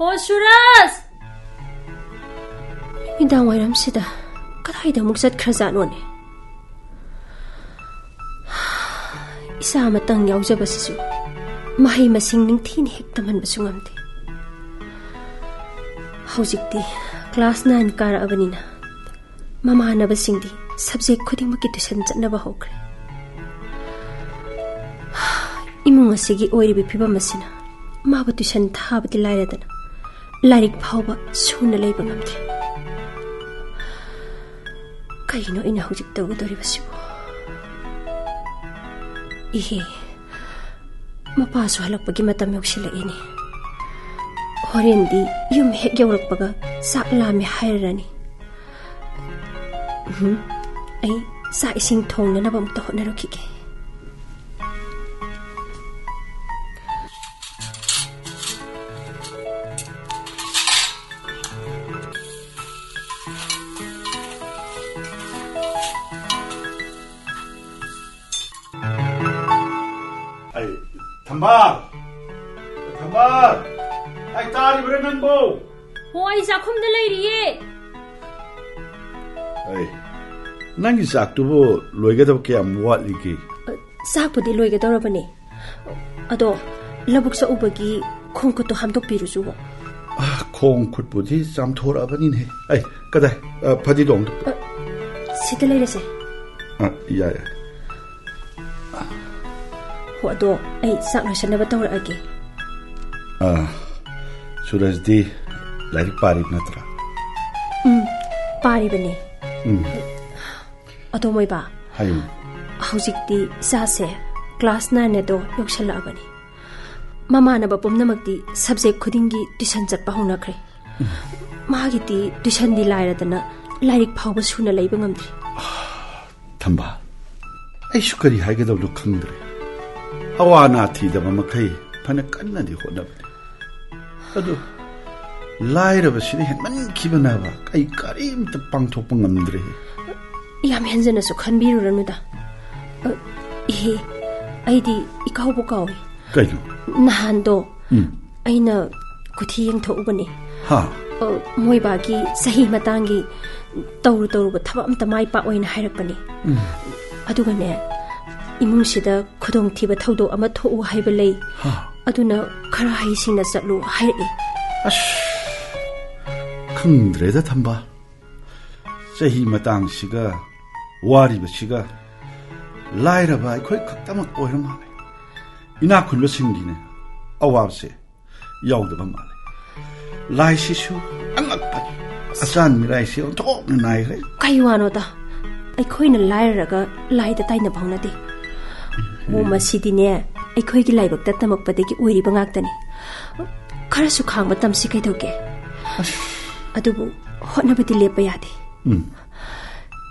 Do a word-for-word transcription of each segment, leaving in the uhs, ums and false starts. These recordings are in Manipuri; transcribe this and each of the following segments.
ꯍꯣ, ꯁꯨꯔꯖ! ꯅꯨꯃꯤꯗꯥꯡ ꯋꯥꯏꯔꯝꯁꯤꯗ ꯀꯗꯥꯏꯗ ꯑꯃꯨꯛ ꯆꯠꯈ꯭ꯔꯖꯥꯠꯅꯣꯅꯦ? ꯏꯆꯥ ꯑꯃꯇꯪ ꯌꯥꯎꯖꯕꯁꯤꯁꯨ ꯃꯍꯩ ꯃꯁꯤꯡ ꯅꯤꯡꯊꯤꯅ ꯍꯦꯛ ꯇꯝꯍꯟꯕꯁꯨ ꯉꯝꯗꯦ꯫ ꯍꯧꯖꯤꯛꯇꯤ ꯀ꯭ꯂꯥꯁ ꯅꯥꯏꯟ ꯀꯥꯔꯛꯑꯕꯅꯤꯅ ꯃꯃꯥꯟꯅꯕꯁꯤꯡꯗꯤ ꯁꯕꯖꯦꯛ ꯈꯨꯗꯤꯡꯃꯛꯀꯤ ꯇ꯭ꯌꯨꯁꯟ ꯆꯠꯅꯕ ꯍꯧꯈ꯭ꯔꯦ꯫ ꯏꯃꯨꯡ ꯑꯁꯤꯒꯤ ꯑꯣꯏꯔꯤꯕ ꯐꯤꯕꯝ ꯑꯁꯤꯅ ꯃꯥꯕꯨ ꯇ꯭ꯌꯨꯁꯟ ꯊꯥꯕꯗꯤ ꯂꯥꯏꯔꯗꯅ ꯂꯥꯏꯔꯤꯛ ꯐꯥꯎꯕ ꯁꯨꯅ ꯂꯩꯕ ꯉꯝꯗ꯭ꯔꯦ꯫ ꯀꯩꯅꯣ ꯑꯩꯅ ꯍꯧꯖꯤꯛ ꯇꯧꯒꯗꯧꯔꯤꯕꯁꯤꯕꯨ? ꯏꯍꯦ, ꯃꯄꯥꯁꯨ ꯍꯜꯂꯛꯄꯒꯤ ꯃꯇꯝ ꯌꯧꯁꯤꯜꯂꯛꯏꯅꯦ꯫ ꯍꯣꯔꯦꯟꯗꯤ ꯌꯨꯝ ꯍꯦꯛ ꯌꯧꯔꯛꯄꯒ ꯆꯥꯛ ꯂꯥꯝꯃꯦ ꯍꯥꯏꯔꯅꯤ꯫ ꯎꯝ, ꯑꯩ ꯆꯥꯛ ꯏꯁꯤꯡ ꯊꯣꯡꯅꯅꯕ ꯑꯃꯨꯛꯇ ꯍꯣꯠꯅꯔꯨꯈꯤꯒꯦ꯫ ꯑꯩ, ꯊꯝꯕꯥꯜ! ꯊꯝꯕꯥꯜ! ꯑꯩ, ꯇꯥꯔꯤꯕ꯭ꯔꯥ ꯅꯪꯕꯣ? ꯍꯣ, ꯑꯩ ꯆꯥꯛꯈꯨꯝꯗ ꯂꯩꯔꯤꯌꯦ꯫ ꯑꯩ, ꯅꯪꯒꯤ ꯆꯥꯛꯇꯨꯕꯨ ꯂꯣꯏꯒꯗꯕ ꯀꯌꯥꯝ ꯋꯥꯠꯂꯤꯒꯦ? ꯑ, ꯆꯥꯛꯄꯨꯗꯤ ꯂꯣꯏꯒꯗꯧꯔꯕꯅꯦ꯫ ꯑꯗꯣ, ꯂꯧꯕꯨꯛ ꯆꯠꯂꯨꯕꯒꯤ ꯈꯣꯡ ꯈꯨꯠꯇꯣ ꯍꯥꯝꯗꯣꯛꯄꯤꯔꯨꯆꯣꯕ꯫ ꯑ, ꯈꯣꯡ ꯈꯨꯠꯄꯨꯗꯤ ꯆꯥꯝꯊꯣꯔꯛꯑꯕꯅꯤꯅꯦ꯫ ꯑꯩ, ꯀꯗꯥꯏ? ꯑ, ꯐꯗꯤꯗꯣꯝꯗꯣ꯫ ꯑ, ꯁꯤꯗ ꯂꯩꯔꯁꯦ꯫ ꯑ, ꯌꯥꯏ, ꯌꯥꯏ꯫ ꯍꯣ, ꯑꯗꯣ ꯑꯩ ꯆꯥꯛ ꯂꯣꯏꯁꯟꯅꯕ ꯇꯧꯔꯛꯑꯒꯦ꯫ ꯑ, ꯁꯨꯔꯖꯗꯤ ꯂꯥꯏꯔꯤꯛ ꯄꯥꯔꯤꯕ ꯅꯠꯇ꯭ꯔꯥ? ꯎꯝ, ꯄꯥꯔꯤꯕꯅꯦ꯫ ꯎꯝ꯫ ꯑꯗꯣ ꯃꯣꯏꯕꯥ, ꯍꯥꯏꯌꯨ꯫ ꯍꯧꯖꯤꯛꯇꯤ ꯏꯆꯥꯁꯦ ꯀ꯭ꯂꯥꯁ ꯅꯥꯏꯟ ꯑꯗꯣ ꯌꯧꯁꯜꯂꯛꯑꯕꯅꯤ꯫ ꯃꯃꯥꯟꯅꯕ ꯄꯨꯝꯅꯃꯛꯇꯤ ꯁꯕꯖꯦꯛ ꯈꯨꯗꯤꯡꯒꯤ ꯇ꯭ꯌꯨꯁꯟ ꯆꯠꯄ ꯍꯧꯅꯈ꯭ꯔꯦ꯫ ꯃꯥꯒꯤꯗꯤ ꯇ꯭ꯌꯨꯁꯟꯗꯤ ꯂꯥꯏꯔꯗꯅ ꯂꯥꯏꯔꯤꯛ ꯐꯥꯎꯕ ꯁꯨꯅ ꯂꯩꯕ ꯉꯝꯗ꯭ꯔꯤ꯫ ꯊꯝꯕꯥꯜ, ꯑꯩꯁꯨ ꯀꯔꯤ ꯍꯥꯏꯒꯗꯕꯅꯣ ꯈꯪꯗ꯭ꯔꯦ꯫ ꯑꯋꯥ ꯑꯅꯥ ꯊꯤꯗꯕ ꯃꯈꯩ ꯐꯅ ꯀꯟꯅꯗꯤ ꯍꯣꯠꯅꯕꯅꯤ꯫ ꯑꯗꯨ ꯂꯥꯏꯔꯕꯁꯤꯅ ꯍꯦꯟꯃꯟꯈꯤꯕꯅꯕ ꯑꯩ ꯀꯔꯤꯝꯇ ꯄꯥꯡꯊꯣꯛꯄ ꯉꯝꯗ꯭ꯔꯦ꯫ ꯌꯥꯝ ꯍꯦꯟꯖꯟꯅꯁꯨ ꯈꯟꯕꯤꯔꯨꯔꯅꯨꯗ꯫ ꯑ, ꯏꯍꯦ, ꯑꯩꯗꯤ ꯏꯀꯥꯎꯕꯨ ꯀꯥꯎꯏ꯫ ꯀꯩꯅꯣ? ꯅꯍꯥꯟꯗꯣ ꯎꯝ꯫ ꯑꯩꯅ ꯀꯨꯊꯤ ꯌꯦꯡꯊꯣꯛꯎꯕꯅꯤ꯫ ꯍꯥ? ꯑ, ꯃꯣꯏꯕꯥꯒꯤ ꯆꯍꯤ ꯃꯇꯥꯡꯒꯤ ꯇꯧꯔꯨ ꯇꯧꯔꯨꯕ ꯊꯕꯛ ꯑꯝꯇ ꯃꯥꯏ ꯄꯥꯛꯑꯣꯏꯅ ꯍꯥꯏꯔꯛꯄꯅꯤ꯫ ꯎꯝ꯫ ꯑꯗꯨꯒꯅꯦ, ꯏꯃꯨꯡꯁꯤꯗ ꯈꯨꯗꯣꯡꯊꯤꯕ ꯊꯧꯗꯣꯛ ꯑꯃ ꯊꯣꯛꯎ ꯍꯥꯏꯕ ꯂꯩ꯫ ꯍꯥ? ꯑꯗꯨꯅ ꯈꯔ ꯍꯩꯁꯤꯡꯅ ꯆꯠꯂꯨ ꯍꯥꯏꯔꯛꯏ꯫ ꯑꯁ, ꯈꯪꯗ꯭ꯔꯦꯗ ꯊꯝꯕꯥꯜ꯫ ꯆꯍꯤ ꯃꯇꯥꯡꯁꯤꯒ ꯋꯥꯔꯤꯕꯁꯤꯒ ꯂꯥꯏꯔꯕ ꯑꯩꯈꯣꯏ ꯈꯛꯇꯃꯛ ꯑꯣꯏꯔ ꯃꯥꯜꯂꯦ꯫ ꯏꯅꯥꯛ ꯈꯨꯟꯕꯁꯤꯡꯒꯤꯅꯦ ꯑꯋꯥꯕꯁꯦ ꯌꯥꯎꯗꯕ ꯃꯥꯜꯂꯦ꯫ ꯂꯥꯏꯁꯤꯁꯨ ꯑꯉꯛꯄꯅꯤ꯫ ꯑꯆꯥꯟ ꯃꯤꯔꯥꯏꯁꯦ ꯑꯣꯟꯊꯣꯛꯅ ꯅꯥꯏꯈ꯭ꯔꯦ꯫ ꯀꯩ ꯋꯥꯅꯣꯗ? ꯑꯩꯈꯣꯏꯅ ꯂꯥꯏꯔꯔꯒ ꯂꯥꯏꯗ ꯇꯥꯏꯅꯕ ꯍꯧꯅꯗꯦ꯫ ꯑꯣ, ꯃꯁꯤꯗꯤꯅꯦ, ꯑꯩꯈꯣꯏꯒꯤ ꯂꯥꯏꯕꯛꯇ ꯇꯝꯃꯛꯄꯗꯒꯤ ꯑꯣꯏꯔꯤꯕ ꯉꯥꯛꯇꯅꯤ꯫ ꯈꯔꯁꯨ ꯈꯥꯡꯕ ꯇꯝꯁꯤ ꯀꯩꯗꯧꯒꯦ? ꯑꯁ꯫ ꯑꯗꯨꯕꯨ ꯍꯣꯠꯅꯕꯗꯤ ꯂꯦꯞꯄ ꯌꯥꯗꯦ꯫ ꯎꯝ꯫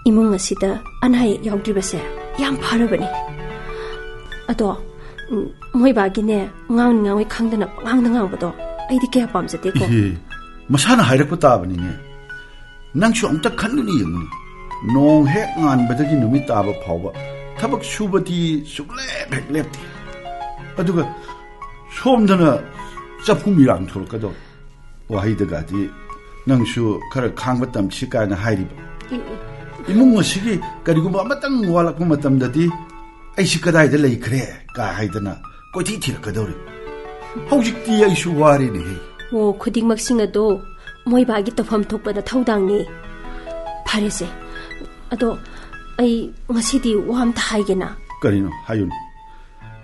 ꯏꯃꯨꯡ ꯑꯁꯤꯗ ꯑꯅꯥ ꯑꯌꯦꯛ ꯌꯥꯎꯗ꯭ꯔꯤꯕꯁꯦ ꯌꯥꯝ ꯐꯔꯕꯅꯤ꯫ ꯑꯗꯣ, ꯎꯝ, ꯃꯣꯏꯕꯥꯒꯤꯅꯦ, ꯉꯥꯡꯅꯤ ꯉꯥꯡꯉꯣꯏ ꯈꯪꯗꯅ ꯄꯉꯥꯡꯗ ꯉꯥꯡꯕꯗꯣ ꯑꯩꯗꯤ ꯀꯌꯥ ꯄꯥꯝꯖꯗꯦꯀꯣ꯫ ꯏꯍꯦ, ꯃꯁꯥꯅ ꯍꯥꯏꯔꯛꯄ ꯇꯥꯕꯅꯤꯅꯦ꯫ ꯅꯪꯁꯨ ꯑꯝꯇ ꯈꯟꯗꯨꯅ ꯌꯦꯡꯉꯨꯅꯦ꯫ ꯅꯣꯡ ꯍꯦꯛ ꯉꯥꯟꯕꯗꯒꯤ ꯅꯨꯃꯤꯠ ꯇꯥꯕ ꯐꯥꯎꯕ ꯊꯕꯛ ꯁꯨꯕꯗꯤ ꯁꯨꯛꯂꯦꯞ ꯍꯦꯛ ꯂꯦꯞꯇꯦ꯫ ꯑꯗꯨꯒ ꯁꯣꯝꯗꯅ ꯆꯐꯨ ꯃꯤꯔꯥꯡ ꯊꯣꯛꯂꯛꯀꯗꯧꯔꯦ꯫ ꯋꯥꯍꯩꯗꯒꯗꯤ ꯅꯪꯁꯨ ꯈꯔ ꯈꯥꯡꯕ ꯇꯝꯁꯤ ꯀꯥꯏꯅ ꯍꯥꯏꯔꯤꯕ꯫ ꯏꯃꯨꯡ ꯑꯁꯤꯒꯤ ꯀꯔꯤꯒꯨꯝꯕ ꯑꯃꯇꯪ ꯋꯥꯠꯂꯛꯄ ꯃꯇꯝꯗꯗꯤ ꯑꯩꯁꯤ ꯀꯗꯥꯏꯗ ꯂꯩꯈ꯭ꯔꯦ ꯀꯥ ꯍꯥꯏꯗꯅ ꯀꯣꯏꯊꯤ ꯊꯤꯔꯛꯀꯗꯧꯔꯤꯕ꯫ ꯍꯧꯖꯤꯛꯇꯤ ꯑꯩꯁꯨ ꯋꯥꯔꯦꯅꯦꯍꯦ꯫ ꯑꯣ, ꯈꯨꯗꯤꯡꯃꯛꯁꯤꯡ ꯑꯗꯣ ꯃꯣꯏꯕꯥꯒꯤ ꯇꯧꯐꯝ ꯊꯣꯛꯄ ꯅꯊꯧꯗꯥꯡꯅꯤ꯫ ꯐꯔꯦꯁꯦ, ꯑꯗꯣ ꯑꯩ ꯉꯁꯤꯗꯤ ꯋꯥ ꯑꯝꯇ ꯍꯥꯏꯒꯦꯅ꯫ ꯀꯔꯤꯅꯣ? ꯍꯥꯏꯌꯨꯅꯦ꯫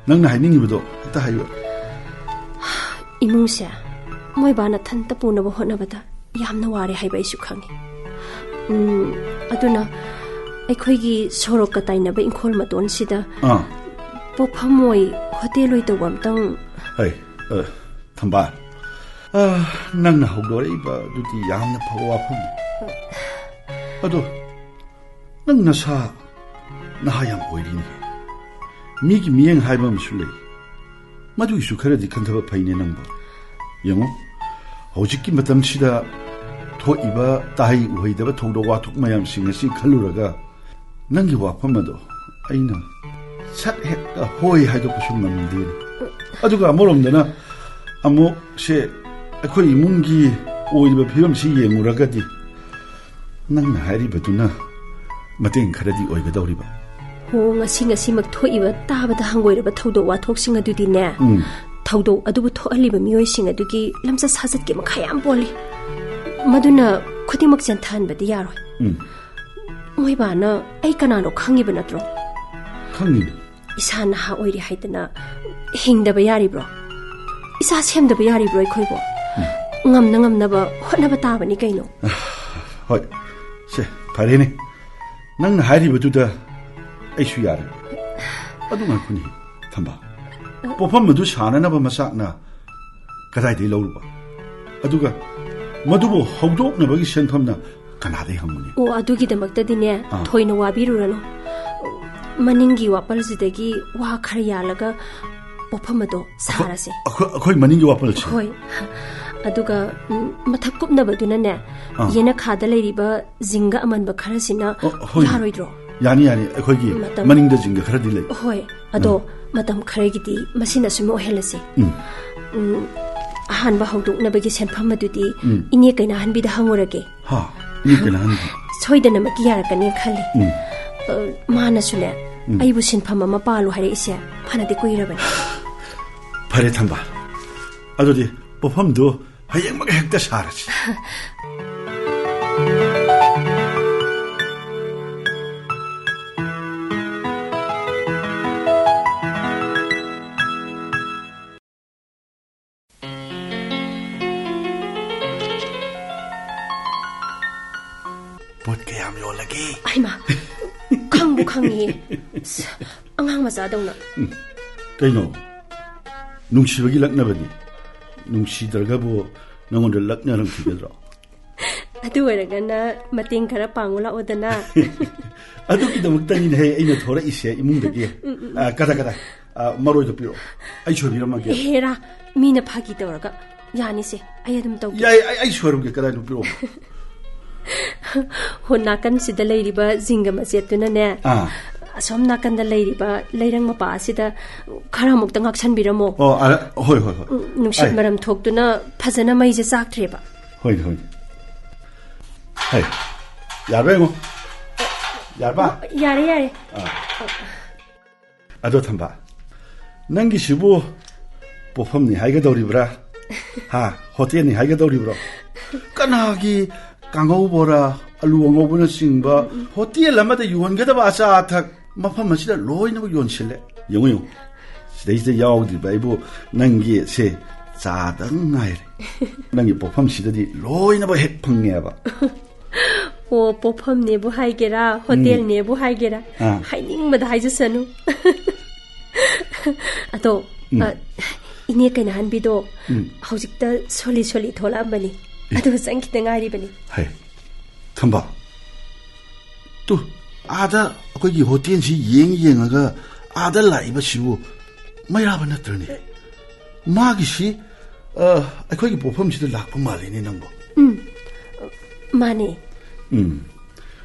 ꯅꯪꯅ ꯍꯥꯏꯅꯤꯡꯉꯤꯕꯗꯣ ꯍꯦꯛꯇ ꯍꯥꯏꯌꯨ꯫ ꯏꯃꯨꯡꯁꯦ ꯃꯣꯏꯕꯥꯅ ꯊꯟꯇ ꯄꯨꯅꯕ ꯍꯣꯠꯅꯕꯗ ꯌꯥꯝꯅ ꯋꯥꯔꯦ ꯍꯥꯏꯕ ꯑꯩꯁꯨ ꯈꯪꯉꯤ꯫ ꯎꯝ, ꯑꯗꯨꯅ ꯑꯩꯈꯣꯏꯒꯤ ꯁꯣꯔꯣꯛꯀ ꯇꯥꯏꯅꯕ ꯏꯪꯈꯣꯜ ꯃꯇꯣꯟꯁꯤꯗ ꯑꯥ꯫ ꯄꯣꯠꯐꯝ ꯑꯣꯏ, ꯍꯣꯇꯦꯜ ꯑꯣꯏ ꯇꯧꯕ ꯑꯝꯇꯪ꯫ ꯍꯩ, ꯑ, ꯊꯝꯕꯥꯜ꯫ ꯑ, ꯅꯪꯅ ꯍꯧꯗꯣꯔꯛꯏꯕ ꯑꯗꯨꯗꯤ ꯌꯥꯝꯅ ꯐꯕ ꯋꯥꯐꯝꯅꯤ꯫ ꯑꯗꯣ ꯅꯪ ꯅꯁꯥ ꯅꯍꯥ ꯌꯥꯝ ꯑꯣꯏꯔꯤꯅꯦ꯫ ꯃꯤꯒꯤ ꯃꯤꯠꯌꯦꯡ ꯍꯥꯏꯕ ꯑꯃꯁꯨ ꯂꯩ꯫ ꯃꯗꯨꯒꯤꯁꯨ ꯈꯔꯗꯤ ꯈꯟꯊꯕ ꯐꯩꯅꯦ ꯅꯪꯕꯨ꯫ ꯌꯦꯡꯉꯨ, ꯍꯧꯖꯤꯛꯀꯤ ꯃꯇꯝꯁꯤꯗ ꯊꯣꯛꯏꯕ ꯇꯥꯍꯩ ꯎꯍꯩꯗꯕ ꯊꯧꯗꯣꯛ ꯋꯥꯊꯣꯛ ꯃꯌꯥꯝꯁꯤꯡ ꯑꯁꯤ ꯈꯜꯂꯨꯔꯒ ꯅꯪꯒꯤ ꯋꯥꯐꯝ ꯑꯗꯣ ꯑꯩꯅ ꯁꯠ ꯍꯦꯛꯇ ꯍꯣꯏ ꯍꯥꯏꯗꯣꯛꯄꯁꯨ ꯉꯝꯗꯦꯅꯦ꯫ ꯑꯗꯨꯒ ꯑꯃꯔꯣꯝꯗꯅ ꯑꯃꯨꯛ ꯁꯦ ꯑꯩꯈꯣꯏ ꯏꯃꯨꯡꯒꯤ ꯑꯣꯏꯔꯤꯕ ꯐꯤꯕꯝꯁꯤ ꯌꯦꯡꯉꯨꯔꯒꯗꯤ ꯅꯪꯅ ꯍꯥꯏꯔꯤꯕꯗꯨꯅ ꯃꯇꯦꯡ ꯈꯔꯗꯤ ꯑꯣꯏꯒꯗꯧꯔꯤꯕ꯫ ꯑꯣ, ꯉꯁꯤ ꯉꯁꯤꯃꯛ ꯊꯣꯛꯏꯕ ꯇꯥꯕꯗ ꯍꯪꯒꯣꯏꯔꯕ ꯊꯧꯗꯣꯛ ꯋꯥꯊꯣꯛꯁꯤꯡ ꯑꯗꯨꯗꯤꯅꯦ, ꯎꯝ꯫ ꯊꯧꯗꯣꯛ ꯑꯗꯨꯕꯨ ꯊꯣꯛꯍꯜꯂꯤꯕ ꯃꯤꯑꯣꯏꯁꯤꯡ ꯑꯗꯨꯒꯤ ꯂꯝꯆꯠ ꯁꯥꯖꯠꯀꯤ ꯃꯈꯥ ꯌꯥꯝ ꯄꯣꯜꯂꯤ꯫ ꯃꯗꯨꯅ ꯈꯨꯗꯤꯡꯃꯛ ꯆꯦꯟꯊꯍꯟꯕꯗꯤ ꯌꯥꯔꯣꯏ꯫ ꯎꯝ꯫ ꯃꯣꯏꯕꯥꯅ ꯑꯩ ꯀꯅꯥꯅꯣ ꯈꯪꯉꯤꯕ ꯅꯠꯇ꯭ꯔꯣ? ꯈꯪꯉꯤꯅꯦ꯫ ꯏꯁꯥ ꯅꯍꯥ ꯑꯣꯏꯔꯤ ꯍꯥꯏꯗꯅ ꯍꯤꯡꯗꯕ ꯌꯥꯔꯤꯕ꯭ꯔꯣ? ꯏꯁꯥ ꯁꯦꯝꯗꯕ ꯌꯥꯔꯤꯕ꯭ꯔꯣ ꯑꯩꯈꯣꯏꯕꯣ? ꯎꯝ꯫ ꯉꯝꯅ ꯉꯝꯅꯕ ꯍꯣꯠꯅꯕ ꯇꯥꯕꯅꯤ ꯀꯩꯅꯣ꯫ ꯍꯣꯏ, ꯁꯦ, ꯐꯔꯦꯅꯦ꯫ ꯅꯪꯅ ꯍꯥꯏꯔꯤꯕꯗꯨꯗ ꯑꯩꯁꯨ ꯌꯥꯔꯦ꯫ ꯑꯗꯨ ꯉꯥꯏꯈꯣꯅꯦ, ꯊꯝꯕꯥꯜ꯫ ꯄꯣꯠꯐꯝ ꯑꯗꯨ ꯁꯥꯅꯅꯕ ꯃꯆꯥꯛꯅ ꯀꯗꯥꯏꯗꯒꯤ ꯂꯧꯔꯨꯕ? ꯑꯗꯨꯒ ꯃꯗꯨꯕꯨ ꯍꯧꯗꯣꯛꯅꯕꯒꯤ ꯁꯦꯟꯐꯝꯅ ꯀꯅꯥꯗꯒꯤ ꯍꯪꯉꯨꯅꯤ? ꯑꯣ, ꯑꯗꯨꯒꯤꯗꯃꯛꯇꯗꯤꯅꯦ, ꯑꯥ꯫ ꯊꯣꯏꯅ ꯋꯥꯕꯤꯔꯨꯔꯅꯨ꯫ ꯃꯅꯤꯡꯒꯤ ꯋꯥꯄꯜꯁꯤꯗꯒꯤ ꯋꯥ ꯈꯔ ꯌꯥꯜꯂꯒ ꯄꯣꯠꯐꯝ ꯑꯗꯣ ꯁꯥꯔꯁꯦ꯫ ꯑꯩꯈꯣꯏ, ꯑꯩꯈꯣꯏ ꯃꯅꯤꯡꯒꯤ ꯋꯥꯄꯜꯁꯦ? ꯍꯣꯏ꯫ ꯑꯗꯨꯒ, ꯎꯝ, ꯃꯊꯛ ꯀꯨꯞꯅꯕꯗꯨꯅꯅꯦ, ꯑꯥ꯫ ꯌꯦꯅꯈꯥꯗ ꯂꯩꯔꯤꯕ ꯖꯤꯡꯒ ꯑꯃꯟꯕ ꯈꯔꯁꯤꯅ ꯑꯣ, ꯍꯣꯏ꯫ ꯌꯥꯔꯣꯏꯗ꯭ꯔꯣ? ꯌꯥꯅꯤ, ꯌꯥꯅꯤ꯫ ꯑꯩꯈꯣꯏꯒꯤ ꯃꯇꯝ ꯃꯅꯤꯡꯗ ꯖꯤꯡꯒ ꯈꯔꯗꯤ ꯂꯩ꯫ ꯍꯣꯏ, ꯑꯗꯣ ꯎꯝ꯫ ꯃꯇꯝ ꯈꯔꯒꯤꯗꯤ ꯃꯁꯤꯅ ꯁꯨꯝ ꯑꯣꯏꯍꯜꯂꯁꯤ꯫ ꯎꯝ꯫ ꯎꯝ, ꯑꯍꯥꯟꯕ ꯍꯧꯗꯣꯛꯅꯕꯒꯤ ꯁꯦꯟꯐꯝ ꯑꯗꯨꯗꯤ ꯎꯝ꯫ ꯏꯅꯦ ꯀꯩꯅꯥꯍꯟꯕꯤꯗ ꯍꯪꯉꯨꯔꯒꯦ꯫ ꯍꯥ? ꯏꯅꯦ ꯀꯩꯅꯥꯍꯟꯕꯤ? ꯁꯣꯏꯗꯅꯃꯛꯀꯤ ꯌꯥꯔꯛꯀꯅꯤ ꯈꯜꯂꯤ꯫ ꯎꯝ꯫ ꯑ, ꯃꯥꯅꯁꯨꯅꯦ, ꯎꯝ꯫ ꯑꯩꯕꯨ ꯁꯤꯟꯐꯝ ꯑꯃ ꯄꯥꯜꯂꯨ ꯍꯥꯏꯔꯛꯏꯁꯦ ꯐꯅꯗꯤ ꯀꯨꯏꯔꯕꯅꯤ꯫ ꯐꯔꯦ, ꯊꯝꯕꯥꯜ꯫ ꯑꯗꯨꯗꯤ ꯄꯣꯠꯐꯝꯗꯨ ꯍꯌꯦꯡꯃꯛ ꯍꯦꯛꯇ ꯁꯥꯔꯁꯤ꯫ ꯄꯣꯠ ꯀꯌꯥꯝ ꯌꯣꯜꯂꯒꯦ? ꯑꯩꯃ, ꯈꯪꯕꯨ ꯈꯪꯉꯤꯍꯦ꯫ ꯑꯁ, ꯑꯉꯥꯡ ꯃꯆꯥꯗꯧꯅ꯫ ꯎꯝ, ꯀꯩꯅꯣ? ꯅꯨꯡꯁꯤꯕꯒꯤ ꯂꯛꯅꯕꯅꯤ꯫ ꯅꯨꯡꯁꯤꯗ꯭ꯔꯒꯕꯨ ꯅꯉꯣꯟꯗ ꯂꯛꯅꯔꯝꯈꯤꯒꯗ꯭ꯔꯣ? ꯑꯗꯨ ꯑꯣꯏꯔꯒꯅ ꯃꯇꯦꯡ ꯈꯔ ꯄꯥꯡꯉꯨ ꯂꯥꯛꯑꯣꯗꯅ꯫ ꯑꯗꯨꯒꯤꯗꯃꯛꯇꯅꯤꯅꯦꯍꯦ ꯑꯩꯅ ꯊꯣꯔꯛꯏꯁꯦ ꯏꯃꯨꯡꯗꯒꯤ꯫ ꯎꯝ, ꯎꯝ, ꯎꯝ꯫ ꯑ, ꯀꯗꯥ, ꯀꯗꯥ꯫ ꯑ, ꯃꯔꯣꯏꯗꯣ ꯄꯤꯔꯛꯑꯣ꯫ ꯑꯩ ꯁꯣꯏꯕꯤꯔꯝꯃꯒꯦ꯫ ꯍꯦꯔꯥ, ꯃꯤꯅ ꯐꯥꯒꯤ ꯇꯧꯔꯒ꯫ ꯌꯥꯅꯤꯁꯦ, ꯑꯩ ꯑꯗꯨꯝ ꯇꯧꯒꯦ꯫ ꯌꯥꯏ, ꯑꯩ, ꯑꯩ ꯁꯣꯏꯔꯝꯒꯦ꯫ ꯀꯗꯥꯏꯅꯣ? ꯄꯤꯔꯛꯑꯣ꯫ ꯍꯣ, ꯅꯥꯀꯟꯁꯤꯗ ꯂꯩꯔꯤꯕ ꯖꯤꯡꯒ ꯃꯆꯦꯠꯇꯨꯅꯅꯦ꯫ ꯑꯥ꯫ ꯑꯁꯣꯝ ꯅꯥꯀꯟꯗ ꯂꯩꯔꯤꯕ ꯂꯩꯔꯪ ꯃꯄꯥ ꯑꯁꯤꯗ ꯈꯔ ꯑꯃꯨꯛꯇ ꯉꯥꯛꯁꯟꯕꯤꯔꯝꯃꯣ꯫ ꯑꯣ, ꯑ, ꯍꯣꯏ, ꯍꯣꯏ, ꯍꯣꯏ꯫ ꯎꯝ, ꯅꯨꯡꯁꯤꯠ ꯑꯩ ꯃꯔꯝ ꯊꯣꯛꯇꯨꯅ ꯐꯖꯅ ꯃꯩꯁꯦ ꯆꯥꯛꯇ꯭ꯔꯦꯕ꯫ ꯍꯣꯏꯅꯦ, ꯍꯣꯏꯅꯦ꯫ ꯍꯩ, ꯌꯥꯔꯕ ꯌꯦꯡꯉꯣ꯫ ꯌꯥꯔꯕ? ꯌꯥꯔꯦ, ꯌꯥꯔꯦ꯫ ꯑꯥ꯫ ꯑꯗꯣ ꯊꯝꯕ, ꯅꯪꯒꯤꯁꯤꯕꯨ ꯄꯣꯠꯐꯝꯅꯤ ꯍꯥꯏꯒꯗꯧꯔꯤꯕ꯭ꯔꯥ? ꯍꯥ, ꯍꯣꯇꯦꯜꯅꯤ ꯍꯥꯏꯒꯗꯧꯔꯤꯕ꯭ꯔꯣ? ꯀꯅꯥꯒꯤ ꯀꯥꯡꯉꯧ ꯕꯣꯔꯥ, ꯑꯂꯨ ꯑꯉꯧꯕꯅꯆꯤꯡꯕ ꯍꯣꯇꯦꯜ ꯑꯃꯗ ꯌꯣꯟꯒꯗꯕ ꯑꯆꯥ ꯑꯊꯛ ꯃꯐꯝ ꯑꯁꯤꯗ ꯂꯣꯏꯅꯃꯛ ꯌꯣꯟꯁꯤꯜꯂꯦ꯫ ꯌꯦꯡꯉꯨ, ꯌꯦꯡꯉꯨ, ꯁꯤꯗꯩꯁꯤꯗ ꯌꯥꯎꯗ꯭ꯔꯤꯕ ꯑꯩꯕꯨ ꯅꯪꯒꯤ ꯁꯦ ꯆꯥꯗꯪ ꯉꯥꯏꯔꯦ꯫ ꯅꯪꯒꯤ ꯄꯣꯠꯐꯝꯁꯤꯗꯗꯤ ꯂꯣꯏꯅꯃꯛ ꯍꯦꯛ ꯐꯪꯉꯦꯕ꯫ ꯑꯣ, ꯄꯣꯠꯐꯝꯅꯦꯕꯨ ꯍꯥꯏꯒꯦꯔꯥ, ꯎꯝ꯫ ꯍꯣꯇꯦꯜꯅꯦꯕꯨ ꯍꯥꯏꯒꯦꯔꯥ, ꯑꯥ꯫ ꯍꯥꯏꯅꯤꯡꯕꯗ ꯍꯥꯏꯖꯁꯅꯨ꯫ ꯑꯗꯣ, ꯎꯝ꯫ ꯑ, ꯏꯅꯦ ꯀꯩꯅꯥꯍꯟꯕꯤꯗꯣ ꯎꯝ꯫ ꯍꯧꯖꯤꯛꯇ ꯁꯣꯜꯂꯤ ꯁꯣꯜꯂꯤ ꯊꯣꯛꯂꯛꯑꯝꯕꯅꯤ꯫ ꯑꯦ꯫ ꯑꯗꯨꯒ ꯆꯪꯈꯤꯗ ꯉꯥꯏꯔꯤꯕꯅꯤ꯫ ꯍꯩ, ꯊꯝꯕ, ꯇꯨ, ꯑꯥꯗ ꯑꯩꯈꯣꯏꯒꯤ ꯍꯣꯇꯦꯜꯁꯤ ꯌꯦꯡ ꯌꯦꯡꯉꯒ ꯑꯥꯗ ꯂꯥꯛꯏꯕꯁꯤꯕꯨ ꯃꯩꯔꯥꯕ ꯅꯠꯇ꯭ꯔꯅꯦ? ꯃꯥꯒꯤꯁꯤ, ꯑ, ꯑꯩꯈꯣꯏꯒꯤ ꯄꯣꯠꯐꯝꯁꯤꯗ ꯂꯥꯛꯄ ꯃꯥꯜꯂꯤꯅꯦ ꯅꯪꯕꯣ꯫ ꯎꯝ, ꯃꯥꯅꯦ꯫ ꯎꯝ,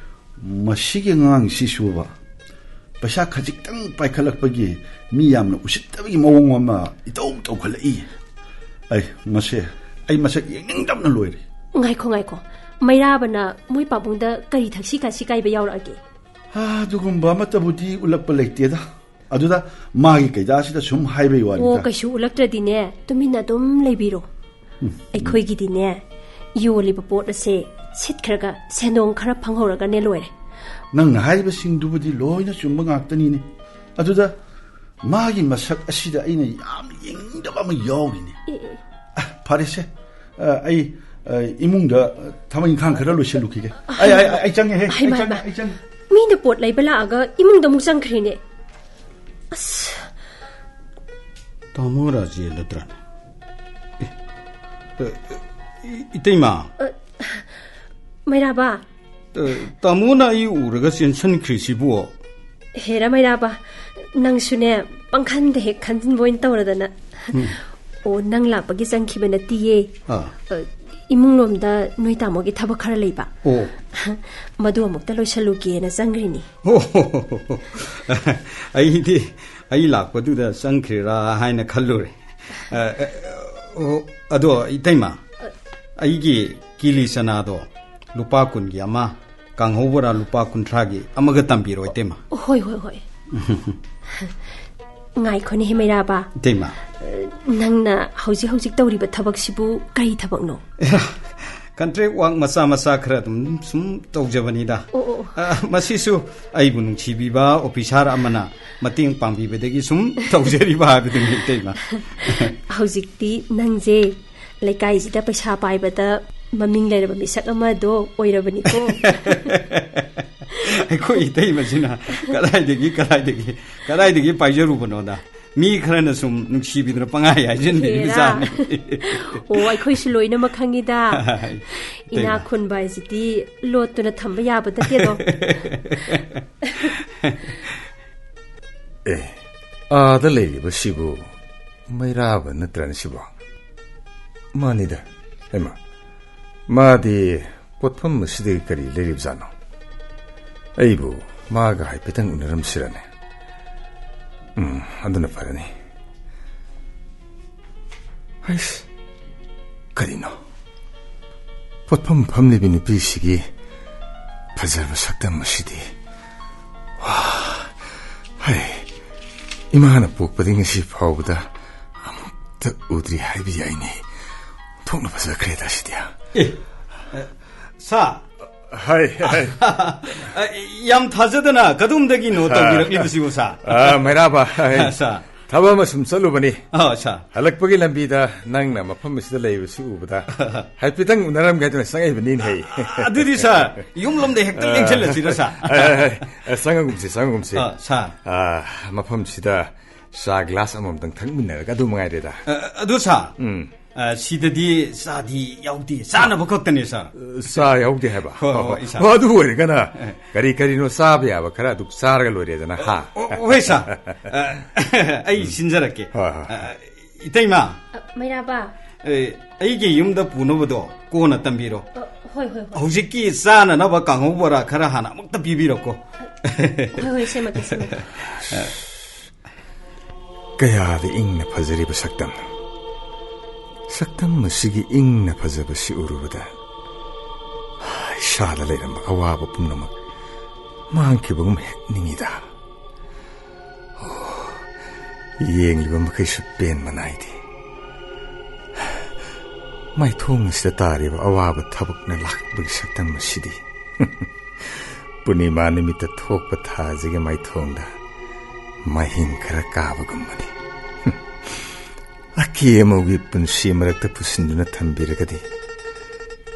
ꯃꯁꯤꯒꯤ ꯑꯉꯥꯡꯁꯤꯁꯨꯕ ꯄꯩꯁꯥ ꯈꯖꯤꯛꯇꯪ ꯄꯥꯏꯈꯠꯂꯛꯄꯒꯤ ꯃꯤ ꯌꯥꯝꯅ ꯎꯁꯤꯠꯇꯕꯒꯤ ꯃꯑꯣꯡ ꯑꯃ ꯏꯇꯧ ꯇꯧꯈꯠꯂꯛꯏ꯫ ꯑꯩ ꯃꯁꯦ, ꯑꯩ ꯃꯁꯛ ꯌꯦꯡꯅꯤꯡꯗꯕꯅ ꯂꯣꯏꯔꯦ꯫ ꯉꯥꯏꯈꯣ, ꯉꯥꯏꯈꯣ꯫ ꯃꯩꯔꯥꯕꯅ ꯃꯣꯏ ꯄꯥꯕꯨꯡꯗ ꯀꯔꯤ ꯊꯛꯁꯤ ꯈꯥꯁꯤ ꯀꯥꯏꯕ ꯌꯥꯎꯔꯛꯑꯒꯦ? ꯑꯥ, ꯑꯗꯨꯒꯨꯝꯕ ꯑꯃꯠꯇꯕꯨꯗꯤ ꯎꯠꯂꯛꯄ ꯂꯩꯇꯦꯗ꯫ ꯑꯗꯨꯗ ꯃꯥꯒꯤ ꯀꯩꯗꯥꯁꯤꯗ ꯁꯨꯝ ꯍꯥꯏꯕꯩ ꯋꯥꯅꯤꯗ꯫ ꯑꯣ, ꯀꯩꯁꯨ ꯎꯠꯂꯛꯇ꯭ꯔꯗꯤꯅꯦ, ꯇꯨꯃꯤꯟꯅ ꯑꯗꯨꯝ ꯂꯩꯕꯤꯔꯣ꯫ ꯎꯝ꯫ ꯑꯩꯈꯣꯏꯒꯤꯗꯤꯅꯦ, ꯌꯣꯜꯂꯤꯕ ꯄꯣꯠ ꯑꯁꯦ ꯁꯤꯠꯈ꯭ꯔꯒ ꯁꯦꯟꯗꯣꯡ ꯈꯔ ꯐꯪꯍꯧꯔꯒꯅꯦ ꯂꯣꯏꯔꯦ꯫ ꯅꯪꯅ ꯍꯥꯏꯔꯤꯕꯁꯤꯡꯗꯨꯕꯨꯗꯤ ꯂꯣꯏꯅ ꯆꯨꯝꯕ ꯉꯥꯛꯇꯅꯤꯅꯦ꯫ ꯑꯗꯨꯗ ꯃꯥꯒꯤ ꯃꯁꯛ ꯑꯁꯤꯗ ꯑꯩꯅ ꯌꯥꯝ ꯌꯦꯡꯅꯤꯡꯗꯕ ꯑꯃ ꯌꯥꯎꯔꯤꯅꯦ꯫ ꯑꯦ, ꯑꯦ꯫ ꯑ, ꯐꯔꯦꯁꯦ꯫ ꯑ, ꯑꯩ, ꯑ, ꯏꯃꯨꯡꯗ, ꯑ, ꯊꯕꯛ ꯏꯪꯈꯥꯡ ꯈꯔ ꯂꯣꯏꯁꯤꯜꯂꯨꯈꯤꯒꯦ꯫ ꯑꯩ, ꯑꯩ, ꯑꯩ ꯆꯪꯉꯦꯍꯦ꯫ ꯍꯩꯃꯥ, ꯑꯩ ꯆꯪꯉꯦ, ꯍꯩꯃꯥ꯫ ꯑꯩ ꯆꯪꯉꯦ꯫ ꯃꯤꯅ ꯄꯣꯠ ꯂꯩꯕ ꯂꯥꯛꯑꯒ ꯏꯃꯨꯡꯗ ꯑꯃꯨꯛ ꯆꯪꯈ꯭ꯔꯦꯅꯦ꯫ ꯑꯁ꯫ ꯇꯥꯃꯣ ꯔꯥꯖꯦꯟꯗ꯭ꯔꯅꯦ꯫ ꯑꯦ, ꯑ, ꯏ-, ꯏꯇꯩꯃ꯫ ꯑ, ꯃꯩꯔꯥꯕ꯫ ꯑ, ꯇꯥꯃꯣꯅ ꯑꯩ ꯎꯔꯒ ꯆꯦꯟꯁꯟꯈ꯭ꯔꯤꯁꯤꯕꯨ? ꯍꯦꯔꯥ ꯃꯩꯔꯥꯕ, ꯅꯪꯁꯨꯅꯦ, ꯄꯪꯈꯟꯗ ꯍꯦꯛ ꯈꯟꯖꯤꯟꯕ ꯑꯣꯏꯅ ꯇꯧꯔꯗꯅ꯫ ꯎꯝ꯫ ꯑꯣ, ꯅꯪ ꯂꯥꯛꯄꯒꯤ ꯆꯪꯈꯤꯕ ꯅꯠꯇꯤꯌꯦ꯫ ꯑꯥ꯫ ꯑ, ꯏꯃꯨꯡ ꯂꯣꯝꯗ ꯅꯣꯏ ꯇꯥꯃꯣꯒꯤ ꯊꯕꯛ ꯈꯔ ꯂꯩꯕ꯫ ꯑꯣ꯫ ꯃꯗꯨ ꯑꯃꯨꯛꯇ ꯂꯣꯏꯁꯜꯂꯨꯒꯦꯅ ꯆꯪꯈ꯭ꯔꯤꯅꯤ꯫ ꯑꯣ, ꯑꯩꯗꯤ ꯑꯩ ꯂꯥꯛꯄꯗꯨꯗ ꯆꯪꯈ꯭ꯔꯤꯔꯥ ꯍꯥꯏꯅ ꯈꯜꯂꯨꯔꯦ꯫ ꯑ, ꯑ, ꯑꯣ, ꯑꯗꯣ ꯏꯇꯩꯃ, ꯑꯩꯒꯤ ꯀꯤꯂꯤ ꯆꯅꯥꯗꯣ ꯂꯨꯄꯥ ꯀꯨꯟꯒꯤ ꯑꯃ, ꯀꯥꯡꯍꯧ ꯕꯣꯔꯥ ꯂꯨꯄꯥ ꯀꯨꯟꯊ꯭ꯔꯥꯒꯤ ꯑꯃꯒ ꯇꯝꯕꯤꯔꯣ, ꯏꯇꯩꯃ꯫ ꯍꯣꯏ, ꯍꯣꯏ, ꯍꯣꯏ꯫ ꯉꯥꯏꯈꯣꯅꯦ, ꯍꯦ ꯃꯩꯔꯥꯕ꯫ ꯏꯇꯩꯃ꯫ ꯅꯪꯅ ꯍꯧꯖꯤꯛ ꯍꯧꯖꯤꯛ ꯇꯧꯔꯤꯕ ꯊꯕꯛꯁꯤꯕꯨ ꯀꯔꯤ ꯊꯕꯛꯅꯣ? ꯀꯟꯇ꯭ꯔꯦꯛ ꯋꯥꯔꯛ ꯃꯆꯥ ꯃꯆꯥ ꯈꯔ ꯑꯗꯨꯝ ꯁꯨꯝ ꯇꯧꯖꯕꯅꯤꯗ꯫ ꯑꯣ, ꯑꯣ, ꯑꯣ꯫ ꯑ, ꯃꯁꯤꯁꯨ ꯑꯩꯕꯨ ꯅꯨꯡꯁꯤꯕꯤꯕ ꯑꯣꯐꯤꯁꯥꯔ ꯑꯃꯅ ꯃꯇꯦꯡ ꯄꯥꯡꯕꯤꯕꯗꯒꯤ ꯁꯨꯝ ꯇꯧꯖꯔꯤꯕ ꯍꯥꯏꯕꯗꯨꯅꯤ, ꯏꯇꯩꯃ꯫ ꯍꯧꯖꯤꯛꯇꯤ ꯅꯪꯁꯦ ꯂꯩꯀꯥꯏꯁꯤꯗ ꯄꯩꯁꯥ ꯄꯥꯏꯕꯗ ꯃꯃꯤꯡ ꯂꯩꯔꯕ ꯃꯤꯁꯛ ꯑꯃꯗꯣ ꯑꯣꯏꯔꯕꯅꯤꯀꯣ꯫ ꯑꯩꯈꯣꯏ ꯏꯇꯩꯃꯁꯤꯅ ꯀꯗꯥꯏꯗꯒꯤ, ꯀꯗꯥꯏꯗꯒꯤ, ꯀꯗꯥꯏꯗꯒꯤ ꯄꯥꯏꯖꯔꯨꯕꯅꯣꯗ? ꯃꯤ ꯈꯔꯅ ꯁꯨꯝ ꯅꯨꯡꯁꯤꯕꯤꯗꯨꯅ ꯄꯪꯍꯥꯏ ꯍꯥꯏꯖꯤꯟꯕꯤꯔꯤꯕ ꯍꯦꯔꯥ꯫ ꯖꯥꯠꯅꯤ꯫ ꯑꯣ, ꯑꯩꯈꯣꯏꯁꯨ ꯂꯣꯏꯅꯃꯛ ꯈꯪꯉꯤꯗ꯫ ꯏꯇꯩꯃ꯫ ꯏꯅꯥꯛ ꯈꯨꯟꯕ ꯍꯥꯏꯁꯤꯗꯤ ꯂꯣꯠꯇꯨꯅ ꯊꯝꯕ ꯌꯥꯕ ꯅꯠꯇꯦꯗꯣ꯫ ꯑꯦ, ꯑꯥꯗ ꯂꯩꯔꯤꯕꯁꯤꯕꯨ ꯃꯩꯔꯥꯕ ꯅꯠꯇ꯭ꯔꯅꯦ ꯁꯤꯕꯣ? ꯃꯥꯅꯤꯗ, ꯍꯩꯃꯥ, ꯃꯥꯗꯤ ꯄꯣꯠꯐꯝ ꯑꯁꯤꯗꯒꯤ ꯀꯔꯤ ꯂꯩꯔꯤꯕꯖꯥꯠꯅꯣ? ꯑꯩꯕꯨ ꯃꯥꯒ ꯍꯥꯏꯐꯦꯠꯇꯪ ꯎꯅꯔꯝꯁꯤꯔꯅꯦ? ꯎꯝ, ꯑꯗꯨꯅ ꯐꯔꯅꯤ꯫ ꯍꯩꯁ, ꯀꯔꯤꯅꯣ? ꯄꯣꯠꯐꯝ ꯐꯝꯂꯤꯕꯤ ꯅꯨꯄꯤꯁꯤꯒꯤ ꯐꯖꯕ ꯁꯛꯇꯝ ꯑꯁꯤꯗꯤ꯫ ꯋꯥ, ꯍꯩ, ꯏꯃꯥꯅ ꯄꯣꯛꯄꯗꯒꯤ ꯉꯁꯤ ꯐꯥꯎꯕꯗ ꯑꯃꯨꯛꯇ ꯎꯗ꯭ꯔꯤ ꯍꯥꯏꯕ ꯌꯥꯏꯅꯦ꯫ ꯊꯣꯛꯅ ꯐꯖꯈ꯭ꯔꯦꯗ ꯁꯤꯗꯤ꯫ ꯑꯦ, ꯑ, ꯁꯥ꯫ ꯍꯥꯏ, ꯍꯥꯏ꯫ ꯑ, ꯌꯥꯝ ꯊꯥꯖꯗꯅ ꯀꯗꯣꯝꯗꯒꯤꯅꯣ ꯇꯧꯕꯤꯔꯛꯂꯤꯕꯁꯤꯕꯨ, ꯁꯥ? ꯑ, ꯃꯩꯔꯥꯕ, ꯍꯥꯏ꯫ ꯁꯥ꯫ ꯊꯕꯛ ꯑꯃ ꯁꯨꯝ ꯆꯠꯂꯨꯕꯅꯤ꯫ ꯑ, ꯁꯥ꯫ ꯍꯜꯂꯛꯄꯒꯤ ꯂꯝꯕꯤꯗ ꯅꯪꯅ ꯃꯐꯝ ꯑꯁꯤꯗ ꯂꯩꯕꯁꯤ ꯎꯕꯗ ꯍꯥꯏꯐꯦꯠꯇꯪ ꯎꯅꯔꯝꯒꯦ ꯍꯥꯏꯗꯨꯅ ꯆꯪꯉꯛꯏꯕꯅꯤꯅꯦ꯫ ꯑꯗꯨꯗꯤ, ꯁꯥ, ꯌꯨꯝꯂꯣꯝꯗ ꯍꯦꯛꯇ ꯑ, ꯂꯦꯡꯁꯤꯜꯂꯁꯤꯔ, ꯁꯥ? ꯑ, ꯑ, ꯑ, ꯆꯪꯉꯒꯨꯝꯁꯤ, ꯆꯪꯉꯒꯨꯝꯁꯤ꯫ ꯑ, ꯁꯥ꯫ ꯑ, ꯃꯐꯝꯁꯤꯗ ꯆꯥ ꯒ꯭ꯂꯥꯁ ꯑꯃꯃꯝꯇꯪ ꯊꯛꯃꯤꯟꯅꯔꯒ ꯑꯗꯨ ꯃꯉꯥꯏꯔꯦꯗ꯫ ꯑ, ꯑꯗꯨ, ꯁꯥ, ꯎꯝ꯫ ꯑ, ꯁꯤꯗꯗꯤ ꯆꯥꯗꯤ ꯌꯥꯎꯗꯦ, ꯆꯥꯅꯕ ꯈꯛꯇꯅꯦ, ꯁꯥ꯫ ꯆꯥ ꯌꯥꯎꯗꯦ ꯍꯥꯏꯕ? ꯍꯣꯏ, ꯍꯣꯏ, ꯍꯣꯏ, ꯍꯣꯏ, ꯏꯁꯥ꯫ ꯍꯣꯏ, ꯑꯗꯨ ꯑꯣꯏꯔꯒꯅ ꯑꯦ꯫ ꯀꯔꯤ ꯀꯔꯤꯅꯣ ꯆꯥꯕ ꯌꯥꯕ ꯈꯔ ꯑꯗꯨ ꯆꯥꯔꯒ ꯂꯣꯏꯔꯦꯗꯅ, ꯍꯥ? ꯑꯣ, ꯍꯣꯏ, ꯁꯥ꯫ ꯑ, ꯑꯩ ꯁꯤꯟꯖꯔꯛꯀꯦ꯫ ꯍꯣꯏ, ꯍꯣꯏ꯫ ꯑ, ꯏꯇꯩꯃ꯫ ꯑ, ꯃꯩꯔꯥꯕ꯫ ꯑꯦ, ꯑꯩꯒꯤ ꯌꯨꯝꯗ ꯄꯨꯅꯕꯗꯣ ꯀꯣꯟꯅ ꯇꯝꯕꯤꯔꯣ꯫ ꯑ, ꯍꯣꯏ, ꯍꯣꯏ, ꯍꯣꯏ꯫ ꯍꯧꯖꯤꯛꯀꯤ ꯆꯥꯅꯅꯕ ꯀꯥꯡꯍꯧ ꯕꯣꯔꯥ ꯈꯔ ꯍꯥꯟꯅ ꯑꯃꯨꯛꯇ ꯄꯤꯕꯤꯔꯣꯀꯣ꯫ ꯍꯣꯏ, ꯍꯣꯏ, ꯁꯦꯝꯃꯛꯀꯦ, ꯁꯦꯝꯃꯛꯀꯦ꯫ ꯀꯌꯥꯗ ꯏꯪꯅ ꯐꯖꯔꯤꯕ ꯁꯛꯇꯝ꯫ ꯁꯛꯇꯝ ꯑꯁꯤꯒꯤ ꯏꯪꯅ ꯐꯖꯕꯁꯤ ꯎꯔꯨꯕꯗ ꯏꯁꯥꯗ ꯂꯩꯔꯝꯕ ꯑꯋꯥꯕ ꯄꯨꯝꯅꯃꯛ ꯃꯥꯡꯈꯤꯕꯒꯨꯝ ꯍꯦꯛ ꯅꯤꯡꯉꯤꯗ꯫ ꯑꯣ, ꯌꯦꯡꯂꯤꯕ ꯃꯈꯩꯁꯨ ꯄꯦꯟꯕ ꯅꯥꯏꯗꯦ꯫ ꯃꯥꯏꯊꯣꯡ ꯑꯁꯤꯗ ꯇꯥꯔꯤꯕ ꯑꯋꯥꯕ ꯊꯕꯛꯅ ꯂꯥꯛꯄꯒꯤ ꯁꯛꯇꯝ ꯑꯁꯤꯗꯤ ꯄꯨꯔꯅꯤꯃꯥ ꯅꯨꯃꯤꯠꯇ ꯊꯣꯛꯄ ꯊꯥꯁꯤꯒꯤ ꯃꯥꯏꯊꯣꯡꯗ ꯃꯍꯤꯡ ꯈꯔ ꯀꯥꯕꯒꯨꯝꯕꯅꯤ꯫ ꯑꯀꯦ ꯑꯃꯧꯒꯤ ꯄꯨꯟꯁꯤ ꯃꯔꯛꯇ ꯄꯨꯁꯤꯟꯗꯨꯅ ꯊꯝꯕꯤꯔꯒꯗꯤ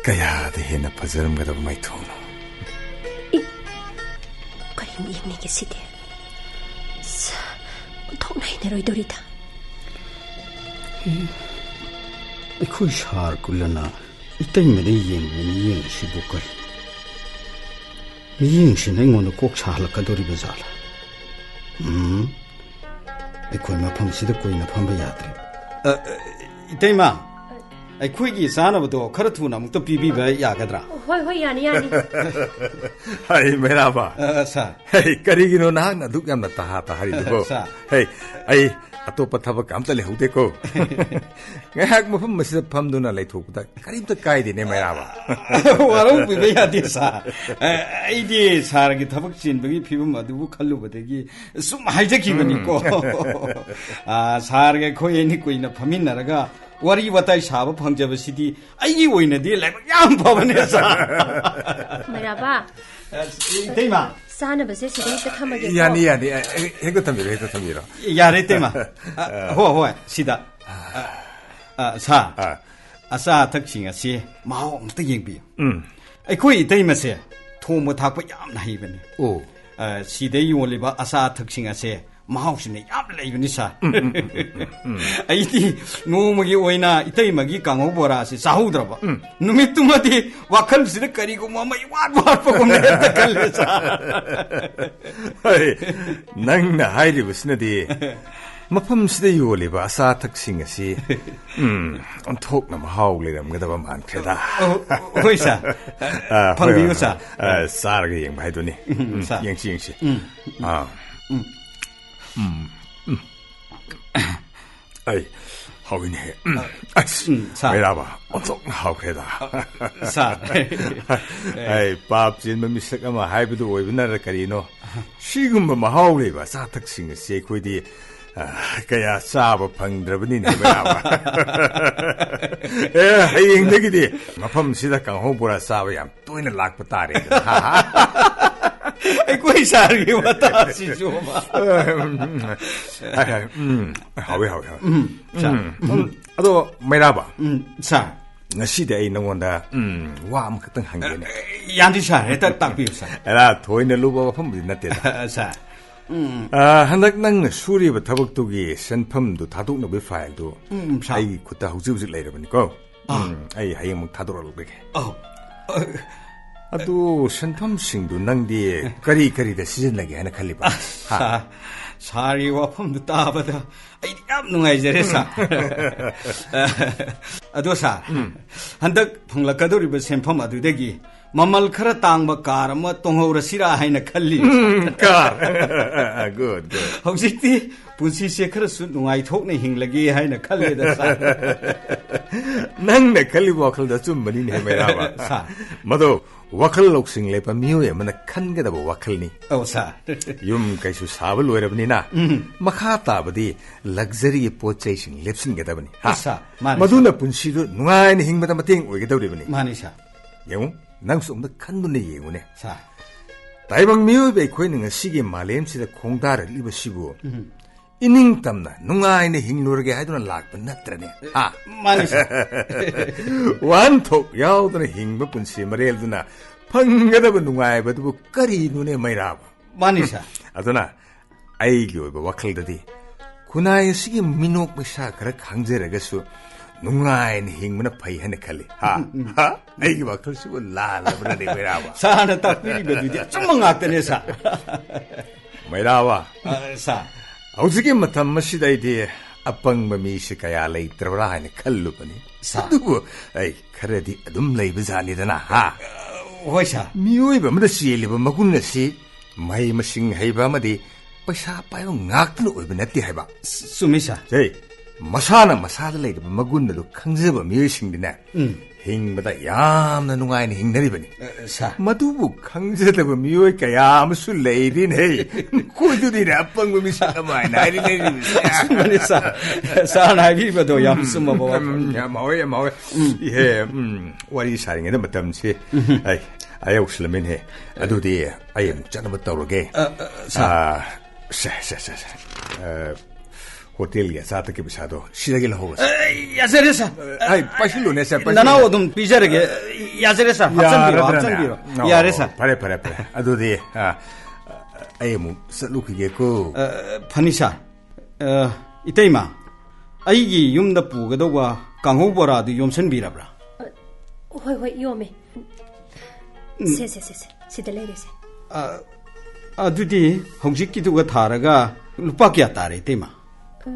ꯀꯌꯥꯗ ꯍꯦꯟꯅ ꯐꯖꯔꯝꯒꯗꯕ ꯃꯥꯏꯊꯣꯡꯅꯣ꯫ ꯏ, ꯀꯔꯤ ꯃꯤꯠꯌꯦꯡꯅꯤꯒꯦ ꯁꯤꯗꯤ? ꯁ, ꯑꯣꯟꯊꯣꯛꯅ ꯍꯩꯅꯔꯣꯏꯗꯧꯔꯤꯗ꯫ ꯏ, ꯑꯩꯈꯣꯏ ꯁꯥꯔ ꯀꯨꯂꯅ ꯏꯇꯩꯃꯗ ꯌꯦꯡꯕ ꯃꯤꯠꯌꯦꯡ ꯑꯁꯤꯕꯨ ꯀꯔꯤ? ꯃꯤꯠꯌꯦꯡꯁꯤꯅ ꯑꯩꯉꯣꯟꯗ ꯀꯣꯛ ꯁꯥꯍꯜꯂꯛꯀꯗꯧꯔꯤꯕ ꯖꯥꯠꯂ? ꯎꯝ, ꯑꯩꯈꯣꯏ ꯃꯐꯝꯁꯤꯗ ꯀꯨꯏꯅ ꯐꯝꯕ ꯌꯥꯗ꯭ꯔꯦ꯫ ꯑ, ꯑ, ꯏꯇꯩꯃ, ꯑꯩꯈꯣꯏꯒꯤ ꯆꯥꯅꯕꯗꯣ ꯈꯔ ꯊꯨꯅ ꯑꯃꯨꯛꯇ ꯄꯤꯕꯤꯕ ꯌꯥꯒꯗ꯭ꯔꯥ? ꯍꯣꯏ, ꯍꯣꯏ, ꯌꯥꯅꯤ, ꯌꯥꯅꯤ꯫ ꯍꯩ, ꯃꯩꯔꯥꯕ꯫ ꯑ, ꯁꯥꯔ꯫ ꯍꯩ, ꯀꯔꯤꯒꯤꯅꯣ ꯅꯍꯥꯛꯅ ꯑꯗꯨꯛ ꯌꯥꯝꯅ ꯇꯍꯥ ꯇꯍꯥꯔꯤꯗꯨꯕꯣ? ꯁꯥꯔ꯫ ꯍꯩ, ꯑꯩ ꯑꯇꯣꯞꯄ ꯊꯕꯛ ꯑꯝꯇ ꯂꯩꯍꯧꯗꯦꯀꯣ꯫ ꯉꯥꯏꯍꯥꯛ ꯃꯐꯝ ꯑꯁꯤꯗ ꯐꯝꯗꯨꯅ ꯂꯩꯊꯣꯛꯄꯗ ꯀꯔꯤꯝꯇ ꯀꯥꯏꯗꯦꯅꯦ, ꯃꯩꯔꯥꯕ꯫ ꯋꯥꯔꯧꯕꯤꯕ ꯌꯥꯗꯦ, ꯁꯥꯔ꯫ ꯑ, ꯑꯩꯗꯤ ꯁꯥꯔꯒꯤ ꯊꯕꯛ ꯆꯤꯟꯕꯒꯤ ꯐꯤꯕꯝ ꯑꯗꯨꯕꯨ ꯈꯜꯂꯨꯕꯗꯒꯤ ꯁꯨꯝ ꯍꯥꯏꯖꯈꯤꯕꯅꯤꯀꯣ꯫ ꯎꯝ꯫ ꯑ, ꯁꯥꯔꯒ ꯑꯩꯈꯣꯏ ꯑꯅꯤ ꯀꯨꯏꯅ ꯐꯝꯃꯤꯟꯅꯔꯒ ꯋꯥꯔꯤ ꯋꯥꯇꯥꯏ ꯁꯥꯕ ꯐꯪꯖꯕꯁꯤꯗꯤ ꯑꯩꯒꯤ ꯑꯣꯏꯅꯗꯤ ꯂꯥꯏꯕꯛ ꯌꯥꯝ ꯐꯕꯅꯦ, ꯁꯥꯔ꯫ ꯃꯩꯔꯥꯕ꯫ ꯑ, ꯏꯇꯩꯃ꯫ ꯆꯥꯅꯕꯁꯦ ꯁꯤꯗ ꯍꯦꯛꯇ ꯊꯝꯃꯒꯦꯀꯣ꯫ ꯌꯥꯅꯤ, ꯌꯥꯅꯤ꯫ ꯑ, ꯍꯦꯛꯇ ꯊꯝꯕꯤꯔꯣ, ꯍꯦꯛꯇ ꯊꯝꯕꯤꯔꯣ꯫ ꯌꯥꯔꯦ, ꯏꯇꯩꯃ꯫ ꯑ, ꯍꯣꯏ, ꯍꯣꯏ, ꯁꯤꯗ꯫ ꯑ, ꯑ, ꯁꯥꯔ, ꯑ꯫ ꯑꯆꯥ ꯑꯊꯛꯁꯤꯡ ꯑꯁꯤ ꯃꯍꯥꯎ ꯑꯃꯨꯛꯇ ꯌꯦꯡꯕꯤꯌꯨ꯫ ꯎꯝ꯫ ꯑꯩꯈꯣꯏ ꯏꯇꯩꯃꯁꯦ ꯊꯣꯡꯕ ꯊꯥꯛꯄ ꯌꯥꯝꯅ ꯍꯩꯕꯅꯤ꯫ ꯑꯣ꯫ ꯑ, ꯁꯤꯗ ꯌꯣꯜꯂꯤꯕ ꯑꯆꯥ ꯑꯊꯛꯁꯤꯡ ꯑꯁꯦ ꯃꯍꯥꯎꯁꯤꯅ ꯌꯥꯝ ꯂꯩꯕꯅꯤ, ꯁꯥꯔ꯫ ꯎꯝ, ꯎꯝ, ꯎꯝ, ꯎꯝ, ꯎꯝ꯫ ꯑꯩꯗꯤ ꯅꯣꯡꯃꯒꯤ ꯑꯣꯏꯅ ꯏꯇꯩꯃꯒꯤ ꯀꯥꯡꯍꯧ ꯕꯣꯔꯥꯁꯦ ꯆꯥꯍꯧꯗ꯭ꯔꯕ꯫ ꯎꯝ꯫ ꯅꯨꯃꯤꯠꯇꯨꯃꯗꯤ ꯋꯥꯈꯜꯁꯤꯗ ꯀꯔꯤꯒꯨꯝꯕ ꯑꯃ ꯏꯋꯥꯠ ꯋꯥꯠꯄꯒꯨꯝꯅ ꯍꯦꯛꯇ ꯈꯜꯂꯦ, ꯁꯥꯔ꯫ ꯍꯣꯏ, ꯅꯪꯅ ꯍꯥꯏꯔꯤꯕꯁꯤꯅꯗꯤ ꯃꯐꯝꯁꯤꯗ ꯌꯣꯜꯂꯤꯕ ꯑꯆꯥ ꯑꯊꯛꯁꯤꯡ ꯑꯁꯤ, ꯎꯝ, ꯑꯣꯟꯊꯣꯛꯅ ꯃꯍꯥꯎ ꯂꯩꯔꯝꯒꯗꯕ ꯃꯥꯟꯈ꯭ꯔꯦꯗ꯫ ꯑꯣ, ꯍꯣꯏ, ꯁꯥꯔ꯫ ꯑ, ꯍꯣꯏ, ꯐꯪꯕꯤꯌꯨ, ꯍꯣꯏ, ꯁꯥꯔ꯫ ꯑ, ꯆꯥꯔꯒ ꯌꯦꯡꯕ ꯍꯥꯏꯗꯨꯅꯤ꯫ ꯎꯝ, ꯎꯝ, ꯁꯥꯔ꯫ ꯌꯦꯡꯁꯤ, ꯌꯦꯡꯁꯤ꯫ ꯎꯝ꯫ ꯑꯥ꯫ ꯎꯝ꯫ ꯎꯝ꯫ ꯎꯝ꯫ ꯑꯩ, ꯍꯥꯎꯏꯅꯦꯍꯦ꯫ ꯎꯝ꯫ ꯑꯁ, ꯎꯝ, ꯁꯥꯔ꯫ ꯃꯩꯔꯥꯕ, ꯑꯣꯟꯊꯣꯛꯅ ꯍꯥꯎꯈ꯭ꯔꯦꯗ꯫ ꯁꯥꯔ꯫ ꯑꯩ, ꯄꯥꯞ ꯆꯦꯟꯕ ꯃꯤꯁꯛ ꯑꯃ ꯍꯥꯏꯕꯗꯨ ꯑꯣꯏꯕꯅꯔ ꯀꯔꯤꯅꯣ, ꯁꯤꯒꯨꯝꯕ ꯃꯍꯥꯎ ꯂꯩꯕ ꯑꯆꯥ ꯑꯊꯛꯁꯤꯡ ꯑꯁꯤ ꯑꯩꯈꯣꯏꯗꯤ, ꯑ, ꯀꯌꯥ ꯆꯥꯕ ꯐꯪꯗ꯭ꯔꯕꯅꯤꯅꯦ, ꯃꯩꯔꯥꯕ꯫ ꯑꯦ, ꯍꯌꯦꯡꯗꯒꯤꯗꯤ ꯃꯐꯝꯁꯤꯗ ꯀꯥꯡꯍꯧ ꯕꯣꯔꯥ ꯆꯥꯕ ꯌꯥꯝ ꯇꯣꯏꯅ ꯂꯥꯛꯄ ꯇꯥꯔꯦꯗꯅ꯫ ꯑꯩꯈꯣꯏ ꯁꯥꯔꯒꯤ ꯋꯥꯇꯥꯁꯤꯁꯨ ꯑꯃ꯫ ꯎꯝ, ꯍꯥꯎꯋꯦ, ꯍꯥꯎꯋꯦ, ꯍꯥꯎꯋꯦ꯫ ꯎꯝ, ꯁꯥꯔ꯫ ꯎꯝ, ꯎꯝ꯫ ꯑꯗꯣ, ꯃꯩꯔꯥꯕ, ꯎꯝ, ꯁꯥꯔ꯫ ꯉꯁꯤꯗꯤ ꯑꯩ ꯅꯉꯣꯟꯗ, ꯎꯝ, ꯋꯥ ꯑꯃꯈꯛꯇꯪ ꯍꯪꯒꯦꯅꯦ꯫ ꯑꯦ, ꯌꯥꯅꯤ, ꯁꯥꯔ꯫ ꯍꯦꯛꯇ ꯇꯥꯛꯄꯤꯌꯨ, ꯁꯥꯔ꯫ ꯑꯦꯔꯥ, ꯊꯣꯏꯅ ꯂꯨꯕ ꯋꯥꯐꯝꯕꯨꯗꯤ ꯅꯠꯇꯦꯗ꯫ ꯁꯥꯔ꯫ ꯎꯝ꯫ ꯑ, ꯍꯟꯗꯛ ꯅꯪꯅ ꯁꯨꯔꯤꯕ ꯊꯕꯛꯇꯨꯒꯤ ꯁꯦꯟꯐꯝꯗꯨ ꯊꯥꯗꯣꯛꯅꯕꯒꯤ ꯐꯥꯏꯜꯗꯨ ꯎꯝ, ꯁꯥꯔ꯫ ꯑꯩꯒꯤ ꯈꯨꯠꯇ ꯍꯧꯖꯤꯛ ꯍꯧꯖꯤꯛ ꯂꯩꯔꯕꯅꯤꯀꯣ꯫ ꯑꯥ꯫ ꯎꯝ, ꯑꯩ ꯍꯌꯦꯡꯃꯨꯛ ꯊꯥꯗꯣꯔꯛꯂꯒꯦ꯫ ꯑꯧ꯫ ꯑꯗꯨ ꯁꯦꯟꯐꯝꯁꯤꯡꯗꯨ ꯅꯪꯗꯤ ꯀꯔꯤ ꯀꯔꯤꯗ ꯁꯤꯖꯤꯟꯅꯒꯦ ꯍꯥꯏꯅ ꯈꯜꯂꯤꯕ? ꯑꯁ, ꯍꯥ? ꯁꯥꯔ, ꯁꯥꯔꯒꯤ ꯋꯥꯐꯝꯗꯨ ꯇꯥꯕꯗ ꯑꯩꯗꯤ ꯌꯥꯝ ꯅꯨꯡꯉꯥꯏꯖꯔꯦ, ꯁꯥꯔ꯫ ꯑꯗꯣ, ꯁꯥꯔ, ꯎꯝ꯫ ꯍꯟꯗꯛ ꯐꯪꯂꯛꯀꯗꯧꯔꯤꯕ ꯁꯦꯟꯐꯝ ꯑꯗꯨꯗꯒꯤ ꯃꯃꯜ ꯈꯔ ꯇꯥꯡꯕ ꯀꯥꯔ ꯑꯃ ꯇꯣꯡꯍꯧꯔꯁꯤꯔꯥ ꯍꯥꯏꯅ ꯈꯜꯂꯤ, ꯁꯥꯔ꯫ ꯎꯝ, ꯀꯥꯔ꯫ Good, good. ꯍꯧꯖꯤꯛꯇꯤ ꯄꯨꯟꯁꯤꯁꯦ ꯈꯔꯁꯨ ꯅꯨꯡꯉꯥꯏꯊꯣꯛꯅ ꯍꯤꯡꯂꯒꯦ ꯍꯥꯏꯅ ꯈꯜꯂꯦꯗ, ꯁꯥꯔ꯫ ꯅꯪꯅ ꯈꯜꯂꯤꯕ ꯋꯥꯈꯜꯗꯣ ꯑꯆꯨꯝꯕꯅꯤꯅꯦ, ꯃꯩꯔꯥꯕ꯫ ꯁꯥꯔ꯫ ꯃꯗꯣ ꯋꯥꯈꯜ ꯂꯧꯁꯤꯡ ꯂꯩꯕ ꯃꯤꯑꯣꯏ ꯑꯃꯅ ꯈꯟꯒꯗꯕ ꯋꯥꯈꯜꯅꯤ꯫ ꯑꯧ, ꯁꯥꯔ꯫ ꯌꯨꯝ ꯀꯩꯁꯨ ꯁꯥꯕ ꯂꯣꯏꯔꯕꯅꯤꯅ, ꯎꯝ꯫ ꯃꯈꯥ ꯇꯥꯕꯗꯤ ꯂꯛꯖꯔꯤꯒꯤ ꯄꯣꯠ ꯆꯩꯁꯤꯡ ꯂꯦꯞꯁꯤꯟꯒꯗꯕꯅꯤ, ꯍꯥ? ꯁꯥꯔ, ꯃꯥꯅꯤ, ꯃꯗꯨꯅ ꯁꯥꯔ꯫ ꯄꯨꯟꯁꯤꯗꯨ ꯅꯨꯡꯉꯥꯏꯅ ꯍꯤꯡꯕꯗ ꯃꯇꯦꯡ ꯑꯣꯏꯒꯗꯧꯔꯤꯕꯅꯤ꯫ ꯃꯥꯅꯤ, ꯁꯥꯔ꯫ ꯌꯦꯡꯉꯨ, ꯅꯪꯁꯨ ꯑꯝꯇ ꯈꯟꯗꯨꯅ ꯌꯦꯡꯉꯨꯅꯦ꯫ ꯁꯥꯔ꯫ ꯇꯥꯏꯕꯪ ꯃꯤꯑꯣꯏꯕ ꯑꯩꯈꯣꯏꯅ ꯉꯁꯤꯒꯤ ꯃꯥꯂꯦꯝꯁꯤꯗ ꯈꯣꯡꯗꯥꯔꯛꯂꯤꯕꯁꯤꯕꯨ, ꯎꯝ꯫ ꯏꯅꯤꯡꯇꯝꯅ ꯅꯨꯡꯉꯥꯏꯅ ꯍꯤꯡꯂꯨꯔꯒꯦ ꯍꯥꯏꯗꯨꯅ ꯂꯥꯛꯄ ꯅꯠꯇ꯭ꯔꯅꯦ? ꯍꯥ? ꯃꯥꯅꯤ, ꯁꯥꯔ꯫ ꯋꯥꯍꯟꯊꯣꯛ ꯌꯥꯎꯗꯅ ꯍꯤꯡꯕ ꯄꯨꯟꯁꯤ ꯃꯔꯦꯜꯗꯨꯅ ꯐꯪꯒꯗꯕ ꯅꯨꯡꯉꯥꯏꯕꯗꯨꯕꯨ ꯀꯔꯤꯅꯣꯅꯦ, ꯃꯩꯔꯥꯕ? ꯃꯥꯅꯤ, ꯁꯥꯔ꯫ ꯑꯗꯨꯅ ꯑꯩꯒꯤ ꯑꯣꯏꯕ ꯋꯥꯈꯜꯗꯗꯤ ꯈꯨꯟꯅꯥꯏ ꯑꯁꯤꯒꯤ ꯃꯤꯅꯣꯛ ꯃꯩꯁꯥ ꯈꯔ ꯈꯪꯖꯔꯒꯁꯨ ꯅꯨꯡꯉꯥꯏꯅ ꯍꯤꯡꯕꯅ ꯐꯩ ꯍꯥꯏꯅ ꯈꯜꯂꯤ꯫ ꯍꯥ? ꯎꯝ, ꯎꯝ꯫ ꯍꯥ? ꯑꯩꯒꯤ ꯋꯥꯈꯜꯁꯤꯕꯨ ꯂꯥꯜꯂꯕ꯭ꯔꯅꯦ, ꯃꯩꯔꯥꯕ? ꯁꯥꯔꯅ ꯇꯥꯛꯄꯤꯔꯤꯕꯗꯨꯗꯤ ꯑꯆꯨꯝꯕ ꯉꯥꯛꯇꯅꯦ, ꯁꯥꯔ꯫ ꯃꯩꯔꯥꯕ, ꯑ, ꯁꯥꯔ꯫ ꯍꯧꯖꯤꯛꯀꯤ ꯃꯇꯝ ꯑꯁꯤꯗ ꯑꯩꯗꯤ ꯑꯄꯪꯕ ꯃꯤꯁꯤ ꯀꯌꯥ ꯂꯩꯇ꯭ꯔꯕ꯭ꯔꯥ ꯍꯥꯏꯅ ꯈꯜꯂꯨꯕꯅꯤ꯫ ꯁꯥꯔ꯫ ꯑꯗꯨꯕꯨ ꯑꯩ ꯈꯔꯗꯤ ꯑꯗꯨꯝ ꯂꯩꯕꯖꯥꯠꯅꯤꯗꯅ, ꯍꯥ? ꯍꯣꯏ, ꯁꯥꯔ꯫ ꯃꯤꯑꯣꯏꯕ ꯑꯃꯗ ꯆꯦꯜꯂꯤꯕ ꯃꯒꯨꯟ ꯑꯁꯤ ꯃꯍꯩ ꯃꯁꯤꯡ ꯍꯩꯕ ꯑꯃꯗꯤ ꯄꯩꯁꯥ ꯄꯥꯏꯕ ꯉꯥꯛꯇꯅ ꯑꯣꯏꯕ ꯅꯠꯇꯦ ꯍꯥꯏꯕ꯫ ꯆꯨꯝꯃꯤ, ꯁꯥꯔ꯫ ꯍꯦ, ꯃꯁꯥꯅ ꯃꯁꯥꯗ ꯂꯩꯔꯤꯕ ꯃꯒꯨꯟ ꯑꯗꯨ ꯈꯪꯖꯕ ꯃꯤꯑꯣꯏꯁꯤꯡꯗꯤꯅꯦ, ꯎꯝ꯫ ꯍꯤꯡꯕꯗ ꯌꯥꯝꯅ ꯅꯨꯡꯉꯥꯏꯅ ꯍꯤꯡꯅꯔꯤꯕꯅꯤ꯫ ꯑ, ꯁꯥꯔ꯫ ꯃꯗꯨꯕꯨ ꯈꯪꯖꯗꯕ ꯃꯤꯑꯣꯏ ꯀꯌꯥ ꯑꯃꯁꯨ ꯂꯩꯔꯤꯅꯦ꯫ ꯃꯈꯣꯏꯗꯨꯗꯤꯅꯦ, ꯑꯄꯪꯕ ꯃꯤꯁꯛ ꯑꯃ ꯍꯥꯏꯅ ꯍꯥꯏꯔꯤ ꯂꯩꯔꯤꯕꯁꯦ꯫ ꯑꯆꯨꯝꯕꯅꯤ, ꯁꯥꯔ꯫ ꯁꯥꯔꯅ ꯍꯥꯏꯕꯤꯕꯗꯣ ꯌꯥꯝ ꯆꯨꯝꯃꯕ ꯎꯝ, ꯋꯥꯐꯝꯅꯤ꯫ ꯌꯥꯝ ꯍꯥꯎꯋꯦ, ꯌꯥꯝ ꯍꯥꯎꯋꯦ꯫ ꯎꯝ꯫ ꯏꯍꯦ, ꯎꯝ, ꯋꯥꯔꯤ ꯁꯥꯔꯤꯉꯩꯗ ꯃꯇꯝꯁꯤ, ꯎꯝ꯫ ꯑꯩ, ꯑꯩ ꯌꯧꯁꯤꯜꯂꯝꯃꯤꯅꯦ꯫ ꯑꯗꯨꯗꯤ ꯑꯩ ꯑꯃꯨꯛ ꯆꯠꯅꯕ ꯇꯧꯔꯒꯦ꯫ ꯑ, ꯑ, ꯁꯥꯔ꯫ ꯑ, ꯁꯦ, ꯁꯦ, ꯁꯦ, ꯁꯦ꯫ ꯑ, ꯍꯣꯇꯦꯜꯒꯤ ꯑꯆꯥ ꯑꯊꯛꯀꯤ ꯄꯩꯁꯥꯗꯣ ꯁꯤꯗꯒꯤ ꯂꯧꯍꯧꯔꯁꯤ꯫ ꯑ, ꯌꯥꯖꯔꯦ, ꯁꯥꯔ꯫ ꯑ, ꯑꯩ ꯄꯥꯏꯁꯤꯜꯂꯨꯅꯦ, ꯁꯥꯔ, ꯄꯥꯏꯁꯤꯜꯂꯨꯅꯦ꯫ ꯅꯅꯥꯎ ꯑꯗꯨꯝ ꯄꯤꯖꯔꯒꯦ꯫ ꯌꯥꯖꯔꯦ, ꯁꯥꯔ꯫ ꯍꯥꯞꯆꯟꯕꯤꯔꯣ, ꯌꯥꯔꯗ꯭ꯔꯅꯦ? ꯍꯥꯞꯆꯟꯕꯤꯔꯣ꯫ ꯑꯣ, ꯌꯥꯔꯦ, ꯁꯥꯔ꯫ ꯐꯔꯦ, ꯐꯔꯦ, ꯐꯔꯦ꯫ ꯑꯗꯨꯗꯤ, ꯑ, ꯑꯩ ꯑꯃꯨꯛ ꯆꯠꯂꯨꯈꯤꯒꯦꯀꯣ꯫ ꯑ, ꯐꯅꯤ, ꯁꯥꯔ꯫ ꯑ, ꯏꯇꯩꯃ, ꯑꯩꯒꯤ ꯌꯨꯝꯗ ꯄꯨꯒꯗꯧꯕ ꯀꯥꯡꯍꯧ ꯕꯣꯔꯥꯗꯨ ꯌꯣꯝꯁꯤꯟꯕꯤꯔꯕ꯭ꯔꯥ? ꯑ, ꯍꯣꯏ, ꯍꯣꯏ, ꯌꯣꯝꯃꯦ꯫ ꯎꯝ꯫ ꯁꯦ, ꯁꯦ, ꯁꯦ, ꯁꯦ, ꯁꯤꯗ ꯂꯩꯔꯦꯁꯦ꯫ ꯑ, ꯑꯗꯨꯗꯤ ꯍꯧꯖꯤꯛꯀꯤꯗꯨꯒ ꯊꯥꯔꯒ ꯂꯨꯄꯥ ꯀꯌꯥ ꯇꯥꯔꯦ, ꯏꯇꯩꯃ? ꯑ,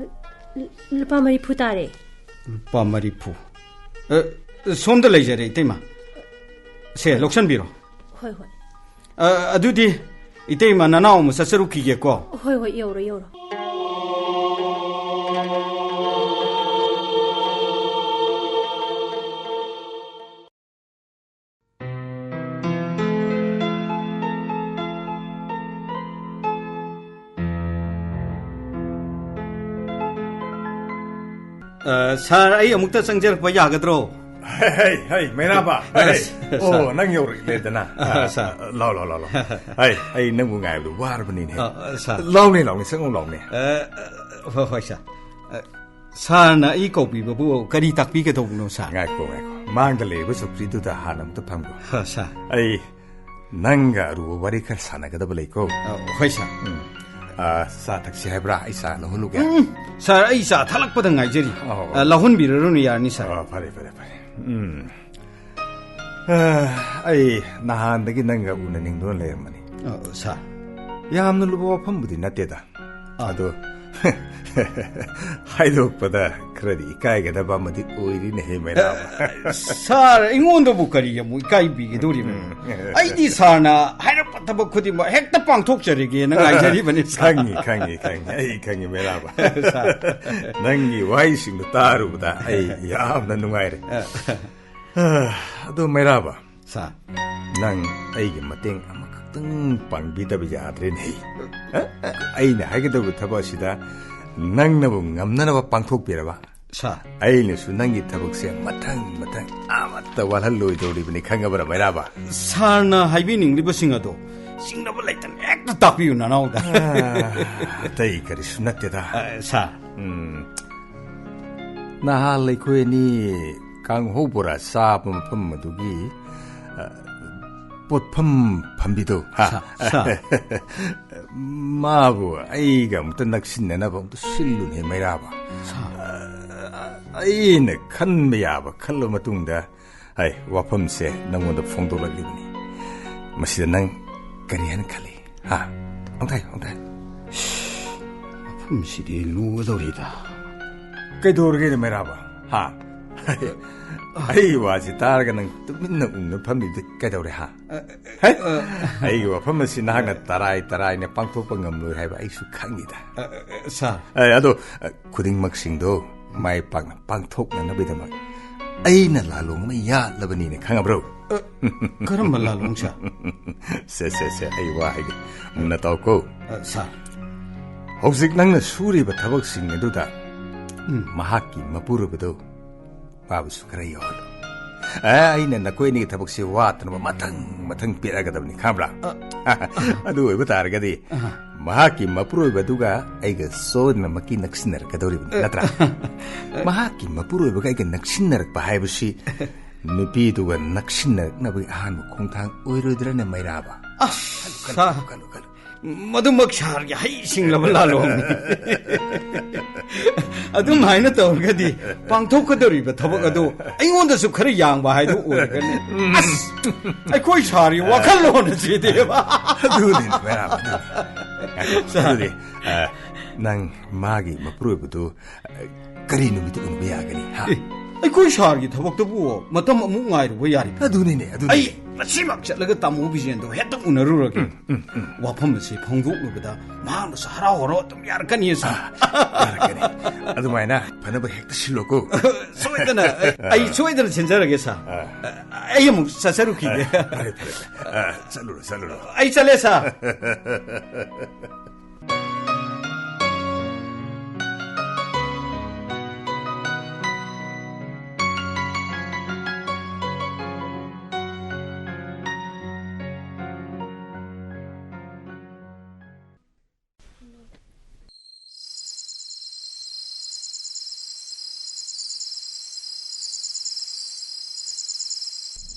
ꯂꯨꯄꯥ ꯃꯔꯤꯐꯨ ꯇꯥꯔꯦ꯫ ꯂꯨꯄꯥ ꯃꯔꯤꯐꯨ꯫ ꯑ, ꯁꯣꯝꯗ ꯂꯩꯖꯔꯦ, ꯏꯇꯩꯃ꯫ ꯁꯦ, ꯂꯧꯁꯟꯕꯤꯔꯣ꯫ ꯍꯣꯏ, ꯍꯣꯏ꯫ ꯑ, ꯑꯗꯨꯗꯤ ꯏꯇꯩꯃ, ꯅꯅꯥꯎ ꯑꯃ ꯆꯠꯆꯔꯨꯈꯤꯒꯦꯀꯣ꯫ ꯍꯣꯏ, ꯍꯣꯏ, ꯌꯧꯔꯣ, ꯌꯧꯔꯣ꯫ ꯑ, ꯁꯥꯔ, ꯑꯩ ꯑꯃꯨꯛꯇ ꯆꯪꯖꯔꯛꯄ ꯌꯥꯒꯗ꯭ꯔꯣ? ꯍꯩ, ꯍꯩ, ꯍꯩ, ꯃꯩꯔꯥꯕ꯫ ꯑ, ꯍꯩ. ꯁꯥꯔ꯫ ꯑꯣ, ꯅꯪ ꯌꯧꯔꯛꯂꯦꯗꯅ꯫ ꯑ, ꯁꯥꯔ꯫ ꯑ, ꯂꯥꯎ, ꯂꯥꯎ, ꯂꯥꯎ, ꯂꯥꯎ꯫ ꯍꯩ, ꯑꯩ ꯅꯪꯕꯨ ꯉꯥꯏꯕꯗ ꯋꯥꯔꯕꯅꯤꯅꯦ꯫ ꯑ, ꯑ, ꯁꯥꯔ꯫ ꯂꯥꯎꯅꯦ, ꯂꯥꯎꯅꯦ, ꯆꯪꯉꯨ ꯂꯥꯎꯅꯦ꯫ ꯑ, ꯑ, ꯍꯣꯏ, ꯍꯣꯏ, ꯁꯥꯔ꯫ ꯑ, ꯁꯥꯔꯅ ꯑꯩ ꯀꯧꯕꯤꯕꯕꯨ ꯀꯔꯤ ꯇꯥꯛꯄꯤꯒꯗꯧꯕꯅꯣ, ꯁꯥꯔ? ꯉꯥꯏꯈꯣ, ꯉꯥꯏꯈꯣ꯫ ꯃꯥꯡꯗ ꯂꯩꯔꯤꯕ ꯆꯧꯀ꯭ꯔꯤꯗꯨꯗ ꯍꯥꯟꯅ ꯑꯃꯨꯛꯇ ꯐꯝꯈꯣ꯫ ꯑ, ꯁꯥꯔ꯫ ꯑꯩ ꯅꯪꯒ ꯑꯔꯨꯕ ꯋꯥꯔꯤ ꯈꯔ ꯁꯥꯟꯅꯒꯗꯕ ꯂꯩꯀꯣ꯫ ꯑ, ꯍꯣꯏ, ꯁꯥꯔ꯫ ꯎꯝ꯫ ꯑ, ꯆꯥ ꯊꯛꯁꯤ ꯍꯥꯏꯕ꯭ꯔꯥ? ꯑꯩ ꯆꯥ ꯂꯧꯍꯜꯂꯨꯒꯦ꯫ ꯎꯝ, ꯁꯥꯔ, ꯑꯩ ꯆꯥ ꯊꯛꯂꯛꯄꯗ ꯉꯥꯏꯖꯔꯤ꯫ ꯑꯣ꯫ ꯑ, ꯂꯧꯍꯟꯕꯤꯔꯔꯨꯅꯨ, ꯌꯥꯔꯅꯤ, ꯁꯥꯔ꯫ ꯑ, ꯐꯔꯦ, ꯐꯔꯦ, ꯐꯔꯦ꯫ ꯎꯝ꯫ ꯑ, ꯑꯩ ꯅꯍꯥꯟꯗꯒꯤ ꯅꯪꯒ ꯎꯅꯅꯤꯡꯗꯨꯅ ꯂꯩꯔꯝꯕꯅꯤ꯫ ꯑ, ꯁꯥꯔ꯫ ꯌꯥꯝꯅ ꯂꯨꯕ ꯋꯥꯐꯝꯕꯨꯗꯤ ꯅꯠꯇꯦꯗ꯫ ꯑꯗꯣ ꯍꯥꯏꯗꯣꯛꯄꯗ ꯈꯔꯗꯤ ꯏꯀꯥꯏꯒꯗꯕ ꯑꯃꯗꯤ ꯑꯣꯏꯔꯤꯅꯦꯍꯦ, ꯃꯩꯔꯥꯕ꯫ ꯁꯥꯔ, ꯑꯩꯉꯣꯟꯗꯕꯨ ꯀꯔꯤ ꯑꯃꯨꯛ ꯏꯀꯥꯏꯕꯤꯒꯗꯧꯔꯤꯕꯅꯣ? ꯎꯝ꯫ ꯑꯩꯗꯤ ꯁꯥꯔꯅ ꯍꯥꯏꯔꯛꯄ ꯊꯕꯛ ꯈꯨꯗꯤꯡꯃꯛ ꯍꯦꯛꯇ ꯄꯥꯡꯊꯣꯛꯆꯔꯒꯦꯅ ꯉꯥꯏꯖꯔꯤꯕꯅꯤ, ꯁꯥꯔ꯫ ꯈꯪꯉꯤ, ꯈꯪꯉꯤ, ꯈꯪꯉꯤ꯫ ꯑꯩ ꯈꯪꯉꯤ, ꯃꯩꯔꯥꯕ꯫ ꯁꯥꯔ꯫ ꯅꯪꯒꯤ ꯋꯥꯍꯩꯁꯤꯡꯗꯣ ꯇꯥꯔꯨꯕꯗ ꯑꯩ ꯌꯥꯝꯅ ꯅꯨꯡꯉꯥꯏꯔꯦ꯫ ꯑ꯫ ꯑꯗꯣ ꯃꯩꯔꯥꯕ, ꯁꯥꯔ꯫ ꯅꯪ ꯑꯩꯒꯤ ꯃꯇꯦꯡ ꯑꯃꯈꯛꯇꯪ ꯄꯥꯡꯕꯤꯗꯕ ꯌꯥꯗ꯭ꯔꯦꯅꯦ꯫ ꯑꯩꯅ ꯍꯥꯏꯒꯗꯧꯕ ꯊꯕꯛ ꯑꯁꯤꯗ ꯅꯪꯅꯕꯨ ꯉꯝꯅꯅꯕ ꯄꯥꯡꯊꯣꯛꯄꯤꯔꯕ? ꯁꯥꯔ꯫ ꯑꯩꯅꯁꯨ ꯅꯪꯒꯤ ꯊꯕꯛꯁꯦ ꯃꯊꯪ ꯃꯊꯪ ꯑꯃꯠꯇ ꯋꯥꯠꯍꯜꯂꯣꯏꯗꯧꯔꯤꯕꯅꯤ, ꯈꯪꯉꯕ꯭ꯔꯥ ꯃꯩꯔꯥꯕ? ꯁꯥꯔꯅ ꯍꯥꯏꯕꯤꯅꯤꯡꯂꯤꯕꯁꯤꯡ ꯑꯗꯣ ꯆꯤꯡꯅꯕ ꯂꯩꯇꯅ ꯍꯦꯛꯇ ꯇꯥꯛꯄꯤꯌꯨ, ꯅꯅꯥꯎꯗ꯫ ꯑ, ꯑꯇꯩ ꯀꯔꯤꯁꯨ ꯅꯠꯇꯦꯗ꯫ ꯑ, ꯁꯥꯔ꯫ ꯎꯝ꯫ ꯅꯍꯥꯟ ꯑꯩꯈꯣꯏ ꯑꯅꯤ ꯀꯥꯡꯍꯧ ꯕꯣꯔꯥ ꯆꯥꯕ ꯃꯐꯝ ꯑꯗꯨꯒꯤ, ꯑ, ꯄꯣꯠꯐꯝ ꯐꯝꯕꯤꯗꯣ, ꯍꯥ? ꯁꯥ-, ꯁꯥ꯫ ꯃꯥꯕꯨ ꯑꯩꯒ ꯑꯃꯨꯛꯇ ꯅꯛꯁꯤꯟꯅꯅꯕ ꯑꯃꯨꯛꯇ ꯁꯤꯜꯂꯨꯅꯦ, ꯃꯩꯔꯥꯕ꯫ ꯁꯥ-, ꯑ, ꯑꯩꯅ ꯈꯟꯕ ꯌꯥꯕ ꯈꯜꯂ ꯃꯇꯨꯡꯗ, ꯑꯩ ꯋꯥꯐꯝꯁꯦ ꯅꯪꯉꯣꯟꯗ ꯐꯣꯡꯗꯣꯛꯂꯛꯂꯤꯕꯅꯤ꯫ ꯃꯁꯤꯗ ꯅꯪ ꯀꯔꯤ ꯍꯥꯏꯅ ꯈꯜꯂꯤ? ꯍꯥ? ꯑꯝꯇ ꯍꯥꯏꯌꯨ, ꯑꯝꯇ ꯍꯥꯏꯌꯨ꯫ ꯃꯐꯝꯁꯤꯗꯤ ꯂꯨꯒꯗꯧꯔꯤꯗ꯫ ꯀꯩꯗꯧꯔꯒꯦꯅꯦ, ꯃꯩꯔꯥꯕ? ꯍꯥ? ꯑꯩ ꯋꯥꯁꯤ ꯇꯥꯔꯒ ꯅꯪ ꯇꯨꯃꯤꯟꯅ ꯎꯪꯅ ꯐꯝꯂꯤꯕꯗꯤ ꯀꯩꯗꯧꯔꯦ, ꯍꯥ? ꯑ, ꯍꯦ? ꯑ, ꯑꯩꯒꯤ ꯋꯥꯐꯝ ꯑꯁꯤ ꯅꯍꯥꯛꯅ ꯇꯔꯥꯏ ꯇꯔꯥꯏꯅ ꯄꯥꯡꯊꯣꯛꯄ ꯉꯝꯂꯣꯏ ꯍꯥꯏꯕ ꯑꯩꯁꯨ ꯈꯪꯉꯤꯗ꯫ ꯑ, ꯑ, ꯁꯥꯔ꯫ ꯑꯦ, ꯑꯗꯣ, ꯑ, ꯈꯨꯗꯤꯡꯃꯛꯁꯤꯡꯗꯣ ꯃꯥꯏ ꯄꯥꯛꯅ ꯄꯥꯡꯊꯣꯛꯅꯅꯕꯒꯤꯗꯃꯛ ꯑꯩꯅ ꯂꯥꯂꯣꯡ ꯑꯃ ꯌꯥꯠꯂꯕꯅꯤꯅ, ꯈꯪꯉꯕ꯭ꯔꯣ? ꯑ, ꯀꯔꯝꯕ ꯂꯥꯂꯣꯡ, ꯁꯥꯔ? ꯁꯦ, ꯁꯦ, ꯁꯦ, ꯑꯩ ꯋꯥ ꯍꯥꯏꯒꯦ꯫ ꯃꯨꯟꯅ ꯇꯥꯎꯀꯣ꯫ ꯑ, ꯁꯥꯔ꯫ ꯍꯧꯖꯤꯛ ꯅꯪꯅ ꯁꯨꯔꯤꯕ ꯊꯕꯛꯁꯤꯡ ꯑꯗꯨꯗ ꯎꯝ꯫ ꯃꯍꯥꯛꯀꯤ ꯃꯄꯨꯔꯣꯏꯕꯗꯨ ꯃꯥꯕꯨꯁꯨ ꯈꯔ ꯌꯥꯎꯍꯜꯂꯨ꯫ ꯑꯦ, ꯑꯩꯅ ꯅꯈꯣꯏ ꯑꯅꯤꯒꯤ ꯊꯕꯛꯁꯦ ꯋꯥꯠꯇꯅꯕ ꯃꯊꯪ ꯃꯊꯪ ꯄꯤꯔꯛꯀꯗꯕꯅꯤ, ꯈꯪꯕ꯭ꯔꯥ? ꯑ, ꯑꯗꯨ ꯑꯣꯏꯕ ꯇꯥꯔꯒꯗꯤ ꯑ꯫ ꯃꯍꯥꯛꯀꯤ ꯃꯄꯨꯔꯣꯏꯕꯗꯨꯒ ꯑꯩꯒ ꯁꯣꯏꯗꯅꯃꯛꯀꯤ ꯅꯛꯁꯤꯟꯅꯔꯛꯀꯗꯧꯔꯤꯕꯅꯤ, ꯅꯠꯇ꯭ꯔꯥ? ꯃꯍꯥꯛꯀꯤ ꯃꯄꯨꯔꯣꯏꯕꯒ ꯑꯩꯒ ꯅꯛꯁꯤꯟꯅꯔꯛꯄ ꯍꯥꯏꯕꯁꯤ ꯅꯨꯄꯤꯗꯨꯒ ꯅꯛꯁꯤꯟꯅꯔꯛꯅꯕꯒꯤ ꯑꯍꯥꯟꯕ ꯈꯣꯡꯊꯥꯡ ꯑꯣꯏꯔꯣꯏꯗ꯭ꯔꯅꯦ, ꯃꯩꯔꯥꯕ? ꯑꯁ, ꯈꯜꯂꯨ, ꯈꯜꯂꯨ, ꯁꯥꯔ, ꯈꯜꯂꯨ, ꯈꯜꯂꯨ, ꯈꯜꯂꯨ꯫ ꯃꯗꯨꯃꯛ ꯁꯥꯔꯒꯤ ꯍꯩ ꯁꯤꯡꯂꯕ ꯂꯥꯂꯣꯡꯅꯤ꯫ ꯑꯗꯨꯝ ꯍꯥꯏꯅ ꯇꯧꯔꯒꯗꯤ ꯄꯥꯡꯊꯣꯛꯀꯗꯧꯔꯤꯕ ꯊꯕꯛ ꯑꯗꯨ ꯑꯩꯉꯣꯟꯗꯁꯨ ꯈꯔ ꯌꯥꯡꯕ ꯍꯥꯏꯗꯨ ꯑꯣꯏꯔꯒꯅꯤ꯫ ꯑꯁ, ꯑꯩꯈꯣꯏ ꯁꯥꯔꯒꯤ ꯋꯥꯈꯜꯂꯣꯟ ꯑꯁꯤꯗꯤꯕ꯫ ꯑꯗꯨꯅꯤ, ꯃꯩꯔꯥꯕ, ꯑꯗꯨꯅꯤ꯫ ꯁꯥꯔ꯫ ꯑꯗꯨꯗꯤ, ꯑ, ꯅꯪ ꯃꯥꯒꯤ ꯃꯄꯨꯔꯣꯏꯕꯗꯨ, ꯑ, ꯀꯔꯤ ꯅꯨꯃꯤꯠꯇ ꯎꯅꯕ ꯌꯥꯒꯅꯤ, ꯍꯥ? ꯑꯦ, ꯑꯩꯈꯣꯏ ꯁꯥꯔꯒꯤ ꯊꯕꯛꯇꯕꯨ ꯃꯇꯝ ꯑꯃꯨꯛ ꯉꯥꯏꯔꯨꯕ ꯌꯥꯔꯤꯕ꯭ꯔꯥ? ꯑꯗꯨꯅꯤꯅꯦ, ꯑꯗꯨꯅꯤꯅꯦ꯫ ꯑꯩ ꯉꯁꯤꯃꯛ ꯆꯠꯂꯒ ꯇꯥꯃꯣ ꯕꯤꯖꯦꯟꯗꯣ ꯍꯦꯛꯇ ꯎꯅꯔꯨꯔꯒꯦ꯫ ꯎꯝ, ꯎꯝ, ꯎꯝ꯫ ꯋꯥꯐꯝ ꯑꯁꯤ ꯐꯣꯡꯗꯣꯛꯂꯨꯕꯗ ꯃꯍꯥꯛꯅꯁꯨ ꯍꯔꯥꯎ ꯍꯔꯥꯎ ꯑꯗꯨꯝ ꯌꯥꯔꯛꯀꯅꯤ, ꯁꯥꯔ꯫ ꯑꯥ, ꯌꯥꯔꯛꯀꯅꯤ꯫ ꯑꯗꯨꯃꯥꯏꯅ ꯐꯅꯕ ꯍꯦꯛꯇ ꯁꯤꯜꯂꯣꯀꯣ꯫ ꯁꯣꯏꯗꯅ, ꯑꯩ ꯁꯣꯏꯗꯅ ꯁꯤꯟꯖꯔꯒꯦ, ꯁꯥꯔ꯫ ꯑꯥ꯫ ꯑꯩ ꯑꯃꯨꯛ ꯆꯠꯆꯔꯨꯈꯤꯒꯦ꯫ ꯑꯥ, ꯐꯔꯦ, ꯐꯔꯦ, ꯐꯔꯦ꯫ ꯑꯥ, ꯆꯠꯂꯨꯔꯣ, ꯆꯠꯂꯨꯔꯣ꯫ ꯑꯩ ꯆꯠꯂꯦ, ꯁꯥꯔ꯫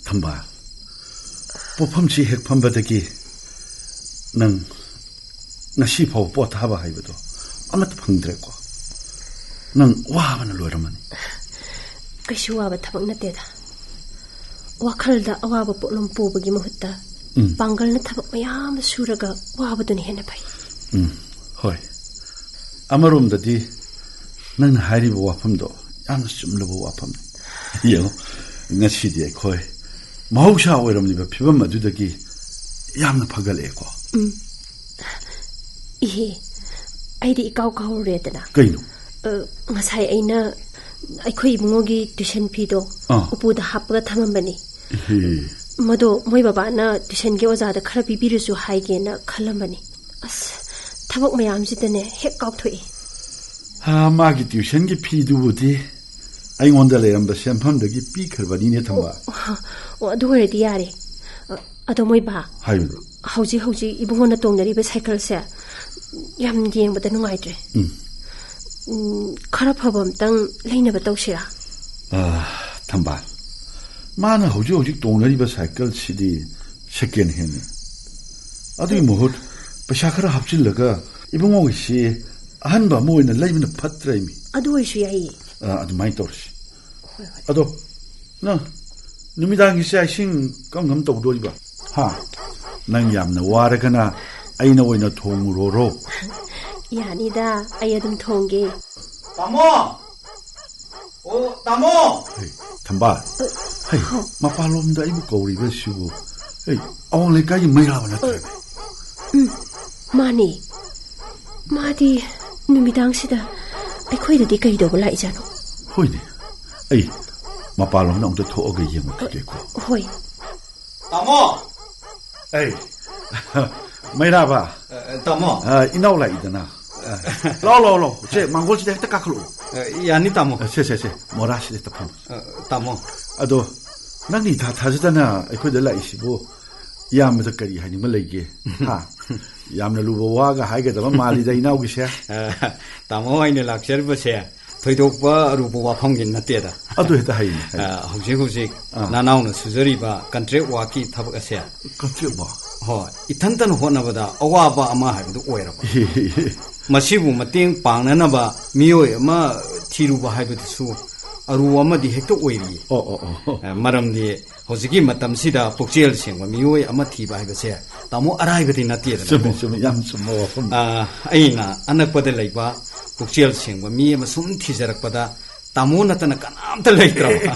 ꯊꯝꯕꯥꯜ, ꯄꯣꯠꯐꯝꯁꯤ ꯍꯦꯛ ꯐꯝꯕꯗꯒꯤ ꯅꯪ ꯉꯁꯤ ꯐꯥꯎ ꯄꯣꯊꯥꯕ ꯍꯥꯏꯕꯗꯣ ꯑꯃꯠꯇ ꯐꯪꯗ꯭ꯔꯦꯀꯣ? ꯅꯪ ꯋꯥꯕꯅ ꯂꯣꯏꯔꯝꯃꯅꯤ꯫ ꯀꯩꯁꯨ ꯋꯥꯕ ꯊꯕꯛ ꯅꯠꯇꯦꯗ꯫ ꯋꯥꯈꯜꯗ ꯑꯋꯥꯕ ꯄꯣꯠꯂꯨꯝ ꯄꯨꯕꯒꯤ ꯃꯍꯨꯠꯇ ꯎꯝ꯫ ꯄꯥꯡꯒꯜꯅ ꯊꯕꯛ ꯃꯌꯥꯝ ꯑꯃ ꯁꯨꯔꯒ ꯋꯥꯕꯗꯨꯅ ꯍꯦꯟꯅ ꯐꯩ꯫ ꯎꯝ, ꯍꯣꯏ꯫ ꯑꯃꯔꯣꯝꯗꯗꯤ ꯅꯪꯅ ꯍꯥꯏꯔꯤꯕ ꯋꯥꯐꯝꯗꯣ ꯌꯥꯝꯅ ꯆꯨꯝꯂꯕ ꯋꯥꯐꯝꯅꯤ꯫ ꯌꯦꯡꯉꯣ, ꯉꯁꯤꯗꯤ ꯑꯩꯈꯣꯏ ꯃꯍꯧꯁꯥ ꯑꯣꯏꯔꯝꯂꯤꯕ ꯐꯤꯕꯝ ꯑꯗꯨꯗꯒꯤ ꯌꯥꯝꯅ ꯐꯒꯠꯂꯛꯑꯦꯀꯣ꯫ ꯎꯝ꯫ ꯏꯍꯦ, ꯑꯩꯗꯤ ꯏꯀꯥꯎ ꯀꯥꯎꯔꯨꯔꯦꯗꯅ꯫ ꯀꯩꯅꯣ? ꯑ, ꯉꯁꯥꯏ ꯑꯩꯅ ꯑꯩꯈꯣꯏ ꯏꯕꯨꯡꯉꯣꯒꯤ tuition feeꯗꯣ ꯑꯥ꯫ ꯎꯄꯨꯗ ꯍꯥꯞꯄꯒ ꯊꯝꯃꯝꯕꯅꯤ꯫ ꯏꯍꯦ꯫ ꯃꯗꯣ ꯃꯣꯏ ꯕꯕꯥꯅ tuitionꯒꯤ ꯑꯣꯖꯥꯗ ꯈꯔ ꯄꯤꯕꯤꯔꯁꯨ ꯍꯥꯏꯒꯦꯅ ꯈꯜꯂꯝꯕꯅꯤ꯫ ꯑꯁ, ꯊꯕꯛ ꯃꯌꯥꯝꯁꯤꯗꯅꯦ ꯍꯦꯛ ꯀꯥꯎꯊꯣꯛꯏ꯫ ꯍꯥ, ꯃꯥꯒꯤ tuitionꯒꯤ feeꯗꯨꯕꯨꯗꯤ ꯑꯩꯉꯣꯟꯗ ꯂꯩꯔꯝꯕ ꯁꯦꯟꯐꯝꯗꯒꯤ ꯄꯤꯈ꯭ꯔꯕꯅꯤꯅꯦ, ꯊꯝꯕꯥꯜ꯫ ꯑꯣ, ꯑꯣ, ꯑꯗꯨ ꯑꯣꯏꯔꯗꯤ ꯌꯥꯔꯦ꯫ ꯑ, ꯑꯗꯣ ꯃꯣꯏ ꯕꯥ, ꯍꯥꯏꯌꯨꯅꯦ꯫ ꯍꯧꯖꯤꯛ ꯍꯧꯖꯤꯛ ꯏꯕꯨꯡꯉꯣꯅ ꯇꯣꯡꯅꯔꯤꯕ cycleꯁꯦ ꯌꯥꯝ ꯌꯦꯡꯕꯗ ꯅꯨꯡꯉꯥꯏꯇ꯭ꯔꯦ꯫ ꯎꯝ꯫ ꯎꯝ, ꯈꯔ ꯐꯕ ꯑꯝꯇꯪ ꯂꯩꯅꯕ ꯇꯧꯁꯤꯔꯥ? ꯑ, ꯊꯝꯕꯥꯜ, ꯃꯥꯅ ꯍꯧꯖꯤꯛ ꯍꯧꯖꯤꯛ ꯇꯣꯡꯅꯔꯤꯕ cycleꯁꯤꯗꯤ second handꯅꯤ꯫ ꯑꯗꯨꯒꯤ ꯃꯍꯨꯠ ꯄꯩꯁꯥ ꯈꯔ ꯍꯥꯞꯆꯤꯜꯂꯒ ꯏꯕꯨꯡꯉꯣꯒꯤꯁꯤ ꯑꯍꯟꯕ ꯑꯃ ꯑꯣꯏꯅ ꯂꯩꯕꯅ ꯐꯠꯇ꯭ꯔꯥ, ꯏꯃꯤ? ꯑꯗꯨ ꯑꯣꯏꯔꯁꯨ ꯌꯥꯏꯌꯦ꯫ ꯑ, ꯑꯗꯨꯃꯥꯏꯅ ꯇꯧꯔꯁꯤ꯫ ꯍꯣꯏ, ꯍꯣꯏ꯫ ꯑꯗꯣ, ꯅꯪ ꯅꯨꯃꯤꯗꯥꯡꯒꯤ ꯆꯥꯛ ꯏꯁꯤꯡ ꯀꯔꯝ ꯀꯔꯝ ꯇꯧꯗꯣꯔꯤꯕ? ꯍꯥ? ꯅꯪ ꯌꯥꯝꯅ ꯋꯥꯔꯒꯅ ꯑꯩꯅ ꯑꯣꯏꯅ ꯊꯣꯡꯉꯨꯔꯣꯔꯣ? ꯌꯥꯅꯤꯗ, ꯑꯩ ꯑꯗꯨꯝ ꯊꯣꯡꯒꯦ꯫ ꯇꯥꯃꯣ! ꯑꯣ, ꯇꯥꯃꯣ! ꯍꯩ, ꯊꯝꯕꯥꯜ꯫ ꯍꯩ, ꯍꯥꯎ꯫ ꯃꯄꯥꯟꯂꯣꯝꯗ ꯑꯩꯕꯨ ꯀꯧꯔꯤꯕꯁꯤꯕꯨ꯫ ꯍꯩ, ꯑꯋꯥꯡ ꯂꯩꯀꯥꯏꯒꯤ ꯃꯩꯔꯥꯕ ꯅꯠꯇ꯭ꯔꯅꯦ? ꯎꯝ, ꯃꯥꯅꯦ꯫ ꯃꯥꯗꯤ ꯅꯨꯃꯤꯗꯥꯡꯁꯤꯗ ꯑꯩꯈꯣꯏꯗꯗꯤ ꯀꯩꯗꯧꯕ ꯂꯥꯛꯏꯖꯥꯠꯅꯣ? ꯍꯣꯏꯅꯦ, ꯑꯩ ꯃꯄꯥꯟꯂꯣꯝꯗ ꯑꯃꯨꯛꯇ ꯊꯣꯛꯑꯒ ꯌꯦꯡꯉꯨꯈꯤꯒꯦꯀꯣ꯫ ꯍꯣꯏ꯫ ꯇꯥꯃꯣ! ꯑꯩ, ꯃꯩꯔꯥꯕ꯫ ꯑ, ꯇꯥꯃꯣ꯫ ꯑ, ꯏꯅꯥꯎ ꯂꯥꯛꯏꯗꯅ꯫ ꯑ, ꯂꯥꯛꯑꯣ, ꯂꯥꯛꯑꯣ, ꯂꯥꯛꯑꯣ꯫ ꯁꯦ, ꯃꯥꯡꯒꯣꯜꯁꯤꯗ ꯍꯦꯛꯇ ꯀꯥꯈꯠꯂꯛꯑꯣ꯫ ꯑ, ꯌꯥꯅꯤ, ꯇꯥꯃꯣ꯫ ꯑ, ꯁꯦ, ꯁꯦ, ꯁꯦ, ꯃꯣꯔꯥꯁꯤꯗ ꯍꯦꯛꯇ ꯐꯝꯃꯣ꯫ ꯑ, ꯇꯥꯃꯣ꯫ ꯑꯗꯣ, ꯅꯪꯅ ꯏꯊꯥ ꯊꯥꯖꯗꯅ ꯑꯩꯈꯣꯏꯗ ꯂꯥꯛꯏꯁꯤꯕꯨ ꯏꯌꯥꯝꯕꯗ ꯀꯔꯤ ꯍꯥꯏꯅꯤꯡꯕ ꯂꯩꯒꯦ? ꯍꯥ? ꯌꯥꯝꯅ ꯂꯨꯕ ꯋꯥꯒ ꯍꯥꯏꯒꯗꯕ ꯃꯥꯜꯂꯤꯗ, ꯏꯅꯥꯎꯒꯤꯁꯦ꯫ ꯑ, ꯇꯥꯃꯣ, ꯑꯩꯅ ꯂꯥꯛꯆꯔꯤꯕꯁꯦ ꯊꯣꯏꯗꯣꯛꯄ ꯑꯔꯨꯕ ꯋꯥꯐꯝꯒꯤ ꯅꯠꯇꯦꯗ꯫ ꯑꯗꯨ ꯍꯦꯛꯇ ꯍꯥꯏꯌꯨꯅꯦ, ꯍꯥꯏꯌꯨ꯫ ꯑ, ꯍꯧꯖꯤꯛ ꯍꯧꯖꯤꯛ ꯑꯥ꯫ ꯅꯅꯥꯎꯅ ꯁꯨꯖꯔꯤꯕ contract workꯀꯤ ꯊꯕꯛ ꯑꯁꯦ, contract work? ꯍꯣꯏ, ꯏꯊꯟꯇꯅ ꯍꯣꯠꯅꯕꯗ ꯑꯋꯥꯕ ꯑꯃ ꯍꯥꯏꯕꯗꯨ ꯑꯣꯏꯔꯕ꯫ ꯃꯁꯤꯕꯨ ꯃꯇꯦꯡ ꯄꯥꯡꯅꯅꯕ ꯃꯤꯑꯣꯏ ꯑꯃ ꯊꯤꯔꯨꯕ ꯍꯥꯏꯕꯗꯨꯁꯨ ꯑꯔꯨꯕ ꯑꯃꯗꯤ ꯍꯦꯛꯇ ꯑꯣꯏꯔꯤ꯫ ꯑꯣ, ꯑꯣ, ꯑꯣ꯫ ꯑ, ꯃꯔꯝꯗꯤ ꯍꯧꯖꯤꯛꯀꯤ ꯃꯇꯝꯁꯤꯗ ꯄꯨꯛꯆꯦꯜ ꯁꯦꯡꯕ ꯃꯤꯑꯣꯏ ꯑꯃ ꯊꯤꯕ ꯍꯥꯏꯕꯁꯦ, ꯇꯥꯃꯣ, ꯑꯔꯥꯏꯕꯗꯤ ꯅꯠꯇꯦꯗꯅꯀꯣ꯫ ꯆꯨꯝꯃꯤ, ꯆꯨꯝꯃꯤ, ꯌꯥꯝ ꯆꯨꯝꯕ ꯋꯥꯐꯝ꯫ ꯑ, ꯑꯩꯅ ꯑꯅꯛꯄꯗ ꯂꯩꯕ ꯄꯨꯛꯆꯦꯜ ꯁꯦꯡꯕ ꯃꯤ ꯑꯃ ꯁꯨꯝ ꯊꯤꯖꯔꯛꯄꯗ, ꯇꯥꯃꯣ ꯅꯠꯇꯅ ꯀꯅꯥꯝꯇ ꯂꯩꯇ꯭ꯔꯕ꯫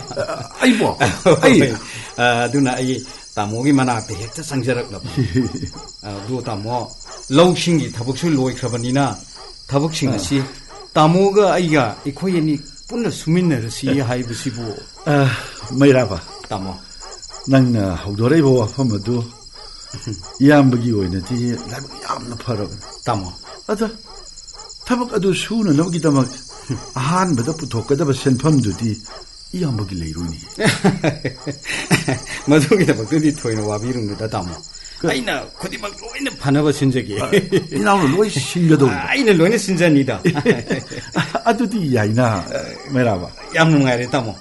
ꯑꯩꯕꯣ? ꯑꯩ? ꯍꯣꯏ꯫ ꯑ, ꯑꯗꯨꯅ ꯑꯩ ꯇꯥꯃꯣꯒꯤ ꯃꯅꯥꯛꯇ ꯍꯦꯛꯇ ꯆꯪꯖꯔꯛꯂꯕ꯫ ꯑ, ꯑꯗꯨ ꯇꯥꯃꯣ, ꯂꯧꯁꯤꯡꯒꯤ ꯊꯕꯛꯁꯨ ꯂꯣꯏꯈ꯭ꯔꯕꯅꯤꯅ, ꯊꯕꯛꯁꯤꯡ ꯑ꯫ ꯑꯁꯤ ꯇꯥꯃꯣꯒ ꯑꯩꯒ ꯑꯩꯈꯣꯏ ꯑꯅꯤ ꯄꯨꯟꯅ ꯁꯨꯃꯤꯟꯅꯔꯁꯤ ꯍꯥꯏꯕꯁꯤꯕꯨ꯫ ꯑ, ꯃꯩꯔꯥꯕ꯫ ꯇꯥꯃꯣ꯫ ꯅꯪꯅ ꯍꯧꯗꯣꯔꯛꯏꯕ ꯋꯥꯐꯝ ꯑꯗꯨ ꯏꯌꯥꯝꯕꯒꯤ ꯑꯣꯏꯅꯗꯤ ꯂꯥꯏꯕꯛ ꯌꯥꯝꯅ ꯐꯔꯕꯅꯤ꯫ ꯇꯥꯃꯣ꯫ ꯑꯗ ꯊꯕꯛ ꯑꯗꯨ ꯁꯨꯅꯅꯕꯒꯤꯗꯃꯛ ꯑꯍꯥꯟꯕꯗ ꯄꯨꯊꯣꯛꯀꯗꯕ ꯁꯦꯟꯐꯝꯗꯨꯗꯤ ꯏꯌꯥꯝꯕꯒꯤ ꯂꯩꯔꯣꯏꯅꯦ꯫ ꯃꯗꯨꯒꯤꯗꯃꯛꯇꯗꯤ ꯊꯣꯏꯅ ꯋꯥꯕꯤꯔꯨꯅꯨꯗ, ꯇꯥꯃꯣ꯫ ꯀ- ꯑꯩꯅ ꯈꯨꯗꯤꯡꯃꯛ ꯂꯣꯏꯅ ꯐꯅꯕ ꯁꯤꯟꯖꯒꯦ꯫ ꯑ, ꯏꯅꯥꯎꯅ ꯂꯣꯏ ꯁꯤꯟꯒꯗꯧꯔꯤꯕ? ꯑꯩꯅ ꯂꯣꯏꯅ ꯁꯤꯟꯖꯅꯤꯗ꯫ ꯑꯗꯨꯗꯤ ꯌꯥꯏꯅ, ꯃꯩꯔꯥꯕ꯫ ꯌꯥꯝ ꯅꯨꯡꯉꯥꯏꯔꯦ, ꯇꯥꯃꯣ꯫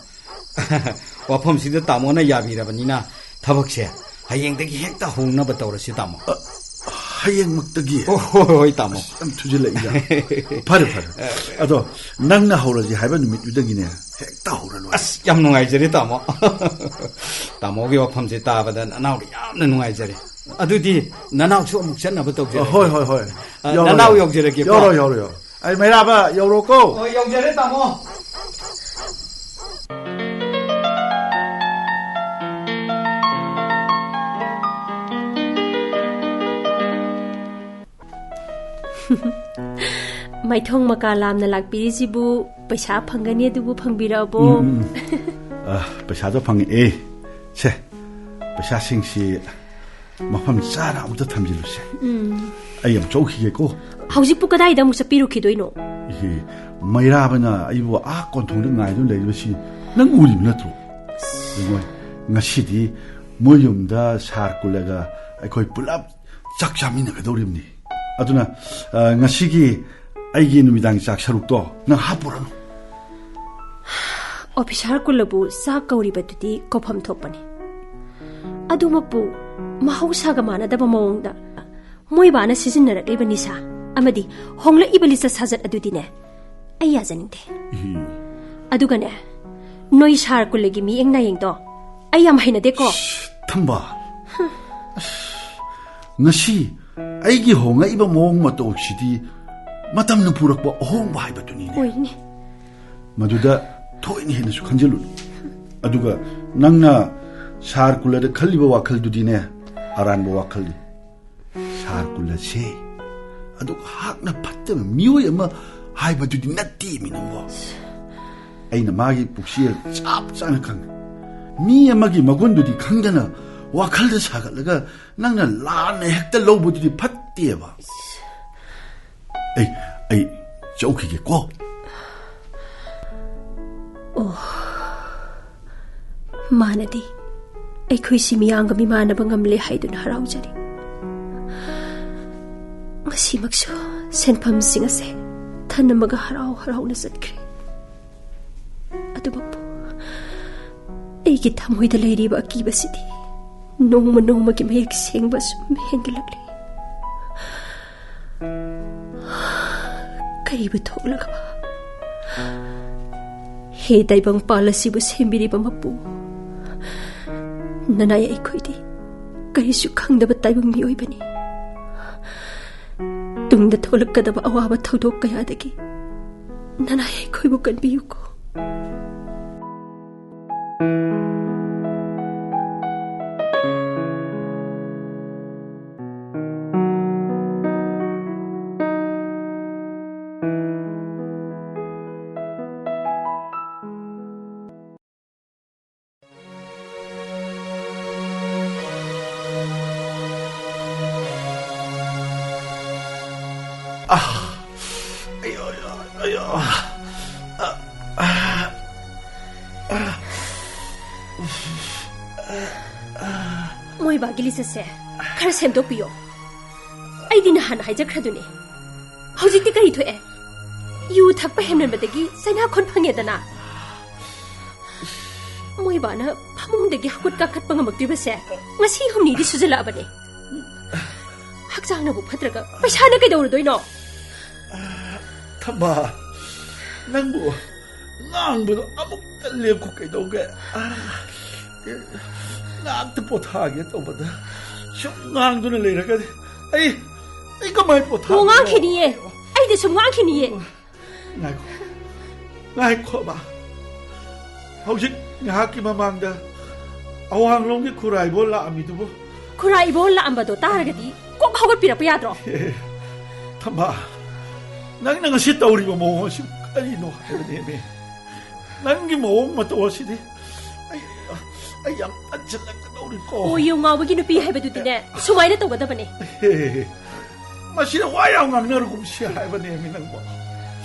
ꯋꯥꯐꯝꯁꯤꯗ ꯇꯥꯃꯣꯅ ꯌꯥꯕꯤꯔꯕꯅꯤꯅ, ꯊꯕꯛꯁꯦ ꯍꯌꯦꯡꯗꯒꯤ ꯍꯦꯛꯇ ꯍꯧꯅꯕ ꯇꯧꯔꯁꯤ, ꯇꯥꯃꯣ꯫ ꯑ, ꯍꯌꯦꯡꯃꯛꯇꯒꯤ? ꯑꯣ, ꯍꯣꯏ, ꯍꯣꯏ, ꯇꯥꯃꯣ꯫ ꯑꯁ, ꯌꯥꯝ ꯊꯨꯖꯤꯜꯂꯛꯏꯗ꯫ ꯐꯔꯦ, ꯐꯔꯦ꯫ ꯑꯗꯣ ꯅꯪꯅ ꯍꯧꯔꯁꯤ ꯍꯥꯏꯕ ꯅꯨꯃꯤꯠꯇꯨꯗꯒꯤꯅꯦ, ꯍꯦꯛꯇ ꯍꯧꯔ ꯂꯣꯏꯔꯦ꯫ ꯑꯁ, ꯌꯥꯝ ꯅꯨꯡꯉꯥꯏꯖꯔꯦ, ꯇꯥꯃꯣ꯫ ꯇꯥꯃꯣꯒꯤ ꯋꯥꯐꯝꯁꯦ ꯇꯥꯕꯗ ꯅꯅꯥꯎꯗ ꯌꯥꯝꯅ ꯅꯨꯡꯉꯥꯏꯖꯔꯦ꯫ ꯑꯗꯨꯗꯤ ꯅꯅꯥꯎꯁꯨ ꯑꯃꯨꯛ ꯆꯠꯅꯕ ꯇꯧꯖꯔꯒꯦ꯫ ꯍꯣꯏ, ꯍꯣꯏ, ꯍꯣꯏ꯫ ꯑ, ꯌꯧꯔꯣ, ꯅꯅꯥꯎ ꯌꯧꯔꯣ꯫ ꯌꯧꯖꯔꯒꯦꯀꯣ꯫ ꯌꯧꯔꯣ, ꯌꯧꯔꯣ, ꯌꯧꯔꯣ꯫ ꯑꯩ ꯃꯩꯔꯥꯕ ꯌꯧꯔꯣꯀꯣ꯫ ꯍꯣꯏ, ꯌꯧꯖꯔꯦ, ꯇꯥꯃꯣ꯫ ꯃꯥꯏꯊꯣꯡ ꯃꯀꯥ ꯂꯥꯝꯅ ꯂꯥꯛꯄꯤꯔꯤꯁꯤꯕꯨ ꯄꯩꯁꯥ ꯐꯪꯒꯅꯤ, ꯑꯗꯨꯕꯨ ꯐꯪꯕꯤꯔꯛꯑꯕꯣ? ꯎꯝ, ꯎꯝ, ꯎꯝ꯫ ꯑ, ꯄꯩꯁꯥꯗꯣ ꯐꯪꯉꯛꯑꯦ꯫ ꯁꯦ, ꯄꯩꯁꯥꯁꯤꯡꯁꯤ ꯃꯐꯝ ꯆꯥꯅ ꯑꯃꯨꯛꯇ ꯊꯝꯖꯤꯜꯂꯨꯁꯦ꯫ ꯎꯝ꯫ ꯑꯩ ꯌꯥꯝ ꯆꯧꯈꯤꯒꯦꯀꯣ꯫ ꯍꯧꯖꯤꯛꯄꯨ ꯀꯗꯥꯏꯗ ꯑꯃꯨꯛ ꯆꯠꯄꯤꯔꯨꯈꯤꯗꯣꯏꯅꯣ? ꯏꯍꯦ, ꯃꯩꯔꯥꯕꯅ ꯑꯩꯕꯨ ꯑꯥ ꯀꯣꯟꯊꯣꯡꯗ ꯉꯥꯏꯗꯨꯅ ꯂꯩꯔꯤꯕꯁꯤ ꯅꯪ ꯎꯔꯤꯕ ꯅꯠꯇ꯭ꯔꯣ? ꯌꯦꯡꯉꯣ, ꯉꯁꯤꯗꯤ ꯃꯣꯏ ꯌꯨꯝꯗ ꯁꯥꯔ ꯀꯨꯜꯂꯒ ꯑꯩꯈꯣꯏ ꯄꯨꯂꯞ ꯆꯥꯛ ꯆꯥꯃꯤꯟꯅꯒꯗꯧꯔꯤꯕꯅꯤ꯫ ꯑꯗꯨꯅ, ꯑ, ꯉꯁꯤꯒꯤ ꯑꯩꯒꯤ ꯅꯨꯃꯤꯗꯥꯡ ꯆꯥꯛ ꯁꯔꯨꯛꯇꯣ ꯅꯪ ꯍꯥꯞꯄꯨꯔꯅꯨ꯫ ꯑꯣꯐꯤꯁꯥꯔ ꯀꯨꯜꯂꯕꯨ ꯆꯥꯛ ꯀꯧꯔꯤꯕꯗꯨꯗꯤ ꯀꯧꯐꯝ ꯊꯣꯛꯄꯅꯤ꯫ ꯑꯗꯨꯃꯛꯄꯨ ꯃꯍꯧꯁꯥꯒ ꯃꯥꯟꯅꯗꯕ ꯃꯑꯣꯡꯗ ꯃꯣꯏꯕꯥꯅ ꯁꯤꯖꯤꯟꯅꯔꯛꯂꯤꯕ ꯅꯤꯁꯥ ꯑꯃꯗꯤ ꯍꯣꯡꯂꯛꯏꯕ ꯂꯤꯆꯠ ꯁꯥꯖꯠ ꯑꯗꯨꯗꯤꯅꯦ, ꯑꯩ ꯌꯥꯖꯅꯤꯡꯗꯦ꯫ ꯏꯍꯤ꯫ ꯑꯗꯨꯒꯅꯦ, ꯅꯣꯏ ꯁꯥꯔ ꯀꯨꯜꯂꯒꯤ ꯃꯤꯠꯌꯦꯡ ꯅꯥꯌꯦꯡꯗꯣ ꯑꯩ ꯌꯥꯝ ꯍꯩꯅꯗꯦꯀꯣ꯫ ꯁ꯭ꯁ, ꯊꯝꯕꯥꯜ꯫ ꯑꯁ, ꯉꯁꯤ ꯑꯩꯒꯤ ꯍꯣꯡꯂꯛꯏꯕ ꯃꯑꯣꯡ ꯃꯇꯧꯁꯤꯗꯤ ꯃꯇꯝꯅ ꯄꯨꯔꯛꯄ ꯑꯍꯣꯡꯕ ꯍꯥꯏꯕꯗꯨꯅꯤꯅꯦ꯫ ꯑꯣꯏꯅꯦ꯫ ꯃꯗꯨꯗ ꯊꯣꯏꯅ ꯍꯦꯟꯅꯁꯨ ꯈꯟꯖꯤꯜꯂꯨꯅꯨ꯫ ꯑꯗꯨꯒ ꯅꯪꯅ ꯁꯥꯔ ꯀꯨꯜꯂꯗ ꯈꯜꯂꯤꯕ ꯋꯥꯈꯜꯗꯨꯗꯤꯅꯦ, ꯑꯔꯥꯟꯕ ꯋꯥꯈꯜꯅꯤ꯫ ꯁꯥꯔ ꯀꯨꯜꯂꯁꯦ ꯑꯗꯨꯛ ꯍꯥꯛꯅ ꯐꯠꯇꯕ ꯃꯤꯑꯣꯏ ꯑꯃ ꯍꯥꯏꯕꯗꯨꯗꯤ ꯅꯠꯇꯦꯃꯤ ꯅꯪꯕꯣ꯫ ꯑꯩꯅ ꯃꯥꯒꯤ ꯄꯨꯛꯆꯦꯜ ꯆꯞ ꯆꯥꯅ ꯈꯪꯉꯤ꯫ ꯃꯤ ꯑꯃꯒꯤ ꯃꯒꯨꯟꯗꯨꯗꯤ ꯈꯪꯗꯅ ꯋꯥꯈꯜꯗ ꯁꯥꯒꯠꯂꯒ ꯅꯪꯅ ꯂꯥꯟꯅ ꯍꯦꯛꯇ ꯂꯧꯕꯗꯨꯗꯤ ꯐꯠꯇꯦꯕ꯫ ꯑꯩ, ꯑꯩ ꯆꯧꯈꯤꯒꯦꯀꯣ꯫ ꯑꯣ, ꯃꯥꯅꯗꯤ ꯑꯩꯈꯣꯏꯁꯤ ꯃꯤꯌꯥꯝꯒ ꯃꯤꯃꯥꯟꯅꯕ ꯉꯝꯂꯦ ꯍꯥꯏꯗꯨꯅ ꯍꯔꯥꯎꯖꯔꯤ꯫ ꯉꯁꯤꯃꯛꯁꯨ ꯁꯦꯟꯐꯝꯁꯤꯡ ꯑꯁꯦ ꯊꯅꯝꯃꯒ ꯍꯔꯥꯎ ꯍꯔꯥꯎꯅ ꯆꯠꯈ꯭ꯔꯦ꯫ ꯑꯗꯨꯃꯛꯄꯨ ꯑꯩꯒꯤ ꯊꯃꯣꯏꯗ ꯂꯩꯔꯤꯕ ꯑꯀꯤꯕꯁꯤꯗꯤ ꯅꯣꯡꯃ ꯅꯣꯡꯃꯒꯤ ꯃꯌꯦꯛ ꯁꯦꯡꯕ ꯁꯨꯝ ꯍꯦꯟꯒꯠꯂꯛꯂꯤ꯫ ꯀꯔꯤꯕꯨ ꯊꯣꯛꯂꯒꯕ? ꯍꯦ ꯇꯥꯏꯕꯪꯄꯥꯜ ꯑꯁꯤꯕꯨ ꯁꯦꯝꯕꯤꯔꯤꯕ ꯃꯄꯨ, ꯅꯅꯥꯏ ꯑꯩꯈꯣꯏꯗꯤ ꯀꯔꯤꯁꯨ ꯈꯪꯗꯕ ꯇꯥꯏꯕꯪ ꯃꯤꯑꯣꯏꯕꯅꯤ꯫ ꯇꯨꯡꯗ ꯊꯣꯛꯂꯛꯀꯗꯕ ꯑꯋꯥꯕ ꯊꯧꯗꯣꯛ ꯀꯌꯥꯗꯒꯤ ꯅꯅꯥꯏ ꯑꯩꯈꯣꯏꯕꯨ ꯀꯟꯕꯤꯌꯨꯀꯣ꯫ ꯑꯥ! ꯑꯌꯣ, ꯑꯌꯣ, ꯑꯌꯣ꯫ ꯑꯥ, ꯑꯥ, ꯑꯥ꯫ ꯃꯣꯏꯕꯥꯒꯤ ꯂꯤꯆꯠꯁꯦ ꯈꯔ ꯁꯦꯝꯗꯣꯛꯄꯤꯌꯣ꯫ ꯑꯩꯗꯤ ꯅꯍꯥꯟ ꯍꯥꯏꯖꯈ꯭ꯔꯗꯨꯅꯤ, ꯍꯧꯖꯤꯛꯇꯤ ꯀꯔꯤ ꯊꯣꯛꯑꯦ? ꯌꯨ ꯊꯛꯄ ꯍꯦꯟꯃꯟꯕꯗꯒꯤ ꯆꯩꯅꯥꯈꯣꯟ ꯐꯪꯉꯦꯗꯅ꯫ ꯃꯣꯏꯕꯥꯅ ꯐꯃꯨꯡꯗꯒꯤ ꯍꯧꯒꯠ ꯀꯥꯈꯠꯄ ꯉꯝꯃꯛꯇ꯭ꯔꯤꯕꯁꯦ ꯉꯁꯤ ꯍꯨꯝꯅꯤꯗꯤ ꯁꯨꯖꯜꯂꯛꯑꯕꯅꯦ꯫ ꯍꯛꯆꯥꯡꯅꯕꯨ ꯐꯠꯇ꯭ꯔꯒ ꯄꯩꯁꯥꯅ ꯀꯩꯗꯧꯔꯨꯗꯣꯏꯅꯣ? ꯊꯝꯕꯥ, ꯅꯪꯕꯨ ꯉꯥꯡꯕꯗꯣ ꯑꯃꯨꯛꯇ ꯂꯦꯞꯈꯣ ꯀꯩꯗꯧꯒꯦ? ꯉꯥꯛꯇ ꯄꯣꯊꯥꯒꯦ ꯇꯧꯕꯗ ꯁꯨꯝ ꯉꯥꯡꯗꯨꯅ ꯂꯩꯔꯒꯗꯤ ꯑꯩ, ꯑꯩ ꯀꯃꯥꯏ ꯄꯣꯊꯥꯗꯣꯏꯅꯣ? ꯑꯣ, ꯉꯥꯡꯈꯤꯅꯤꯌꯦ꯫ ꯑꯩꯗꯤ ꯁꯨꯝ ꯉꯥꯡꯈꯤꯅꯤꯌꯦ꯫ ꯉꯥꯏꯈꯣ, ꯉꯥꯏꯈꯣꯕ꯫ ꯍꯧꯖꯤꯛ ꯉꯥꯏꯍꯥꯛꯀꯤ ꯃꯃꯥꯡꯗ ꯑꯋꯥꯡꯂꯣꯝꯒꯤ ꯈꯨꯔꯥꯏꯕꯣ ꯂꯥꯛꯑꯝꯃꯤꯗꯨꯕꯨ? ꯈꯨꯔꯥꯏꯕꯣ ꯂꯥꯛꯑꯝꯕꯗꯣ ꯇꯥꯔꯒꯗꯤ ꯀꯣꯛ ꯍꯧꯒꯠꯄꯤꯔꯛꯄ ꯌꯥꯗ꯭ꯔꯣ? ꯑꯦ, ꯊꯝꯕꯥ, ꯅꯪꯅ ꯉꯁꯤ ꯇꯧꯔꯤꯕ ꯃꯑꯣꯡ ꯑꯁꯤ ꯀꯔꯤꯅꯣ ꯍꯥꯏꯕꯅꯦꯃꯤ? ꯅꯪꯒꯤ ꯃꯑꯣꯡ ꯃꯇꯧ ꯑꯁꯤꯗꯤ ꯑꯩ, ꯑꯩ ꯌꯥꯝ ꯇꯟꯁꯤꯜꯂꯛꯀꯗꯧꯔꯤꯀꯣ꯫ ꯑꯣ, ꯌꯨ ꯉꯥꯎꯕꯒꯤ ꯅꯨꯄꯤ ꯍꯥꯏꯕꯗꯨꯗꯤꯅꯦ, ꯁꯨꯃꯥꯏꯅ ꯇꯧꯒꯗꯕꯅꯦ꯫ ꯍꯦ, ꯍꯦ, ꯍꯦ꯫ ꯃꯁꯤꯗ ꯋꯥ ꯌꯥꯝ ꯉꯥꯡꯅꯔꯒꯨꯝꯁꯤ ꯍꯥꯏꯕꯅꯦꯃꯤ ꯅꯪꯕꯣ꯫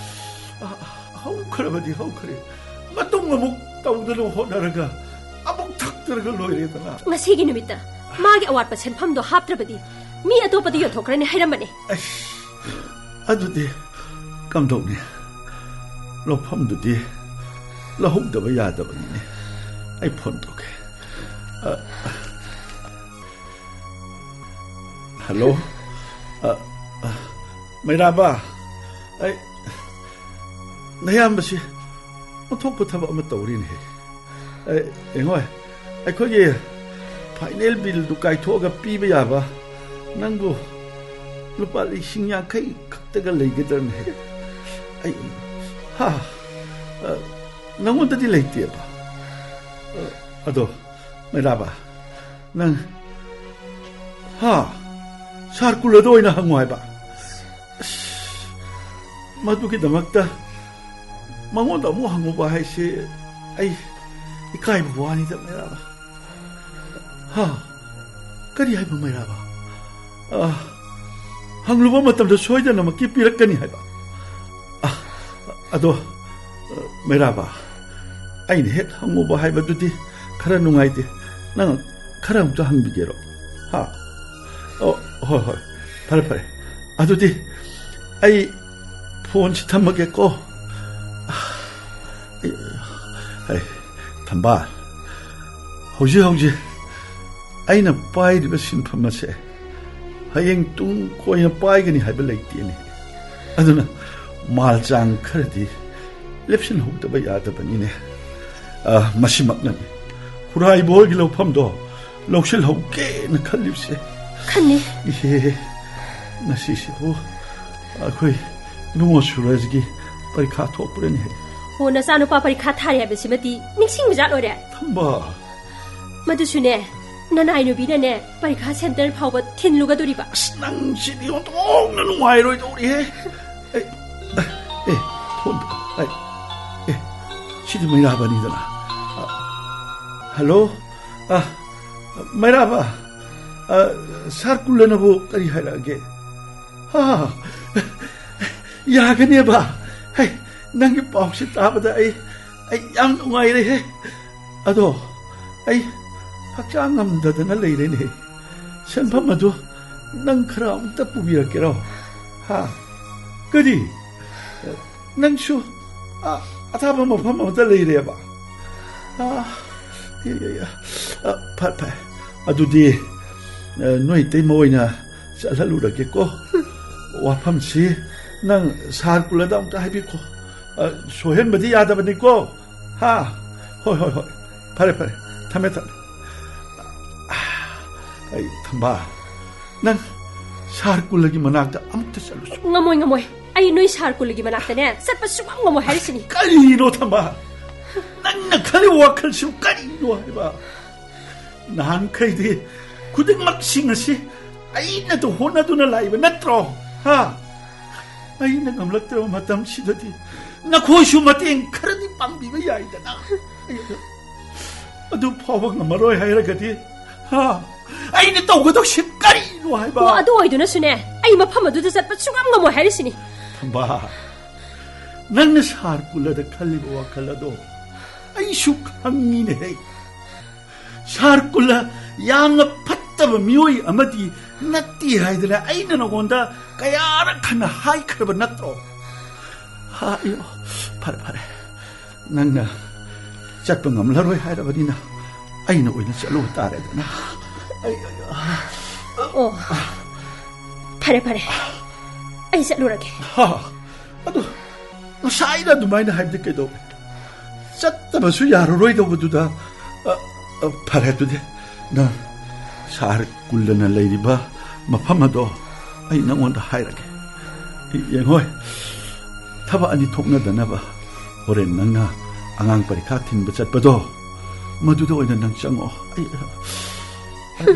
ꯑ, ꯍꯧꯈ꯭ꯔꯕꯗꯤ ꯍꯧꯈ꯭ꯔꯦ꯫ ꯃꯇꯨꯡ ꯑꯃꯨꯛ ꯇꯧꯗꯅꯕ ꯍꯣꯠꯅꯔꯒ ꯑꯃꯨꯛ ꯊꯛꯇ꯭ꯔꯒ ꯂꯣꯏꯔꯦꯗꯅ꯫ ꯉꯁꯤꯒꯤ ꯅꯨꯃꯤꯠꯇ ꯃꯥꯒꯤ ꯑꯋꯥꯠꯄ ꯁꯦꯟꯐꯝꯗꯣ ꯍꯥꯞꯇ꯭ꯔꯕꯗꯤ ꯃꯤ ꯑꯇꯣꯞꯄꯗ ꯌꯣꯟꯊꯣꯛꯈ꯭ꯔꯅꯤ ꯍꯥꯏꯔꯝꯕꯅꯦ꯫ ꯑꯁ, ꯑꯗꯨꯗꯤ ꯀꯝꯗꯧꯅꯤ? ꯂꯧꯐꯝꯗꯨꯗꯤ ꯂꯧꯍꯧꯗꯕ ꯌꯥꯗꯕꯅꯤꯅꯦ꯫ ꯑꯩ ꯐꯣꯟ ꯇꯧꯒꯦ꯫ ꯑ, ꯍꯜꯂꯣ? ꯑ, ꯑ, ꯃꯩꯔꯥꯕ, ꯑꯩ, ꯅꯌꯥꯝꯕꯁꯤ ꯑꯣꯟꯊꯣꯛꯄ ꯊꯕꯛ ꯑꯃ ꯇꯧꯔꯤꯅꯦ꯫ ꯑꯦ, ꯌꯦꯡꯉꯣ, ꯑꯩꯈꯣꯏꯒꯤ ꯐꯥꯏꯅꯦꯜ ꯕꯤꯜꯗꯨ ꯀꯥꯏꯊꯣꯛꯑꯒ ꯄꯤꯕ ꯌꯥꯕ ꯅꯪꯕꯨ ꯂꯨꯄꯥ ꯂꯤꯁꯤꯡ ꯌꯥꯡꯈꯩ ꯈꯛꯇꯒ ꯂꯩꯒꯗ꯭ꯔꯅꯦ? ꯑꯩ, ꯍꯥ? ꯑ, ꯅꯪꯉꯣꯟꯗꯗꯤ ꯂꯩꯇꯦꯕ꯫ ꯑ, ꯑꯗꯣ, ꯃꯩꯔꯥꯕ, ꯅꯪ, ꯍꯥ? ꯁꯥꯔ ꯀꯨꯂꯗ ꯑꯣꯏꯅ ꯍꯪꯉꯣ ꯍꯥꯏꯕ? ꯑꯁ, ꯃꯗꯨꯒꯤꯗꯃꯛꯇ ꯃꯉꯣꯟꯗ ꯑꯃꯨꯛ ꯍꯪꯉꯨꯕ ꯍꯥꯏꯁꯦ ꯑꯩ ꯏꯀꯥꯏꯕ ꯋꯥꯅꯤꯗ, ꯃꯩꯔꯥꯕ꯫ ꯍꯥ? ꯀꯔꯤ ꯍꯥꯏꯕ, ꯃꯩꯔꯥꯕ? ꯑ, ꯍꯪꯂꯨꯕ ꯃꯇꯝꯗ ꯁꯣꯏꯗꯅꯃꯛꯀꯤ ꯄꯤꯔꯛꯀꯅꯤ ꯍꯥꯏꯕ? ꯑ, ꯑꯗꯣ, ꯑ, ꯃꯩꯔꯥꯕ, ꯑꯩꯅ ꯍꯦꯛ ꯍꯪꯉꯨꯕ ꯍꯥꯏꯕꯗꯨꯗꯤ ꯈꯔ ꯅꯨꯡꯉꯥꯏꯇꯦ꯫ ꯅꯪ ꯈꯔ ꯑꯃꯨꯛꯇ ꯍꯪꯕꯤꯒꯦꯔꯣ? ꯍꯥ? ꯑꯣ, ꯍꯣꯏ, ꯍꯣꯏ꯫ ꯐꯔꯦ, ꯐꯔꯦ꯫ ꯑꯗꯨꯗꯤ ꯑꯩ ꯐꯣꯟꯁꯤ ꯊꯝꯃꯒꯦꯀꯣ꯫ ꯑꯩ, ꯑꯩ, ꯊꯝꯕꯥꯜ, ꯍꯧꯖꯤꯛ ꯍꯧꯖꯤꯛ ꯑꯩꯅ ꯄꯥꯏꯔꯤꯕ ꯁꯤꯟꯐꯝ ꯑꯁꯦ ꯍꯌꯦꯡ ꯇꯨꯡ ꯀꯣꯏꯅ ꯄꯥꯏꯒꯅꯤ ꯍꯥꯏꯕ ꯂꯩꯇꯦꯅꯦ꯫ ꯑꯗꯨꯅ ꯃꯥꯜ ꯆꯥꯡ ꯈꯔꯗꯤ ꯂꯦꯞꯁꯤꯟꯍꯧꯗꯕ ꯌꯥꯗꯕꯅꯤꯅꯦ꯫ ꯑ, ꯃꯁꯤꯃꯛꯅꯅꯤ ꯈꯨꯔꯥꯏꯕ ꯍꯣꯏꯒꯤ ꯂꯧꯐꯝꯗꯣ ꯂꯧꯁꯤꯜꯍꯧꯒꯦꯅ ꯈꯜꯂꯤꯕꯁꯦ꯫ ꯈꯟꯅꯤ꯫ ꯏꯍꯦ, ꯉꯁꯤꯁꯤꯕꯨ ꯑꯩꯈꯣꯏ ꯏꯕꯨꯡꯉꯣ ꯁꯨꯔꯖꯒꯤ ꯄꯔꯤꯈꯥ ꯊꯣꯛꯄ꯭ꯔꯅꯦ? ꯑꯣ, ꯅꯆꯥꯅꯨꯄꯥ ꯄꯔꯤꯈꯥ ꯊꯥꯔꯤ ꯍꯥꯏꯕꯁꯤꯃꯗꯤ ꯅꯤꯡꯁꯤꯡꯕꯖꯥꯠ ꯑꯣꯏꯔꯦ꯫ ꯊꯝꯕꯥꯜ꯫ ꯃꯗꯨꯁꯨꯅꯦ, ꯅꯅꯥꯏ ꯅꯨꯄꯤꯅꯅꯦ ꯄꯔꯤꯈꯥ ꯁꯦꯟꯇꯔ ꯐꯥꯎꯕ ꯊꯤꯟꯂꯨꯒꯗꯣꯔꯤꯕ꯫ ꯑꯁ, ꯅꯪ ꯁꯤꯗꯤ ꯑꯣꯟꯊꯣꯛꯅ ꯅꯨꯡꯉꯥꯏꯔꯣꯏꯗꯧꯔꯤꯍꯦ꯫ ꯑꯦ, ꯑꯦ, ꯐꯣꯟ, ꯑꯦ, ꯑꯦ, ꯁꯤꯗꯤ ꯃꯩꯔꯥꯕꯅꯤꯗꯅ꯫ ꯑ, ꯍꯜꯂꯣ? ꯑ, ꯃꯩꯔꯥꯕ, ꯑ, ꯁꯥꯔ ꯀꯨꯂꯅꯕꯨ ꯀꯔꯤ ꯍꯥꯏꯔꯛꯑꯒꯦ? ꯍꯥ, ꯌꯥꯒꯅꯦꯕ꯫ ꯍꯩ, ꯅꯪꯒꯤ ꯄꯥꯎꯁꯤ ꯇꯥꯕꯗ ꯑꯩ, ꯑꯩ ꯌꯥꯝ ꯅꯨꯡꯉꯥꯏꯔꯦꯍꯦ꯫ ꯑꯗꯣ ꯑꯩ ꯍꯛꯆꯥꯡ ꯉꯝꯗꯗꯅ ꯂꯩꯔꯦꯅꯦ꯫ ꯁꯦꯟꯐꯝ ꯑꯗꯨ ꯅꯪ ꯈꯔ ꯑꯃꯨꯛꯇ ꯄꯨꯕꯤꯔꯛꯀꯦꯔꯣ? ꯍꯥ? ꯀꯔꯤ? ꯅꯪꯁꯨ, ꯑ, ꯑꯊꯥꯞꯄ ꯃꯐꯝ ꯑꯃꯗ ꯂꯩꯔꯦꯕ? ꯑ, ꯌꯥ, ꯌꯥ, ꯌꯥ꯫ ꯑ, ꯐꯔꯦ, ꯐꯔꯦ꯫ ꯑꯗꯨꯗꯤ, ꯑ, ꯅꯣꯏ ꯏꯇꯩꯃ ꯑꯣꯏꯅ ꯆꯠꯍꯜꯂꯨꯔꯒꯦꯀꯣ꯫ ꯋꯥꯐꯝꯁꯤ ꯅꯪ ꯁꯥꯔ ꯀꯨꯂꯗ ꯑꯃꯨꯛꯇ ꯍꯥꯏꯕꯤꯈꯣ꯫ ꯑ, ꯁꯣꯏꯍꯟꯕꯗꯤ ꯌꯥꯗꯕꯅꯤꯀꯣ꯫ ꯍꯥ? ꯍꯣꯏ, ꯍꯣꯏ, ꯍꯣꯏ꯫ ꯐꯔꯦ, ꯐꯔꯦ꯫ ꯊꯝꯃꯦ, ꯊꯝꯃꯦ꯫ ꯑꯩ, ꯊꯝꯕꯥꯜ, ꯅꯪ ꯁꯥꯔ ꯀꯨꯂꯒꯤ ꯃꯅꯥꯛꯇ ꯑꯃꯨꯛꯇ ꯆꯠꯂꯨꯁꯤ꯫ ꯉꯝꯃꯣꯏ, ꯉꯝꯃꯣꯏ꯫ ꯑꯩ ꯅꯣꯏ ꯁꯥꯔ ꯀꯨꯂꯒꯤ ꯃꯅꯥꯛꯇꯅꯦ ꯆꯠꯄ ꯁꯨꯡꯉꯝ ꯉꯝꯃꯣꯏ ꯍꯥꯏꯔꯤꯁꯤꯅꯤ꯫ ꯀꯔꯤꯅꯣ, ꯊꯝꯕꯥꯜ? ꯅꯪꯅ ꯈꯜꯂꯤꯕ ꯋꯥꯈꯜꯁꯤꯕꯨ ꯀꯔꯤꯅꯣ ꯍꯥꯏꯕ? ꯅꯍꯥꯟꯈꯩꯗꯤ ꯈꯨꯗꯤꯡꯃꯛꯁꯤꯡ ꯑꯁꯤ ꯑꯩꯅꯇ ꯍꯣꯠꯅꯗꯨꯅ ꯂꯥꯛꯏꯕ ꯅꯠꯇ꯭ꯔꯣ? ꯍꯥ? ꯑꯩꯅ ꯉꯝꯂꯛꯇ꯭ꯔꯕ ꯃꯇꯝꯁꯤꯗꯗꯤ ꯅꯈꯣꯏꯁꯨ ꯃꯇꯦꯡ ꯈꯔꯗꯤ ꯄꯥꯡꯕꯤꯕ ꯌꯥꯏꯗꯅ꯫ ꯑꯗꯨ ꯐꯥꯎꯕ ꯉꯝꯃꯔꯣꯏ ꯍꯥꯏꯔꯒꯗꯤ, ꯍꯥ? ꯑꯩꯅ ꯇꯧꯒꯗꯧꯁꯤ ꯀꯔꯤꯅꯣ ꯍꯥꯏꯕ? ꯑꯣ, ꯑꯗꯨ ꯑꯣꯏꯗꯨꯅꯁꯨꯅꯦ, ꯑꯩ ꯃꯐꯝ ꯑꯗꯨꯗ ꯆꯠꯄ ꯁꯨꯡꯉꯝ ꯉꯝꯃꯣꯏ ꯍꯥꯏꯔꯤꯁꯤꯅꯤ꯫ ꯊꯝꯕꯥꯜ, ꯅꯪꯅ ꯁꯥꯔ ꯀꯨꯂꯗ ꯈꯜꯂꯤꯕ ꯋꯥꯈꯜ ꯑꯗꯣ ꯑꯩꯁꯨ ꯈꯪꯉꯤꯅꯦꯍꯦ꯫ ꯁꯥꯔ ꯀꯨꯂ ꯌꯥꯝꯅ ꯐꯠꯇꯕ ꯃꯤꯑꯣꯏ ꯑꯃꯗꯤ ꯅꯠꯇꯦ ꯍꯥꯏꯗꯅ ꯑꯩꯅ ꯅꯉꯣꯟꯗ ꯀꯌꯥꯔꯛ ꯍꯟꯅ ꯍꯥꯏꯈ꯭ꯔꯕ ꯅꯠꯇ꯭ꯔꯣ? ꯍꯥ, ꯑꯌꯣ, ꯐꯔꯦ, ꯐꯔꯦ꯫ ꯅꯪꯅ ꯆꯠꯄ ꯉꯝꯂꯔꯣꯏ ꯍꯥꯏꯔꯕꯅꯤꯅ ꯑꯩꯅ ꯑꯣꯏꯅ ꯆꯠꯂꯨꯕ ꯇꯥꯔꯦꯗꯅ꯫ ꯑꯩ, ꯑꯩ, ꯑ, ꯑꯣ, ꯐꯔꯦ, ꯐꯔꯦ꯫ ꯑꯩ ꯆꯠꯂꯨꯔꯒꯦ꯫ ꯍꯥ, ꯑꯗꯨ ꯉꯁꯥꯏꯅ ꯑꯗꯨꯃꯥꯏꯅ ꯍꯥꯏꯕꯗꯤ ꯀꯩꯗꯧꯋꯦ? ꯆꯠꯇꯕꯁꯨ ꯌꯥꯔꯔꯣꯏꯗꯧꯕꯗꯨꯗ, ꯑ, ꯑ, ꯐꯔꯦ, ꯑꯗꯨꯗꯤ ꯅꯪ ꯁꯥꯔ ꯀꯨꯜꯂꯅ ꯂꯩꯔꯤꯕ ꯃꯐꯝ ꯑꯗꯣ ꯑꯩ ꯅꯪꯉꯣꯟꯗ ꯍꯥꯏꯔꯒꯦ꯫ ꯌꯦꯡꯉꯣꯏ, ꯊꯕꯛ ꯑꯅꯤ ꯊꯣꯛꯅꯗꯅꯕ ꯍꯣꯔꯦꯟ ꯅꯪꯅ ꯑꯉꯥꯡ ꯄꯔꯤꯈꯥ ꯊꯤꯟꯕ ꯆꯠꯄꯗꯣ, ꯃꯗꯨꯗ ꯑꯣꯏꯅ ꯅꯪ ꯆꯪꯉꯣ꯫ ꯑꯩ, ꯑꯩ,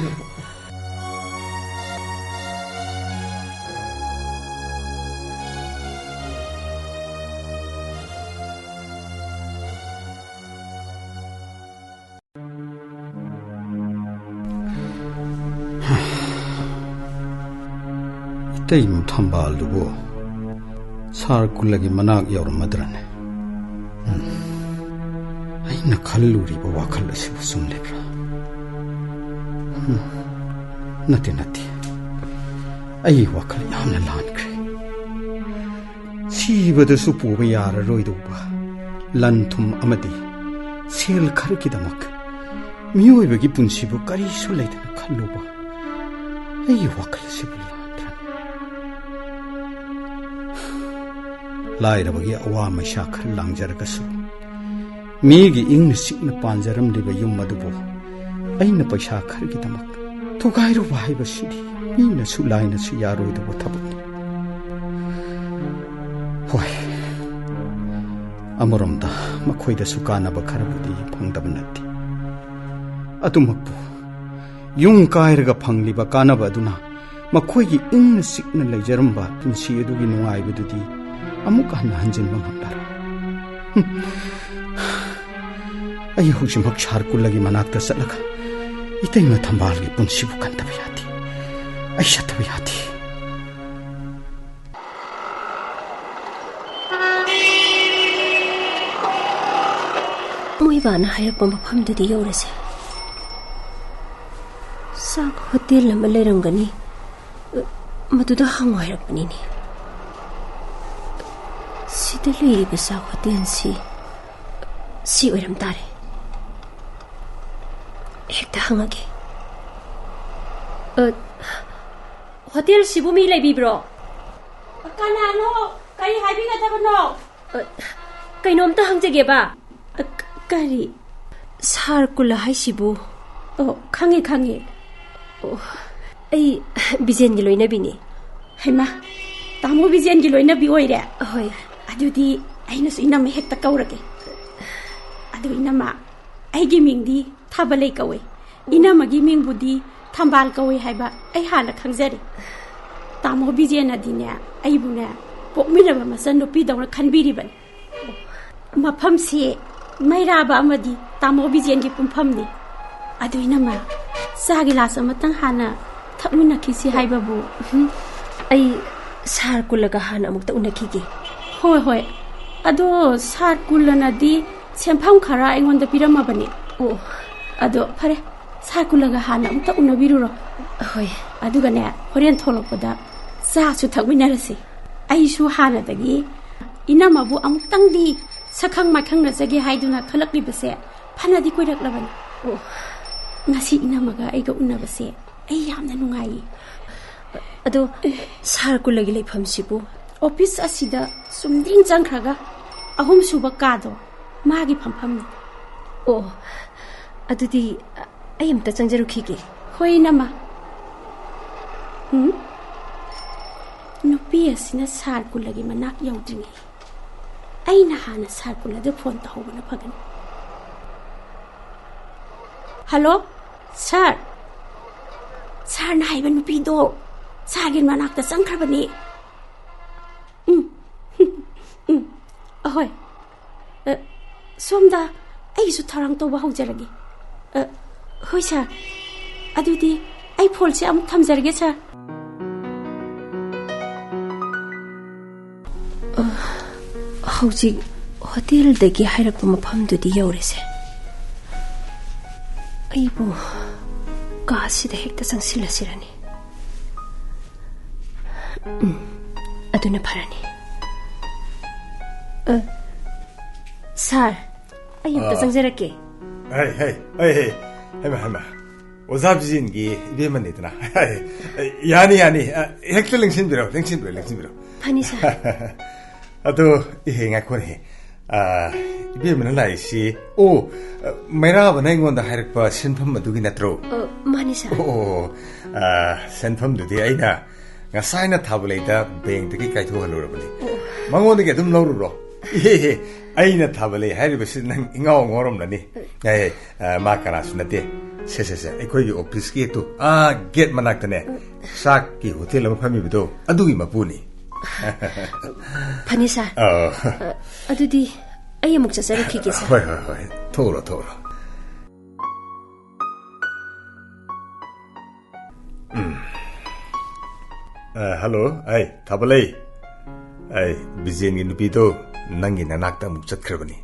ꯏꯇꯩꯃ ꯊꯝꯕꯥꯜꯗꯨꯕꯨ ꯁꯥꯔ ꯀꯨꯜꯂꯒꯤ ꯃꯅꯥꯛ ꯌꯧꯔꯝꯃꯗ꯭ꯔꯅꯦ? ꯎꯝ, ꯑꯩꯅ ꯈꯜꯂꯨꯔꯤꯕ ꯋꯥꯈꯜ ꯑꯁꯤꯕꯨ ꯆꯨꯝꯂꯤꯕ꯭ꯔꯥ? ꯎꯝ, ꯅꯠꯇꯦ, ꯅꯠꯇꯦ꯫ ꯑꯩ ꯋꯥꯈꯜ ꯌꯥꯝꯅ ꯂꯥꯟꯈ꯭ꯔꯦ꯫ ꯁꯤꯕꯗꯁꯨ ꯄꯨꯕ ꯌꯥꯔꯔꯣꯏꯗꯧꯕ ꯂꯟ ꯊꯨꯝ ꯑꯃꯗꯤ ꯁꯦꯜ ꯈꯔꯒꯤꯗꯃꯛ ꯃꯤꯑꯣꯏꯕꯒꯤ ꯄꯨꯟꯁꯤꯕꯨ ꯀꯔꯤꯁꯨ ꯂꯩꯇꯅ ꯈꯜꯂꯨꯕ ꯑꯩꯒꯤ ꯋꯥꯈꯜ ꯑꯁꯤꯕꯨ ꯂꯥꯟꯗ꯭ꯔꯅꯤ? ꯂꯥꯏꯔꯕꯒꯤ ꯑꯋꯥ ꯃꯩꯁꯥ ꯈꯔ ꯂꯥꯡꯖꯔꯒꯁꯨ, ꯃꯤꯒꯤ ꯏꯪꯅ ꯆꯤꯛꯅ ꯄꯥꯟꯖꯔꯝꯂꯤꯕ ꯌꯨꯝ ꯑꯗꯨꯕꯨ ꯑꯩꯅ ꯄꯩꯁꯥ ꯈꯔꯒꯤꯗꯃꯛ ꯊꯨꯒꯥꯏꯔꯨꯕ ꯍꯥꯏꯕꯁꯤꯗꯤ ꯃꯤꯅꯁꯨ ꯂꯥꯏꯅꯁꯨ ꯌꯥꯔꯣꯏꯗꯕ ꯊꯕꯛꯅꯤ꯫ ꯍꯣꯏ, ꯑꯃꯔꯣꯝꯗ ꯃꯈꯣꯏꯗꯁꯨ ꯀꯥꯟꯅꯕ ꯈꯔꯕꯨꯗꯤ ꯐꯪꯗꯕ ꯅꯠꯇꯦ꯫ ꯑꯗꯨꯃꯛꯄꯨ ꯌꯨꯝ ꯀꯥꯏꯔꯒ ꯐꯪꯂꯤꯕ ꯀꯥꯟꯅꯕ ꯑꯗꯨꯅ ꯃꯈꯣꯏꯒꯤ ꯏꯪꯅ ꯆꯤꯛꯅ ꯂꯩꯖꯔꯝꯕ ꯄꯨꯟꯁꯤ ꯑꯗꯨꯒꯤ ꯅꯨꯡꯉꯥꯏꯕꯗꯨꯗꯤ ꯑꯃꯨꯛ ꯍꯟꯅ ꯍꯟꯖꯤꯟꯕ ꯉꯝꯂꯔꯣꯏ꯫ ꯍꯨꯝ꯫ ꯑꯩ ꯍꯧꯖꯤꯛꯃꯛ ꯁꯥꯔ ꯀꯨꯜꯂꯒꯤ ꯃꯅꯥꯛꯇ ꯆꯠꯂꯒ ꯏꯇꯩꯃ ꯊꯝꯕꯥꯜꯒꯤ ꯄꯨꯟꯁꯤꯕꯨ ꯀꯟꯗꯕ ꯌꯥꯗꯦ꯫ ꯑꯩ ꯆꯠꯇꯕ ꯌꯥꯗꯦ꯫ ꯃꯣꯏꯕꯥꯅ ꯍꯥꯏꯔꯛꯄ ꯃꯐꯝꯗꯨꯗꯤ ꯌꯧꯔꯁꯦ꯫ ꯆꯥꯛ ꯍꯣꯇꯦꯜ ꯑꯃ ꯂꯩꯔꯝꯒꯅꯤ, ꯃꯗꯨꯗ ꯍꯪꯉꯣ ꯍꯥꯏꯔꯛꯄꯅꯤꯅꯦ꯫ ꯁꯤꯗ ꯂꯩꯔꯤꯕ ꯆꯥꯛ ꯍꯣꯇꯦꯜꯁꯤ ꯁꯤ ꯑꯣꯏꯔꯝ ꯇꯥꯔꯦ꯫ ꯍꯦꯛꯇ ꯍꯪꯉꯒꯦ꯫ ꯑ, ꯍꯣꯇꯦꯜꯁꯤꯕꯨ ꯃꯤ ꯂꯩꯕꯤꯕ꯭ꯔꯣ? ꯀꯅꯥꯅꯣ? ꯀꯔꯤ ꯍꯥꯏꯕꯤꯒꯗꯕꯅꯣ? ꯑ, ꯀꯩꯅꯣꯝꯇ ꯍꯪꯖꯒꯦꯕ꯫ ꯑ, ꯀ-, ꯀꯔꯤ? ꯁꯥꯔ ꯀꯨꯂ ꯍꯥꯏꯁꯤꯕꯨ? ꯑꯣ, ꯈꯪꯉꯦ, ꯈꯪꯉꯦ꯫ ꯑꯣ, ꯑꯩ ꯕꯤꯖꯦꯟꯒꯤ ꯂꯣꯏꯅꯕꯤꯅꯤ꯫ ꯍꯩꯃꯥ, ꯇꯥꯃꯣ ꯕꯤꯖꯦꯟꯒꯤ ꯂꯣꯏꯅꯕꯤ ꯑꯣꯏꯔꯦ? ꯍꯣꯏ꯫ ꯑꯗꯨꯗꯤ ꯑꯩꯅꯁꯨ ꯏꯅꯝꯃ ꯍꯦꯛꯇ ꯀꯧꯔꯒꯦ꯫ ꯑꯗꯨ ꯏꯅꯝꯃ, ꯑꯩꯒꯤ ꯃꯤꯡꯗꯤ ꯊꯥꯕꯂꯩ ꯀꯧꯋꯦ꯫ ꯏꯅꯝꯃꯒꯤ ꯃꯤꯡꯕꯨꯗꯤ ꯊꯝꯕꯥꯜ ꯀꯧꯋꯦ ꯍꯥꯏꯕ ꯑꯩ ꯍꯥꯟꯅ ꯈꯪꯖꯔꯦ꯫ ꯇꯥꯃꯣ ꯕꯤꯖꯦꯟꯅꯗꯤꯅꯦ, ꯑꯩꯕꯨꯅꯦ, ꯄꯣꯛꯃꯤꯟꯅꯕ ꯃꯆꯟꯅꯨꯄꯤꯗꯧꯅ ꯈꯟꯕꯤꯔꯤꯕꯅꯤ꯫ ꯃꯐꯝꯁꯤ ꯃꯩꯔꯥꯕ ꯑꯃꯗꯤ ꯇꯥꯃꯣ ꯕꯤꯖꯦꯟꯒꯤ ꯄꯨꯟꯐꯝꯅꯤ꯫ ꯑꯗꯨ ꯏꯅꯝꯃ, ꯆꯥ ꯒꯤꯂꯥꯁ ꯑꯃꯇꯪ ꯍꯥꯟꯅ ꯊꯛꯃꯤꯟꯅꯈꯤꯁꯤ ꯍꯥꯏꯕꯕꯨ꯫ ꯎꯝ, ꯑꯩ ꯁꯥꯔ ꯀꯨꯜꯂꯒ ꯍꯥꯟꯅ ꯑꯃꯨꯛꯇ ꯎꯅꯈꯤꯒꯦ꯫ ꯍꯣꯏ, ꯍꯣꯏ꯫ ꯑꯗꯣ ꯁꯥꯔ ꯀꯨꯜꯂꯅꯗꯤ ꯁꯦꯟꯐꯝ ꯈꯔ ꯑꯩꯉꯣꯟꯗ ꯄꯤꯔꯝꯃꯕꯅꯤ꯫ ꯑꯣ꯫ ꯑꯗꯣ ꯐꯔꯦ, ꯁꯥꯔ ꯀꯨꯜꯂꯒ ꯍꯥꯟꯅ ꯑꯃꯨꯛꯇ ꯎꯅꯕꯤꯔꯨꯔꯣ꯫ ꯍꯣꯏ꯫ ꯑꯗꯨꯒꯅꯦ, ꯍꯣꯔꯦꯟ ꯊꯣꯛꯂꯛꯄꯗ ꯆꯥꯁꯨ ꯊꯛꯃꯤꯟꯅꯔꯁꯤ꯫ ꯑꯩꯁꯨ ꯍꯥꯟꯅꯗꯒꯤ ꯏꯅꯝꯃꯕꯨ ꯑꯃꯨꯛꯇꯪꯗꯤ ꯁꯛꯈꯪ ꯃꯥꯏꯈꯪꯅꯖꯒꯦ ꯍꯥꯏꯗꯨꯅ ꯈꯜꯂꯛꯂꯤꯕꯁꯦ ꯐꯅꯗꯤ ꯀꯨꯏꯔꯛꯂꯕꯅꯤ꯫ ꯑꯣ꯫ ꯉꯁꯤ ꯏꯅꯝꯃꯒ ꯑꯩꯒ ꯎꯅꯕꯁꯦ ꯑꯩ ꯌꯥꯝꯅ ꯅꯨꯡꯉꯥꯏꯌꯦ꯫ ꯑꯗꯣ ꯁꯥꯔ ꯀꯨꯜꯂꯒꯤ ꯂꯩꯐꯝꯁꯤꯕꯨ? ꯑꯣꯐꯤꯁ ꯑꯁꯤꯗ ꯆꯨꯝꯗ꯭ꯔꯤꯡ ꯆꯪꯈ꯭ꯔꯒ ꯑꯍꯨꯝꯁꯨꯕ ꯀꯥꯗꯣ ꯃꯥꯒꯤ ꯐꯝꯐꯝꯅꯤ꯫ ꯑꯣ, ꯑꯗꯨꯗꯤ ꯑꯩ ꯑꯝꯇ ꯆꯪꯖꯔꯨꯈꯤꯒꯦ꯫ ꯍꯣꯏ, ꯏꯅꯝꯃ꯫ ꯎꯝ? ꯅꯨꯄꯤ ꯑꯁꯤꯅ ꯁꯥꯔ ꯀꯨꯂꯒꯤ ꯃꯅꯥꯛ ꯌꯧꯗ꯭ꯔꯤꯉꯩ ꯑꯩꯅ ꯍꯥꯟꯅ ꯁꯥꯔ ꯀꯨꯂꯗ ꯐꯣꯟ ꯇꯧꯍꯧꯕꯅ ꯐꯒꯅꯤ꯫ ꯍꯜꯂꯣ, ꯁꯥꯔ꯫ ꯁꯥꯔꯅ ꯍꯥꯏꯕ ꯅꯨꯄꯤꯗꯣ ꯁꯥꯔꯒꯤ ꯃꯅꯥꯛꯇ ꯆꯪꯈ꯭ꯔꯕꯅꯤ꯫ ꯎꯝ꯫ ꯎꯝ꯫ ꯑꯍꯣꯏ꯫ ꯑ, ꯁꯣꯝꯗ ꯑꯩꯒꯤꯁꯨ ꯊꯧꯔꯥꯡ ꯇꯧꯕ ꯍꯧꯖꯔꯒꯦ꯫ ꯑ, ꯍꯣꯏ, ꯁꯥꯔ꯫ ꯑꯗꯨꯗꯤ ꯑꯩ ꯐꯣꯟꯁꯦ ꯑꯃꯨꯛ ꯊꯝꯖꯔꯒꯦ, ꯁꯥꯔ꯫ ꯑ, ꯍꯧꯖꯤꯛ ꯍꯣꯇꯦꯜꯗꯒꯤ ꯍꯥꯏꯔꯛꯄ ꯃꯐꯝꯗꯨꯗꯤ ꯌꯧꯔꯦꯁꯦ꯫ ꯑꯩꯕꯨ ꯀꯥꯁꯤꯗ ꯍꯦꯛꯇ ꯆꯪꯁꯤꯜꯂꯁꯤꯔꯅꯤ꯫ ꯎꯝ, ꯑꯗꯨꯅ ꯐꯔꯅꯤ꯫ ꯑ, ꯁꯥꯔ, ꯑꯩ ꯑꯝꯇ ꯑ꯫ ꯆꯪꯖꯔꯛꯀꯦ꯫ ꯍꯩ, ꯍꯩ, ꯍꯩ, ꯍꯩ꯫ ꯍꯩꯃ, ꯍꯩꯃ꯫ ꯑꯣꯖꯥ ꯕꯤꯖꯦꯟꯒꯤ ꯏꯕꯦꯝꯃꯅꯤꯗꯅ꯫ ꯌꯥꯅꯤ, ꯌꯥꯅꯤ꯫ ꯑ, ꯍꯦꯛꯇ ꯂꯦꯡꯁꯤꯟꯕꯤꯔꯣ, ꯂꯦꯡꯁꯤꯟꯕꯤꯔꯣ, ꯂꯦꯡꯁꯤꯟꯕꯤꯔꯣ꯫ ꯐꯅꯤ, ꯁꯥꯔ꯫ ꯑꯗꯣ, ꯏꯍꯦ, ꯉꯥꯏꯈꯣꯅꯦꯍꯦ꯫ ꯑ, ꯏꯕꯦꯝꯃꯅ ꯂꯥꯛꯏꯁꯤ, ꯑꯣ, ꯑ, ꯃꯩꯔꯥꯕꯅ ꯑꯩꯉꯣꯟꯗ ꯍꯥꯏꯔꯛꯄ ꯁꯦꯟꯐꯝ ꯑꯗꯨꯒꯤ ꯅꯠꯇ꯭ꯔꯣ? ꯑ, ꯃꯥꯅꯤ, ꯁꯥꯔ꯫ ꯑꯣ, ꯑ, ꯁꯦꯟꯐꯝꯗꯨꯗꯤ ꯑꯩꯅ ꯉꯁꯥꯏꯅ ꯊꯥꯕꯂꯩꯗ ꯕꯦꯡꯛꯇꯒꯤ ꯀꯥꯏꯊꯣꯛꯍꯜꯂꯨꯔꯕꯅꯤ꯫ ꯑꯣ꯫ ꯃꯉꯣꯟꯗꯒꯤ ꯑꯗꯨꯝ ꯂꯧꯔꯨꯔꯣ꯫ ꯏꯍꯦ, ꯏꯍꯦ, ꯑꯩꯅ ꯊꯥꯕꯂꯩ ꯍꯥꯏꯔꯤꯕꯁꯤ ꯅꯪ ꯏꯉꯥꯎ ꯉꯥꯎꯔꯝꯂꯅꯤ꯫ ꯑꯦ, ꯑ, ꯃꯥ ꯀꯅꯥꯁꯨ ꯅꯠꯇꯦ꯫ ꯁꯦ, ꯁꯦ, ꯁꯦ, ꯑꯩꯈꯣꯏꯒꯤ ꯑꯣꯐꯤꯁꯀꯤ ꯑꯗꯨ, ꯑꯥ, ꯒꯦꯠ ꯃꯅꯥꯛꯇꯅꯦ, ꯆꯥꯛꯀꯤ ꯍꯣꯇꯦꯜ ꯑꯃ ꯐꯝꯃꯤꯕꯗꯣ, ꯑꯗꯨꯒꯤ ꯃꯄꯨꯅꯤ꯫ ꯐꯅꯤ, ꯁꯥꯔ꯫ ꯑ꯫ ꯑ, ꯑꯗꯨꯗꯤ ꯑꯩ ꯑꯃꯨꯛ ꯆꯠꯆꯔꯛꯈꯤꯒꯦ, ꯁꯥꯔ꯫ ꯍꯣꯏ, ꯍꯣꯏ, ꯍꯣꯏ꯫ ꯊꯣꯛꯎꯔꯣ, ꯊꯣꯛꯎꯔꯣ꯫ ꯎꯝ꯫ ꯑ, ꯍꯜꯂꯣ, ꯑꯩ ꯊꯥꯕꯂꯩ꯫ ꯑꯩ ꯕꯤꯖꯦꯟꯒꯤ ꯅꯨꯄꯤꯗꯣ ꯅꯪꯒꯤ ꯅꯅꯥꯛꯇ ꯑꯃꯨꯛ ꯆꯠꯈ꯭ꯔꯕꯅꯤ꯫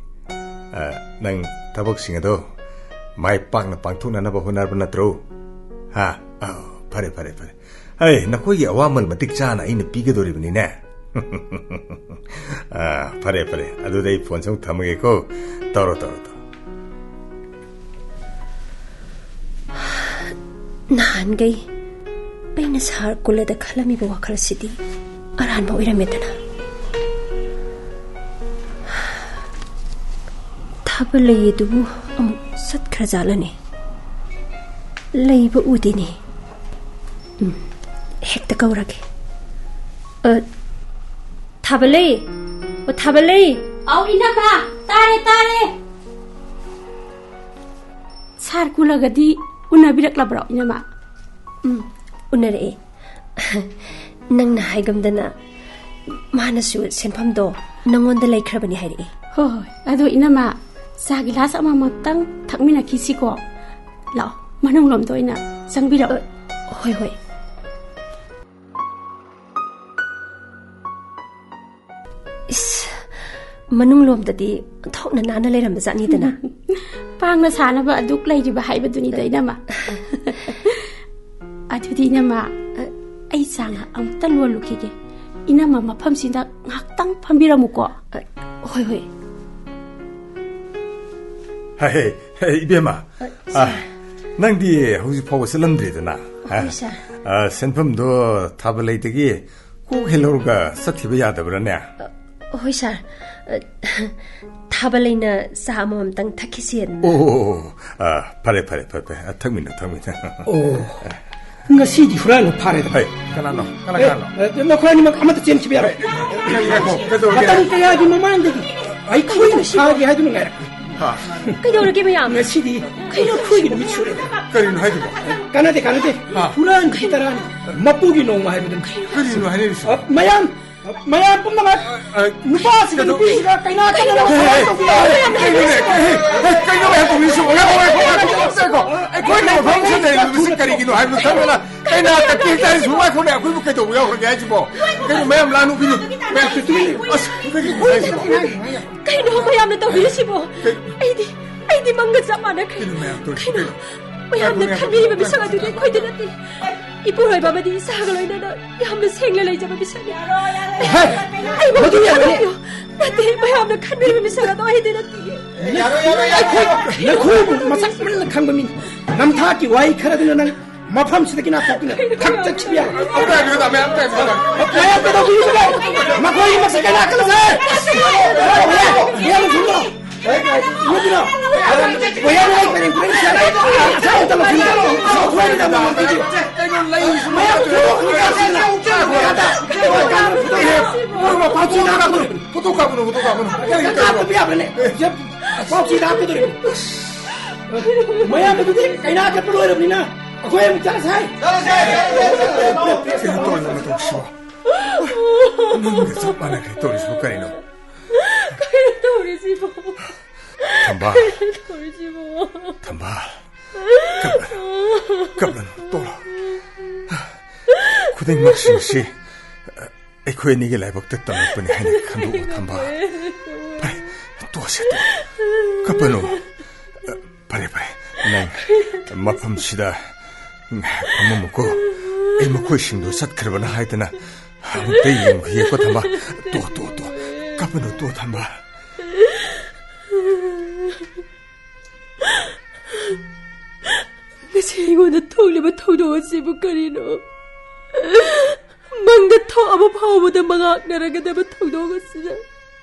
ꯑ, ꯅꯪ ꯊꯕꯛꯁꯤꯡ ꯑꯗꯣ ꯃꯥꯏ ꯄꯥꯛꯅ ꯄꯥꯡꯊꯣꯛꯅꯅꯕ ꯍꯣꯠꯅꯔꯕ ꯅꯠꯇ꯭ꯔꯣ? ꯍꯥ? ꯑꯧ, ꯐꯔꯦ, ꯐꯔꯦ, ꯐꯔꯦ꯫ ꯍꯩ, ꯅꯈꯣꯏꯒꯤ ꯑꯋꯥꯃꯜ ꯃꯇꯤꯛ ꯆꯥꯅ ꯑꯩꯅ ꯄꯤꯒꯗꯧꯔꯤꯕꯅꯤꯅꯦ꯫ ꯑ, ꯐꯔꯦ, ꯐꯔꯦ꯫ ꯑꯗꯨꯗꯤ ꯑꯩ ꯐꯣꯟꯁꯦ ꯑꯃꯨꯛ ꯊꯝꯃꯒꯦꯀꯣ꯫ ꯇꯧꯔꯣ, ꯇꯧꯔꯣ, ꯇꯧꯔꯣ꯫ ꯅꯍꯥꯟꯈꯩ ꯑꯩꯅ ꯁꯥꯔ ꯀꯨꯂꯗ ꯈꯜꯂꯝꯃꯤꯕ ꯋꯥꯈꯜꯁꯤꯗꯤ ꯑꯔꯥꯟꯕ ꯑꯣꯏꯔꯝꯃꯦꯗꯅ꯫ ꯊꯥꯕꯂꯩ ꯑꯗꯨꯕꯨ ꯑꯃꯨꯛ ꯆꯠꯈ꯭ꯔꯖꯥꯠꯂꯅꯦ? ꯂꯩꯕ ꯎꯗꯦꯅꯦ꯫ ꯎꯝ, ꯍꯦꯛꯇ ꯀꯧꯔꯒꯦ꯫ ꯑ, ꯊꯥꯕꯂꯩ! ꯑꯣ, ꯊꯥꯕꯂꯩ! ꯑꯧ, ꯏꯅꯝꯃ! ꯇꯥꯔꯦ, ꯇꯥꯔꯦ! ꯁꯥꯔ ꯀꯨꯂꯒꯗꯤ ꯎꯅꯕꯤꯔꯛꯂꯕ꯭ꯔꯣ, ꯏꯅꯝꯃ? ꯎꯝ, ꯎꯅꯔꯛꯑꯦ꯫ ꯅꯪꯅ ꯍꯥꯏꯒꯝꯗꯅ ꯃꯥꯅꯁꯨ ꯁꯦꯟꯐꯝꯗꯣ ꯅꯪꯉꯣꯟꯗ ꯂꯩꯈ꯭ꯔꯕꯅꯤ ꯍꯥꯏꯔꯛꯏ꯫ ꯍꯣꯏ, ꯍꯣꯏ꯫ ꯑꯗꯣ ꯏꯅꯝꯃ, ꯆꯥ ꯒꯤꯂꯥꯁ ꯑꯃꯃꯝꯇꯪ ꯊꯛꯃꯤꯟꯅꯈꯤꯁꯤꯀꯣ꯫ ꯂꯥꯛꯑꯣ, ꯃꯅꯨꯡꯂꯣꯝꯗ ꯑꯣꯏꯅ ꯆꯪꯕꯤꯔꯛꯑꯣ꯫ ꯑ, ꯍꯣꯏ, ꯍꯣꯏ꯫ ꯏꯁ, ꯃꯅꯨꯡꯂꯣꯝꯗꯗꯤ ꯑꯣꯟꯊꯣꯛꯅ ꯅꯥꯟꯅ ꯂꯩꯔꯝꯕꯖꯥꯠꯅꯤꯗꯅ꯫ ꯄꯥꯡꯅ ꯁꯥꯅꯕ ꯑꯗꯨꯛ ꯂꯩꯔꯤꯕ ꯍꯥꯏꯕꯗꯨꯅꯤꯗ, ꯏꯅꯝꯃ꯫ ꯑꯗꯨꯗꯤ, ꯏꯅꯝꯃ, ꯑꯩ ꯆꯥ ꯉꯍꯥꯛ ꯑꯃꯨꯛꯇ ꯂꯣꯜꯂꯨꯈꯤꯒꯦ꯫ ꯏꯅꯝꯃ, ꯃꯐꯝꯁꯤꯗ ꯉꯥꯏꯍꯥꯛꯇꯪ ꯐꯝꯕꯤꯔꯝꯃꯨꯀꯣ꯫ ꯍꯣꯏ, ꯍꯣꯏ꯫ ꯍꯦ, ꯍꯦ, ꯏꯕꯦꯝꯃ, ꯑ, ꯑ, ꯁꯥꯔ꯫ ꯅꯪꯗꯤ ꯍꯧꯖꯤꯛ ꯐꯥꯎꯕ ꯆꯠꯂꯝꯗ꯭ꯔꯤꯗꯅ, ꯑ? ꯍꯣꯏ, ꯁꯥꯔ꯫ ꯑ, ꯁꯦꯟꯐꯝꯗꯣ ꯊꯥꯕꯂꯩꯗꯒꯤ ꯀꯣꯛ ꯍꯦꯛ ꯂꯧꯔꯒ ꯆꯠꯈꯤꯕ ꯌꯥꯗꯕ꯭ꯔꯥꯅꯦ? ꯑ, ꯍꯣꯏ, ꯁꯥꯔ꯫ ꯑ, ꯊꯥꯕꯂꯩꯅ ꯆꯥ ꯑꯃꯃꯝꯇꯪ ꯊꯛꯈꯤꯁꯦꯅ꯫ ꯑꯣ, ꯑꯣ, ꯑꯣ, ꯑꯣ꯫ ꯑ, ꯐꯔꯦ, ꯐꯔꯦ, ꯐꯔꯦ, ꯐꯔꯦ꯫ ꯑ, ꯊꯛꯃꯤꯟꯅꯧ, ꯊꯛꯃꯤꯟꯅꯧ꯫ ꯑꯣ, ꯉꯁꯤꯗꯤ ꯍꯨꯔꯥꯟꯕ ꯐꯥꯔꯦꯗ꯫ ꯍꯩ, ꯀꯅꯥꯅꯣ? ꯀꯅꯥ, ꯑꯦ, ꯀꯅꯥꯅꯣ? ꯑꯦ, ꯅꯈꯣꯏ ꯑꯅꯤꯃꯛ ꯑꯃꯠꯇ ꯆꯦꯟꯈꯤꯕ ꯌꯥꯔꯣꯏ꯫ ꯀꯩꯅꯣ, ꯀꯩꯗꯧꯔꯒꯦ? ꯃꯇꯝ ꯀꯌꯥꯒꯤ ꯃꯃꯥꯡꯗꯒꯤ ꯑꯩꯈꯣꯏꯅ ꯐꯥꯒꯦ ꯍꯥꯏꯗꯨꯅ ꯉꯥꯏꯔꯛꯄꯅꯤ꯫ ꯍꯥ? ꯀꯩꯗꯧꯔꯒꯦ ꯃꯌꯥꯝ? ꯉꯁꯤꯗꯤ ꯀꯩꯅꯣ? ꯑꯩꯈꯣꯏꯒꯤ ꯅꯨꯃꯤꯠ ꯁꯨꯔꯦ꯫ ꯀꯔꯤꯅꯣ ꯍꯥꯏꯗꯨꯕꯣ? ꯀꯥꯟꯅꯗꯦ, ꯀꯥꯟꯅꯗꯦ꯫ ꯍꯥ? ꯍꯨꯔꯥꯟꯕꯒꯤ ꯇꯔꯥꯅꯤ꯫ ꯃꯄꯨꯒꯤ ꯅꯣꯡꯃ ꯍꯥꯏꯕꯗꯨꯅꯤ꯫ ꯀꯔꯤꯅꯣ ꯍꯥꯏꯔꯤꯁꯤꯕꯣ? ꯑ, ꯃꯌꯥꯝ, ꯃꯌꯥꯝ ꯄꯨꯝꯅꯃꯛ ꯑ, ꯑ, ꯅꯨꯄꯥꯁꯤꯒ ꯀꯩꯗꯧ-, ꯅꯨꯄꯤꯁꯤꯒ ꯀꯩꯅꯥ ꯀꯩꯅꯣ ꯀꯩꯅꯣ ꯍꯦ, ꯍꯦ, ꯇꯧꯕꯤꯌꯣ꯫ ꯀꯩꯅꯣꯅꯦ? ꯍꯦ, ꯍꯦ, ꯀꯩꯅꯣ ꯃꯌꯥꯝ ꯇꯧꯕꯤꯔꯤꯁꯤꯕꯣ? ꯉꯥꯏꯈꯣ, ꯉꯥꯏꯈꯣ, ꯉꯥꯏꯈꯣ, ꯉꯥꯏꯈꯣ꯫ ꯑꯩꯈꯣꯏꯅ ꯃꯐꯝꯁꯤꯗ ꯂꯩꯔꯤꯕꯁꯤ ꯀꯔꯤꯒꯤꯅꯣ ꯍꯥꯏꯕꯗꯨ ꯈꯪꯗꯅ ꯀꯩꯅꯥ ꯀꯠꯀꯦ ꯍꯥꯏꯔꯤꯁꯤꯕꯨ? ꯉꯥꯏꯈꯣꯅꯦ, ꯑꯩꯈꯣꯏꯕꯨ ꯀꯩꯗꯧꯕ ꯌꯥꯎꯈ꯭ꯔꯒꯦ ꯍꯥꯏꯁꯤꯕꯣ? ꯀꯩꯅꯣ ꯃꯌꯥꯝ ꯂꯥꯡꯅꯨ, ꯀꯩꯅꯣ? ꯃꯌꯥꯝ ꯇꯨꯃꯤꯟ ꯂꯩꯌꯨ꯫ ꯑꯁ, ꯀꯩꯅꯣ ꯍꯥꯏꯁꯤꯕꯣ? ꯀꯩꯅꯣ ꯃꯌꯥꯝꯅ ꯇꯧꯕꯤꯔꯤꯁꯤꯕꯣ? ꯀꯩ-, ꯑꯩꯗꯤ, ꯑꯩꯗꯤ ꯃꯪꯒ ꯆꯞ ꯃꯥꯟꯅꯈ꯭ꯔꯦ꯫ ꯀꯩꯅꯣ ꯃꯌꯥꯝ ꯇꯧꯔꯤꯁꯤ? ꯀꯩꯅꯣ? ꯀꯩꯅꯣ? ꯃꯌꯥꯝꯅ ꯉꯥꯏꯈꯣ, ꯈꯟꯕꯤꯔꯤꯕ ꯉꯥꯏꯈꯣ, ꯃꯤꯁꯛ ꯉꯥꯏꯈꯣ, ꯑꯗꯨꯗꯤ ꯉꯥꯏꯈꯣ, ꯑꯩꯈꯣꯏꯗ ꯉꯥꯏꯈꯣ꯫ ꯅꯠꯇꯦ꯫ ꯏꯄꯨꯔꯣꯏꯕ ꯑꯃꯗꯤ ꯏꯆꯥꯒ ꯂꯣꯏꯅꯅ ꯌꯥꯝꯅ ꯁꯦꯡꯅ ꯂꯩꯖꯕ ꯃꯤꯁꯛꯅꯤ꯫ ꯍꯦ! ꯑꯩꯕꯨ ꯃꯗꯨ ꯌꯥꯔꯣꯏ꯫ ꯊꯥꯗꯣꯛꯄꯤꯌꯨ꯫ ꯅꯠꯇꯦ, ꯃꯌꯥꯝꯅ ꯈꯟꯕꯤꯔꯤꯕ ꯃꯤꯁꯛ ꯑꯗꯣ ꯑꯩꯗꯤ ꯅꯠꯇꯤꯌꯦ꯫ ꯌꯥꯔꯣꯏ, ꯌꯥꯔꯣꯏ, ꯌꯥꯔꯣꯏ꯫ ꯅꯈꯣꯏꯕꯨ ꯃꯁꯛ ꯃꯨꯟꯅ ꯈꯪꯕ ꯃꯤꯅꯤ꯫ ꯅꯝꯊꯥꯛꯀꯤ ꯋꯥꯍꯩ ꯈꯔꯗꯨꯅ ꯅꯪ ꯃꯐꯝꯁꯤꯗꯒꯤ ꯅꯥꯊꯣꯛꯇꯨꯅ ꯊꯛ ꯆꯠꯈꯤꯕ ꯌꯥꯔꯣꯏ꯫ ꯑꯃꯨꯛꯇ ꯍꯥꯏꯕꯤꯌꯨꯗ, ꯃꯌꯥꯝ ꯑꯃꯨꯛꯇ ꯍꯥꯏꯕꯤꯌꯨꯗ꯫ ꯃꯌꯥꯝ ꯀꯩꯗꯧꯕꯤꯔꯤꯕꯒꯦ? ꯃꯈꯣꯏꯒꯤ ꯃꯁꯛ ꯀꯩꯅꯥ ꯀꯜꯂꯁꯦ꯫ ꯃꯌꯥꯝ ꯊꯨꯡꯉꯣ꯫ ꯃꯌꯥꯝ ꯊꯣꯛꯂꯛꯑꯣ, ꯃꯌꯥꯝ ꯊꯣꯛꯂꯛꯑꯣ꯫ ꯄꯥꯎꯆꯦꯗ ꯍꯥꯞꯀꯗꯧꯔꯤꯕꯅꯤ꯫ ꯄꯥꯎꯆꯦꯗ ꯍꯥꯞꯀꯗꯧꯔꯤꯕꯅꯤ꯫ ꯃꯌꯥꯝ ꯑꯗꯨꯗꯤ ꯀꯩꯅꯥ ꯀꯠꯄ ꯂꯣꯏꯔꯕꯅꯤꯅ ꯑꯩꯈꯣꯏ ꯑꯃꯨꯛ ꯆꯠꯂꯁꯦ꯫ ꯀꯩꯅꯣ ꯇꯧꯔꯤꯕ ꯃꯇꯧꯁꯤꯕꯣ? ꯅꯪꯒ ꯆꯞ ꯃꯥꯟꯅꯈ꯭ꯔꯦ ꯇꯧꯔꯤꯁꯤꯕꯨ ꯀꯔꯤꯅꯣ? ꯀꯩꯅꯣ ꯇꯧꯔꯤꯁꯤꯕꯣ? ꯊꯝꯕꯥꯜ꯫ ꯀꯩꯅꯣ ꯇꯧꯔꯤꯁꯤꯕꯣ? ꯊꯝꯕꯥꯜ꯫ ꯀꯞꯂꯅꯨ, ꯀꯞꯂꯅꯨ, ꯇꯣꯛꯂꯣ꯫ ꯈꯨꯗꯤꯡꯃꯛꯁꯤꯡꯁꯤ ꯑꯩꯈꯣꯏ ꯑꯅꯤꯒꯤ ꯂꯥꯏꯕꯛꯇ ꯇꯝꯂꯛꯄꯅꯤ ꯍꯥꯏꯅ ꯈꯟꯗꯣꯛꯑꯣ, ꯊꯝꯕꯥꯜ꯫ ꯐꯔꯦ, ꯇꯣꯛꯑꯁꯦ, ꯇꯣꯛꯑꯣ꯫ ꯀꯞꯄꯅꯨ꯫ ꯐꯔꯦ, ꯐꯔꯦ꯫ ꯅꯪ ꯃꯐꯝꯁꯤꯗ ꯉꯥꯏꯍꯥꯛ ꯐꯝꯃꯝꯃꯨꯀꯣ꯫ ꯑꯩ ꯃꯈꯣꯏꯁꯤꯡꯗꯣ ꯆꯠꯈ꯭ꯔꯕꯅ ꯍꯥꯏꯗꯅ ꯑꯃꯨꯛꯇ ꯌꯦꯡꯈꯤꯒꯦꯀꯣ, ꯊꯝꯕꯥꯜ꯫ ꯇꯣꯛꯑꯣ, ꯇꯣꯛꯑꯣ, ꯇꯣꯛꯑꯣ꯫ ꯀꯞꯄꯅꯨ, ꯇꯣꯛꯑꯣ, ꯊꯝꯕꯥꯜ꯫ ꯉꯁꯤ ꯑꯩꯉꯣꯟꯗ ꯊꯣꯛꯂꯤꯕ ꯊꯧꯗꯣꯛ ꯑꯁꯤꯕꯨ ꯀꯔꯤꯅꯣ? ꯃꯪꯗ ꯊꯣꯛꯑꯕ ꯐꯥꯎꯕꯗ ꯃꯉꯥꯛꯅꯔꯒꯗꯕ ꯊꯧꯗꯣꯛ ꯑꯁꯤꯗ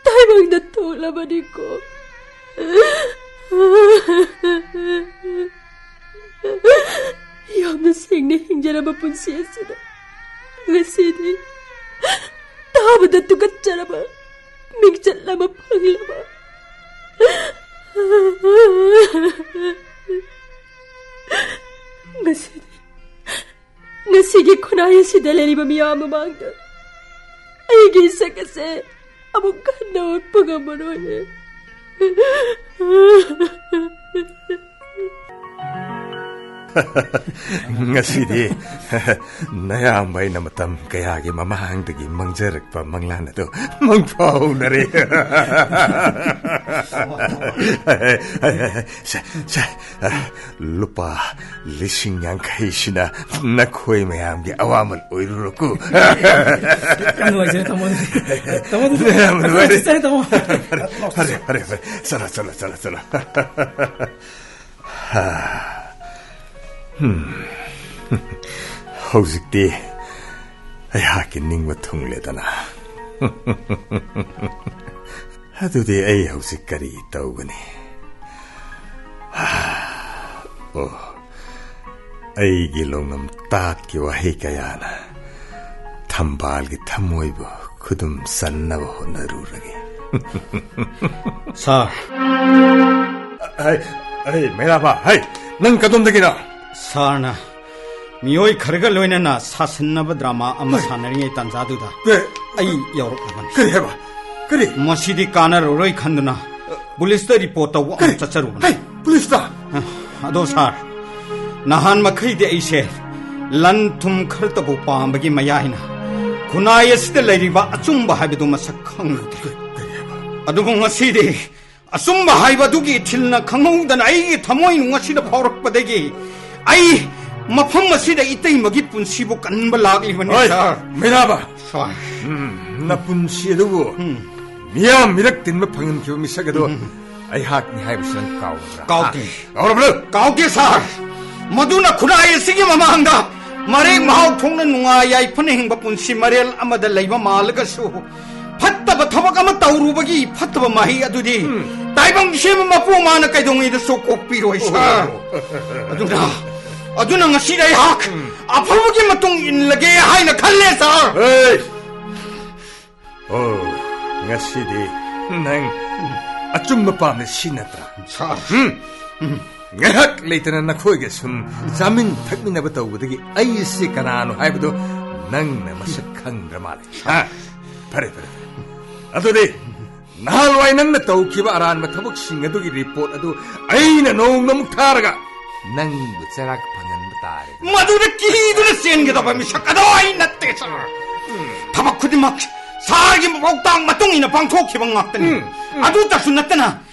ꯇꯥꯏꯕꯪꯗ ꯊꯣꯛꯂꯕꯅꯤꯀꯣ꯫ ꯌꯥꯝꯅ ꯁꯦꯡꯅ ꯍꯤꯡꯖꯔꯕ ꯄꯨꯟꯁꯤ ꯑꯁꯤꯗ ꯉꯁꯤꯗꯤ ꯇꯥꯕꯗ ꯇꯨꯀꯠꯆꯔꯕ ꯃꯤꯡꯆꯠ ꯑꯃ ꯐꯪꯂꯕ꯫ ꯉꯁꯤꯗꯤ, ꯉꯁꯤꯒꯤ ꯈꯨꯟꯅꯥꯏ ꯑꯁꯤꯗ ꯂꯩꯔꯤꯕ ꯃꯤꯌꯥꯝ ꯃꯃꯥꯡꯗ ꯑꯩꯒꯤ ꯏꯁꯛ ꯑꯁꯦ ꯑꯃꯨꯛ ꯍꯟꯅ ꯎꯠꯄ ꯉꯝꯃꯔꯣꯏ꯫ ꯉꯁꯤꯗꯤ ꯅꯌꯥꯝꯕ ꯑꯩꯅ ꯃꯇꯝ ꯀꯌꯥꯒꯤ ꯃꯃꯥꯡꯗꯒꯤ ꯃꯪꯖꯔꯛꯄ ꯃꯪꯂꯥꯟ ꯑꯗꯨ ꯃꯪꯐꯥꯎꯅꯔꯦ꯫ ꯁꯦ, ꯁꯦ, ꯂꯨꯄꯥ ꯂꯤꯁꯤꯡ ꯌꯥꯡꯈꯩꯁꯤꯅ ꯅꯈꯣꯏ ꯃꯌꯥꯝꯒꯤ ꯑꯋꯥꯃꯜ ꯑꯣꯏꯔꯨꯔꯣꯀꯣ꯫ ꯌꯥꯝ ꯅꯨꯡꯉꯥꯏꯖꯔꯦ, ꯇꯥꯃꯣ꯫ ꯇꯥꯃꯣ, ꯑꯗꯨꯗꯤ ꯌꯥꯝ ꯅꯨꯡꯉꯥꯏꯔꯦ꯫ ꯆꯠꯆꯔꯦ, ꯇꯥꯃꯣ꯫ ꯐꯔꯦ, ꯐꯔꯦ, ꯐꯔꯦ꯫ ꯆꯠꯂꯣ, ꯆꯠꯂꯣ, ꯆꯠꯂꯣ, ꯆꯠꯂꯣ꯫ ꯍꯥ꯫ ꯍꯝ꯫ ꯍꯧꯖꯤꯛꯇꯤ ꯑꯩꯍꯥꯛꯀꯤ ꯅꯤꯡꯕ ꯊꯨꯡꯂꯦꯗꯅ꯫ ꯑꯗꯨꯗꯤ ꯑꯩ ꯍꯧꯖꯤꯛ ꯀꯔꯤ ꯇꯧꯒꯅꯤ? ꯑꯣ, ꯑꯩꯒꯤ ꯂꯣꯡꯂꯝ ꯇꯥꯠꯀꯤ ꯋꯥꯍꯩ ꯀꯌꯥꯅ ꯊꯝꯕꯥꯜꯒꯤ ꯊꯃꯣꯏꯕꯨ ꯈꯨꯗꯨꯝ ꯆꯟꯅꯕ ꯍꯣꯠꯅꯔꯨꯔꯒꯦ꯫ ꯁꯥꯔ꯫ ꯍꯩ, ꯍꯩ, ꯃꯩꯔꯥꯕ, ꯍꯩ, ꯅꯪ ꯀꯗꯣꯝꯗꯒꯤꯅꯣ? ꯁꯥꯔꯅ ꯃꯤꯑꯣꯏ ꯈꯔꯒ ꯂꯣꯏꯅꯅ ꯁꯥꯁꯟꯅꯕ ꯗ꯭ꯔꯃꯥ ꯑꯃ ꯍꯩ꯫ ꯁꯥꯟꯅꯔꯤꯉꯩ ꯇꯥꯟꯖꯥꯗꯨꯗ ꯀ-, ꯑꯩ ꯌꯥꯎꯔꯛꯂꯕꯅꯤ꯫ ꯀꯔꯤ ꯍꯥꯏꯕ? ꯀꯔꯤ? ꯃꯁꯤꯗꯤ ꯀꯥꯟꯅꯔꯔꯣꯏ ꯈꯟꯗꯨꯅ ꯄꯨꯂꯤꯁꯇ ꯔꯤꯄꯣꯔꯠ ꯇꯧꯕ ꯑꯃ ꯀꯔꯤ? ꯆꯠꯆꯔꯨꯕꯅꯤ꯫ ꯍꯩ, ꯄꯨꯂꯤꯁꯇ? ꯑ, ꯑꯗꯣ ꯁꯥꯔ, ꯅꯍꯥꯟ ꯃꯈꯩꯗꯤ ꯑꯩꯁꯦ ꯂꯟ ꯊꯨꯝ ꯈꯔꯇꯕꯨ ꯄꯥꯝꯕꯒꯤ ꯃꯌꯥꯏꯅ ꯈꯨꯟꯅꯥꯏ ꯑꯁꯤꯗ ꯂꯩꯔꯤꯕ ꯑꯆꯨꯝꯕ ꯍꯥꯏꯕꯗꯨ ꯃꯁꯛ ꯈꯪꯂꯨꯗꯦ꯫ ꯀꯔꯤ ꯍꯥꯏꯕ? ꯑꯗꯨꯕꯨ ꯉꯁꯤꯗꯤ ꯑꯆꯨꯝꯕ ꯍꯥꯏꯕ ꯑꯗꯨꯒꯤ ꯏꯊꯤꯜꯅ ꯈꯪꯍꯧꯗꯅ ꯑꯩꯒꯤ ꯊꯃꯣꯏꯅꯨꯡ ꯑꯁꯤꯗ ꯐꯥꯎꯔꯛꯄꯗꯒꯤ ꯑꯩ ꯃꯐꯝ ꯑꯁꯤꯗ ꯏꯇꯩꯃꯒꯤ ꯄꯨꯟꯁꯤꯕꯨ ꯀꯟꯕ ꯂꯥꯛꯂꯤꯕꯅꯤ, ꯍꯣꯏ, ꯁꯥꯔ꯫ ꯃꯩꯔꯥꯕ꯫ ꯁꯥꯔ꯫ ꯎꯝ, ꯅꯄꯨꯟꯁꯤ ꯑꯗꯨꯕꯨ ꯎꯝ꯫ ꯃꯤꯌꯥꯝ ꯃꯤꯔꯛ ꯇꯤꯟꯕ ꯐꯪꯍꯟꯈꯤꯕ ꯃꯤꯁꯛ ꯑꯗꯨ ꯎꯝ꯫ ꯑꯩꯍꯥꯛꯅꯤ ꯍꯥꯏꯕꯁꯤ ꯅꯪ ꯀꯥꯎꯔꯕ꯭ꯔꯥ? ꯀꯥꯎꯗꯦ꯫ ꯍꯥ? ꯀꯥꯎꯔꯕ꯭ꯔꯥ? ꯀꯥꯎꯗꯦ, ꯁꯥꯔ꯫ ꯃꯗꯨꯅ ꯈꯨꯟꯅꯥꯏ ꯑꯁꯤꯒꯤ ꯃꯃꯥꯡꯗ ꯃꯔꯦꯛ ꯃꯍꯥꯎ ꯊꯣꯛꯅ ꯅꯨꯡꯉꯥꯏ ꯌꯥꯏꯐꯅ ꯍꯤꯡꯕ ꯄꯨꯟꯁꯤ ꯃꯔꯦꯜ ꯑꯃꯗ ꯂꯩꯕ ꯃꯥꯜꯂꯒꯁꯨ, ꯐꯠꯇꯕ ꯊꯕꯛ ꯑꯃ ꯇꯧꯔꯨꯕꯒꯤ ꯐꯠꯇꯕ ꯃꯍꯩ ꯑꯗꯨꯗꯤ ꯎꯝ꯫ ꯇꯥꯏꯕꯪ ꯁꯦꯝꯕ ꯃꯄꯨ ꯃꯥꯅ ꯀꯩꯗꯧꯉꯩꯗꯁꯨ ꯀꯣꯛꯄꯤꯔꯣꯏ, ꯁꯥꯔ꯫ ꯑꯣ꯫ ꯑꯗꯨꯅ, ꯑꯗꯨꯅ ꯉꯁꯤꯗꯤ ꯑꯩꯍꯥꯛ ꯎꯝ꯫ ꯑꯐꯕꯒꯤ ꯃꯇꯨꯡ ꯏꯜꯂꯒꯦ ꯍꯥꯏꯅ ꯈꯜꯂꯦ, ꯁꯥꯔ꯫ ꯍꯦ! ꯑꯣ, ꯉꯁꯤꯗꯤ ꯅꯪ ꯑꯆꯨꯝꯕ ꯄꯥꯝꯂꯦ ꯁꯤ ꯅꯠꯇ꯭ꯔꯥ? ꯁꯥꯔ꯫ ꯎꯝ꯫ ꯎꯝ꯫ ꯉꯥꯏꯍꯥꯛ ꯂꯩꯇꯅ ꯅꯈꯣꯏꯒ ꯁꯨꯝ ꯆꯥꯃꯤꯟ ꯊꯛꯃꯤꯟꯅꯕ ꯇꯧꯕꯗꯒꯤ ꯑꯩꯁꯤ ꯀꯅꯥꯅꯣ ꯍꯥꯏꯕꯗꯨ ꯅꯪꯅ ꯃꯁꯛ ꯈꯪꯗ꯭ꯔ ꯃꯥꯜꯂꯦ꯫ ꯍꯥ? ꯐꯔꯦ, ꯐꯔꯦ, ꯐꯔꯦ꯫ ꯑꯗꯨꯗꯤ ꯅꯍꯥꯟꯋꯥꯏ ꯅꯪꯅ ꯇꯧꯈꯤꯕ ꯑꯔꯥꯟꯕ ꯊꯕꯛꯁꯤꯡ ꯑꯗꯨꯒꯤ ꯔꯤꯄꯣꯔꯠ ꯑꯗꯨ ꯑꯩꯅ ꯅꯣꯡꯃ ꯑꯃꯨꯛ ꯊꯥꯔꯒ ꯅꯪꯕꯨ ꯆꯩꯔꯥꯛ ꯐꯪꯍꯟꯕ ꯇꯥꯔꯦ꯫ ꯃꯗꯨꯗ ꯀꯤꯗꯨꯅ ꯆꯦꯟꯒꯗꯕ ꯃꯤꯁꯛ ꯑꯗꯣ ꯑꯩ ꯅꯠꯇꯦ, ꯁꯥꯔ꯫ ꯎꯝ꯫ ꯊꯕꯛ ꯈꯨꯗꯤꯡꯃꯛ ꯁꯥꯔꯒꯤ ꯄꯥꯎꯇꯥꯛ ꯃꯇꯨꯡ ꯏꯟꯅ ꯄꯥꯡꯊꯣꯛꯈꯤꯕ ꯉꯥꯛꯇꯅꯤ꯫ ꯎꯝ, ꯎꯝ꯫ ꯑꯗꯨꯇꯁꯨ ꯅꯠꯇꯅ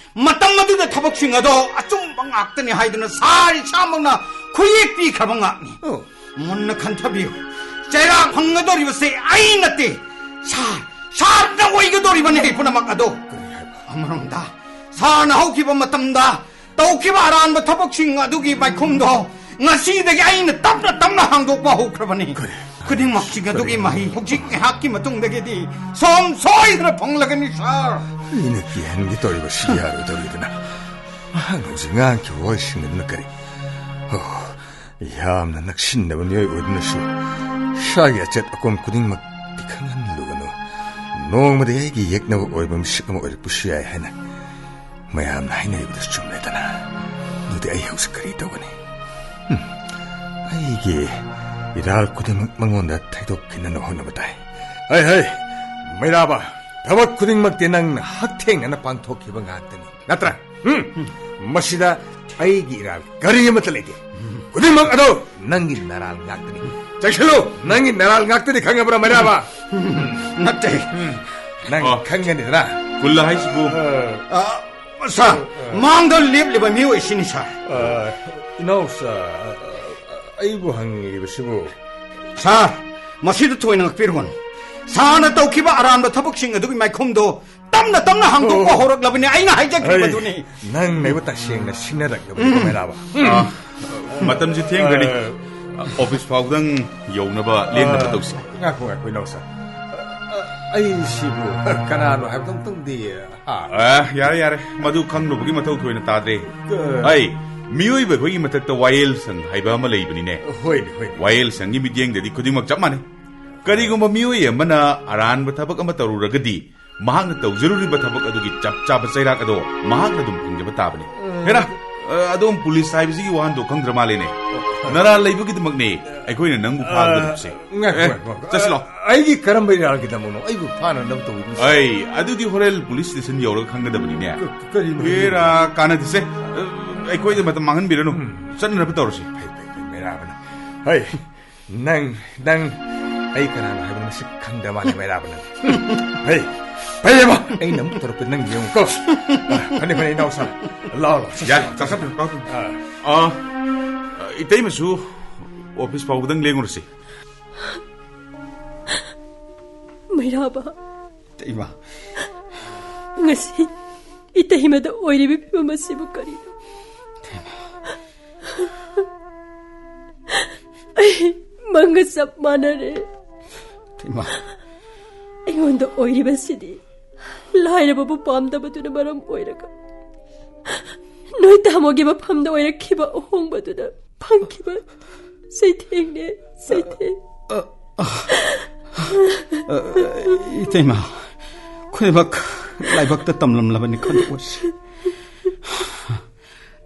ꯃꯇꯝ ꯑꯗꯨꯗ ꯊꯕꯛꯁꯤꯡ ꯑꯗꯣ ꯑꯆꯨꯝꯕ ꯉꯥꯛꯇꯅꯤ ꯍꯥꯏꯗꯨꯅ ꯁꯥꯔ ꯏꯁꯥꯃꯛꯅ ꯈꯨꯌꯦꯛ ꯄꯤꯈ꯭ꯔꯕ ꯉꯥꯛꯅꯤ꯫ ꯑꯣ꯫ ꯃꯨꯟꯅ ꯈꯟꯊꯕꯤꯌꯨ꯫ ꯆꯩꯔꯥꯛ ꯐꯪꯒꯗꯧꯔꯤꯕꯁꯦ ꯑꯩ ꯅꯠꯇꯦ, ꯁꯥꯔ, ꯁꯥꯔꯅ ꯑꯣꯏꯒꯗꯧꯔꯤꯕꯅꯤ ꯄꯨꯝꯅꯃꯛ ꯑꯗꯣ꯫ ꯀꯔꯤ ꯍꯥꯏꯕ? ꯑꯃꯔꯣꯝꯗ ꯁꯥꯔꯅ ꯍꯧꯈꯤꯕ ꯃꯇꯝꯗ ꯇꯧꯈꯤꯕ ꯑꯔꯥꯟꯕ ꯊꯕꯛꯁꯤꯡ ꯑꯗꯨꯒꯤ ꯃꯥꯏꯈꯨꯝꯗꯣ ꯉꯁꯤꯗꯒꯤ ꯑꯩꯅ ꯇꯞꯅ ꯇꯞꯅ ꯍꯥꯡꯗꯣꯛꯄ ꯍꯧꯈ꯭ꯔꯕꯅꯤ꯫ ꯀꯔꯤ? ꯈꯨꯗꯤꯡꯃꯛꯁꯤꯡ ꯑꯗꯨꯒꯤ ꯃꯍꯩ ꯍꯧꯖꯤꯛ ꯉꯥꯏꯍꯥꯛꯀꯤ ꯃꯇꯨꯡꯗꯒꯤꯗꯤ ꯁꯣꯝ ꯁꯣꯏꯗꯅ ꯐꯪꯂꯒꯅꯤ, ꯁꯥꯔ꯫ ꯑꯩꯅ ꯀꯤꯍꯟꯒꯦ ꯇꯧꯔꯤꯕꯁꯤ ꯌꯥꯔꯣꯏꯗꯧꯔꯤꯗꯅ, ꯃꯍꯥꯛꯅ ꯍꯧꯖꯤꯛ ꯉꯥꯡꯈꯤꯕ ꯋꯥꯍꯩꯁꯤꯡ ꯑꯗꯨꯅ ꯀꯔꯤ? ꯑꯣ, ꯌꯥꯝꯅ ꯅꯛꯁꯤꯟꯅꯕ ꯃꯤꯑꯣꯏ ꯑꯣꯏꯗꯨꯅꯁꯨ ꯏꯁꯥꯒꯤ ꯑꯆꯦꯠ ꯑꯀꯣꯝ ꯈꯨꯗꯤꯡꯃꯛꯇꯤ ꯈꯪꯍꯜꯂꯨꯒꯅꯨ꯫ ꯅꯣꯡꯃꯗꯤ ꯑꯩꯒꯤ ꯌꯦꯛꯅꯕ ꯑꯣꯏꯕ ꯃꯤꯁꯛ ꯑꯃ ꯑꯣꯏꯔꯛꯄꯁꯨ ꯌꯥꯏ ꯍꯥꯏꯅ ꯃꯌꯥꯝꯅ ꯍꯥꯏꯅꯔꯤꯕꯗꯨ ꯆꯨꯝꯂꯦꯗꯅ꯫ ꯑꯗꯨꯗꯤ ꯑꯩ ꯍꯧꯖꯤꯛ ꯀꯔꯤ ꯇꯧꯒꯅꯤ? ꯍꯨꯝ, ꯑꯩꯒꯤ ꯏꯔꯥꯜ ꯈꯨꯗꯤꯡꯃꯛ ꯃꯉꯣꯟꯗ ꯊꯩꯗꯣꯛꯈꯤꯅꯅꯕ ꯍꯣꯠꯅꯕ ꯇꯥꯏ꯫ ꯍꯩ, ꯍꯩ, ꯃꯩꯔꯥꯕ, ꯊꯕꯛ ꯈꯨꯗꯤꯡꯃꯛꯇꯤ ꯅꯪꯅ ꯍꯛꯊꯦꯡꯅꯅ ꯄꯥꯡꯊꯣꯛꯈꯤꯕ ꯉꯥꯛꯇꯅꯤ, ꯅꯠꯇ꯭ꯔꯥ? ꯍꯨꯝ, ꯃꯁꯤꯗ ꯑꯩꯒꯤ ꯏꯔꯥꯜ ꯀꯔꯤ ꯑꯃꯠꯇ ꯂꯩꯇꯦ꯫ ꯈꯨꯗꯤꯡꯃꯛ ꯑꯗꯣ ꯅꯪꯒꯤ ꯅꯔꯥꯜ ꯉꯥꯛꯇꯅꯤ꯫ ꯆꯪꯁꯤꯜꯂꯨ, ꯅꯪꯒꯤ ꯅꯔꯥꯜ ꯉꯥꯛꯇꯅꯤ, ꯈꯪꯉꯕ꯭ꯔꯥ, ꯃꯩꯔꯥꯕ? ꯅꯠꯇꯦ꯫ ꯅꯪ ꯑꯣ꯫ ꯈꯪꯒꯅꯤꯗꯅ? ꯀꯨꯜꯂ ꯍꯥꯏꯁꯤꯕꯨ? ꯑ, ꯁꯥꯔ, ꯃꯥꯡꯗ ꯂꯦꯞꯂꯤꯕ ꯃꯤꯑꯣꯏꯁꯤꯅꯤ, ꯁꯥꯔ꯫ ꯑ, ꯏꯅꯥꯎ ꯁꯥꯔ, ꯑꯩꯕꯨ ꯍꯪꯉꯤꯕꯁꯤꯕꯨ? ꯁꯥꯔ, ꯃꯁꯤꯗ ꯊꯣꯏꯅ ꯉꯛꯄꯤꯔꯨꯒꯅꯨ꯫ ꯁꯥꯔꯅ ꯇꯧꯈꯤꯕ ꯑꯔꯥꯟꯕ ꯊꯕꯛꯁꯤꯡ ꯑꯗꯨꯒꯤ ꯃꯥꯏꯈꯨꯝꯗꯣ ꯇꯞꯅ ꯇꯞꯅ ꯍꯥꯡꯗꯣꯛꯄ ꯑꯣ꯫ ꯍꯧꯔꯛꯂꯕꯅꯤ, ꯑꯩꯅ ꯍꯥꯏꯖꯈꯤꯕꯗꯨꯅꯤ꯫ ꯑꯩ, ꯅꯪ ꯅꯩꯕ ꯇꯁꯦꯡꯅ ꯁꯤꯡꯅꯔꯛꯂꯕꯅꯤ, ꯎꯝ꯫ ꯃꯩꯔꯥꯕ꯫ ꯑ, ꯃꯇꯝꯁꯤ ꯊꯦꯡꯈ꯭ꯔꯅꯤ꯫ ꯑ, ꯑꯣꯐꯤꯁ ꯐꯥꯎꯗꯪ ꯌꯧꯅꯕ ꯂꯦꯡꯅꯕ ꯑ, ꯇꯧꯁꯤ꯫ ꯉꯥꯏꯈꯣ, ꯉꯥꯏꯈꯣ, ꯏꯅꯥꯎ ꯁꯥꯔ꯫ ꯑ, ꯑ, ꯑꯩꯁꯤꯕꯨ ꯀꯅꯥꯅꯣ ꯍꯥꯏꯕꯗꯣ ꯑꯝꯇꯪꯗꯤ, ꯍꯥ? ꯑ, ꯌꯥꯔꯦ, ꯌꯥꯔꯦ꯫ ꯃꯗꯨ ꯈꯪꯂꯨꯕꯒꯤ ꯃꯊꯧ ꯊꯣꯏꯅ ꯇꯥꯗ꯭ꯔꯦ꯫ ꯑ, ꯑꯩ, ꯃꯤꯑꯣꯏꯕ ꯑꯩꯈꯣꯏꯒꯤ ꯃꯊꯛꯇ ꯋꯥꯌꯦꯜ ꯁꯪ ꯍꯥꯏꯕ ꯑꯃ ꯂꯩꯕꯅꯤꯅꯦ꯫ ꯍꯣꯏꯅꯦ, ꯍꯣꯏꯅꯦ꯫ ꯋꯥꯌꯦꯜ ꯁꯪꯒꯤ ꯃꯤꯠꯌꯦꯡꯗꯗꯤ ꯈꯨꯗꯤꯡꯃꯛ ꯆꯞ ꯃꯥꯟꯅꯩ꯫ ꯀꯔꯤꯒꯨꯝꯕ ꯃꯤꯑꯣꯏ ꯑꯃꯅ ꯑꯔꯥꯟꯕ ꯊꯕꯛ ꯑꯃ ꯇꯧꯔꯨꯔꯒꯗꯤ, ꯃꯍꯥꯛꯅ ꯇꯧꯖꯔꯨꯔꯤꯕ ꯊꯕꯛ ꯑꯗꯨꯒꯤ ꯆꯞ ꯆꯥꯕ ꯆꯩꯔꯥꯛ ꯑꯗꯣ ꯃꯍꯥꯛꯅ ꯑꯗꯨꯝ ꯐꯪꯖꯕ ꯇꯥꯕꯅꯤ꯫ ꯍꯦꯔꯥ, ꯑ, ꯑꯗꯣꯝ ꯄꯨꯂꯤꯁ ꯍꯥꯏꯕꯁꯤꯒꯤ ꯋꯥꯍꯟꯊꯣꯛ ꯈꯪꯗ꯭ꯔ ꯃꯥꯜꯂꯦꯅꯦ꯫ ꯅꯔꯥꯜ ꯂꯩꯕꯒꯤꯗꯃꯛꯅꯦ ꯑꯩꯈꯣꯏꯅ ꯅꯪꯕꯨ ꯐꯥꯒꯗꯧꯔꯤꯕꯁꯦ꯫ ꯉꯥꯏꯈꯣ, ꯑꯦ, ꯉꯥꯏꯈꯣ꯫ ꯆꯠꯁꯤꯜꯂꯣ꯫ ꯑꯩꯒꯤ ꯀꯔꯝꯕ ꯏꯔꯥꯜꯒꯤꯗꯃꯛꯅꯣ ꯑꯩꯕꯨ ꯐꯥꯅꯅꯕ ꯇꯧꯔꯤꯕꯁꯦ? ꯑꯩ, ꯑꯗꯨꯗꯤ ꯍꯣꯔꯦꯟ ꯄꯨꯂꯤꯁ ꯁ꯭ꯇꯦꯁꯟ ꯌꯧꯔꯒ ꯈꯪꯒꯗꯕꯅꯤꯅꯦ꯫ ꯀ-, ꯀꯔꯤꯅꯣ? ꯍꯦꯔꯥ, ꯀꯥꯟꯅꯗꯦꯁꯦ꯫ ꯑ, ꯑꯩꯈꯣꯏꯗ ꯃꯇꯝ ꯃꯥꯡꯍꯟꯕꯤꯔꯅꯨ꯫ ꯎꯝ꯫ ꯆꯠꯅꯅꯕ ꯇꯧꯔꯁꯤ꯫ ꯐꯩ, ꯐꯩ, ꯐꯩ, ꯃꯩꯔꯥꯕꯅ꯫ ꯍꯩ, ꯅꯪ, ꯅꯪ, ꯑꯩ ꯀꯅꯥꯅꯣ ꯍꯥꯏꯕ ꯃꯁꯛ ꯈꯪꯗ ꯃꯥꯜꯂꯦ, ꯃꯩꯔꯥꯕ ꯅꯪ꯫ ꯐꯩ, ꯐꯩꯌꯦꯕ꯫ ꯑꯩꯅ ꯑꯃꯨꯛ ꯇꯧꯔꯛꯄꯗ ꯅꯪ ꯌꯦꯡꯉꯨꯀꯣ꯫ ꯑ, ꯐꯅꯤ, ꯐꯅꯤ, ꯏꯅꯥꯎ ꯁꯥ꯫ ꯂꯥꯎ, ꯂꯥꯎ, ꯆꯠꯁꯤ, ꯌꯥꯔꯦ, ꯂꯥꯎ, ꯆꯠꯁꯤ꯫ ꯆꯠꯁꯤ, ꯂꯥꯎ, ꯂꯥꯎ꯫ ꯑ, ꯑ, ꯏꯇꯩꯃꯁꯨ ꯑꯣꯐꯤꯁ ꯐꯥꯎꯕꯗꯪ ꯂꯦꯡꯉꯨꯔꯁꯤ꯫ ꯃꯩꯔꯥꯕ꯫ ꯏꯇꯩꯃ꯫ ꯉꯁꯤ ꯏꯇꯩꯃꯗ ꯑꯣꯏꯔꯤꯕ ꯐꯤꯕꯝ ꯑꯁꯤꯕꯨ ꯀꯔꯤꯅꯣ? ꯏꯇꯩꯃ꯫ ꯑꯩ ꯅꯪꯒ ꯆꯞ ꯃꯥꯟꯅꯔꯦ꯫ ꯏꯃꯥ꯫ ꯑꯩꯉꯣꯟꯗ ꯑꯣꯏꯔꯤꯕꯁꯤꯗꯤ ꯂꯥꯏꯔꯕꯕꯨ ꯄꯥꯝꯗꯕꯗꯨꯅ ꯃꯔꯝ ꯑꯣꯏꯔꯒ ꯅꯣꯏ ꯇꯥꯃꯣꯒꯤ ꯃꯐꯝꯗ ꯑꯣꯏꯔꯛꯈꯤꯕ ꯑꯍꯣꯡꯕꯗꯨꯅ ꯐꯪꯈꯤꯕ ꯆꯩꯊꯦꯡꯅꯦ, ꯆꯩꯊꯦꯡ꯫ ꯑ, ꯑ, ꯑ, ꯏꯇꯩꯃ, ꯈꯨꯗꯤꯡꯃꯛ ꯂꯥꯏꯕꯛꯇ ꯇꯝꯂꯝꯂꯕꯅꯤ, ꯈꯟꯗꯣꯛꯑꯁꯤ꯫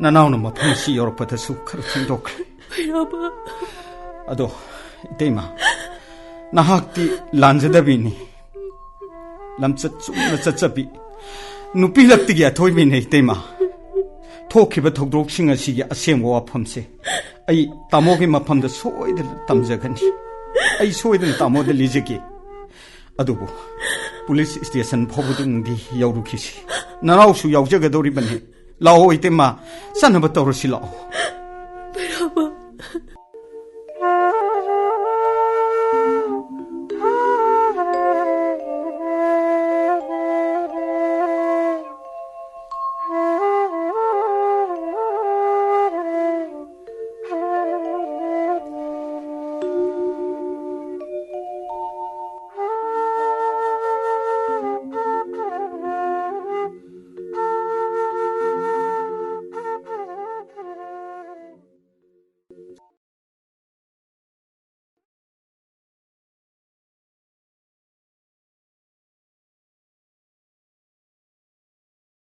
ꯅꯅꯥꯎꯅ ꯃꯐꯝ ꯑꯁꯤ ꯌꯧꯔꯛꯄꯗꯁꯨ ꯈꯔ ꯊꯦꯡꯗꯣꯛꯈ꯭ꯔꯦ꯫ ꯚꯩꯔꯕ꯫ ꯑꯗꯣ, ꯏꯇꯩꯃ, ꯅꯍꯥꯛꯇꯤ ꯂꯥꯟꯖꯗꯕꯤꯅꯤ꯫ ꯂꯝꯆꯠ ꯆꯨꯝꯅ ꯆꯠꯆꯕꯤ, ꯅꯨꯄꯤ ꯂꯛꯇꯒꯤ ꯑꯊꯣꯏꯕꯤꯅꯦ, ꯏꯇꯩꯃ꯫ ꯊꯣꯛꯈꯤꯕ ꯊꯧꯗꯣꯛꯁꯤꯡ ꯑꯁꯤꯒꯤ ꯑꯁꯦꯡꯕ ꯋꯥꯐꯝꯁꯦ ꯑꯩ ꯇꯥꯃꯣꯒꯤ ꯃꯐꯝꯗ ꯁꯣꯏꯗꯅ ꯇꯝꯖꯒꯅꯤ꯫ ꯑꯩ ꯁꯣꯏꯗꯅ ꯇꯥꯃꯣꯗ ꯂꯤꯖꯒꯦ꯫ ꯑꯗꯨꯕꯨ ꯄꯨꯂꯤꯁ ꯁ꯭ꯇꯦꯁꯟ ꯐꯥꯎꯕꯗꯨꯝꯗꯤ ꯌꯧꯔꯨꯈꯤꯁꯤ꯫ ꯅꯅꯥꯎꯁꯨ ꯌꯥꯎꯖꯒꯗꯧꯔꯤꯕꯅꯤ꯫ ꯂꯥꯛꯑꯣ, ꯏꯇꯩꯃ, ꯆꯠꯅꯕ ꯇꯧꯔꯁꯤ, ꯂꯥꯛꯑꯣ꯫ ꯚꯩꯔꯕ,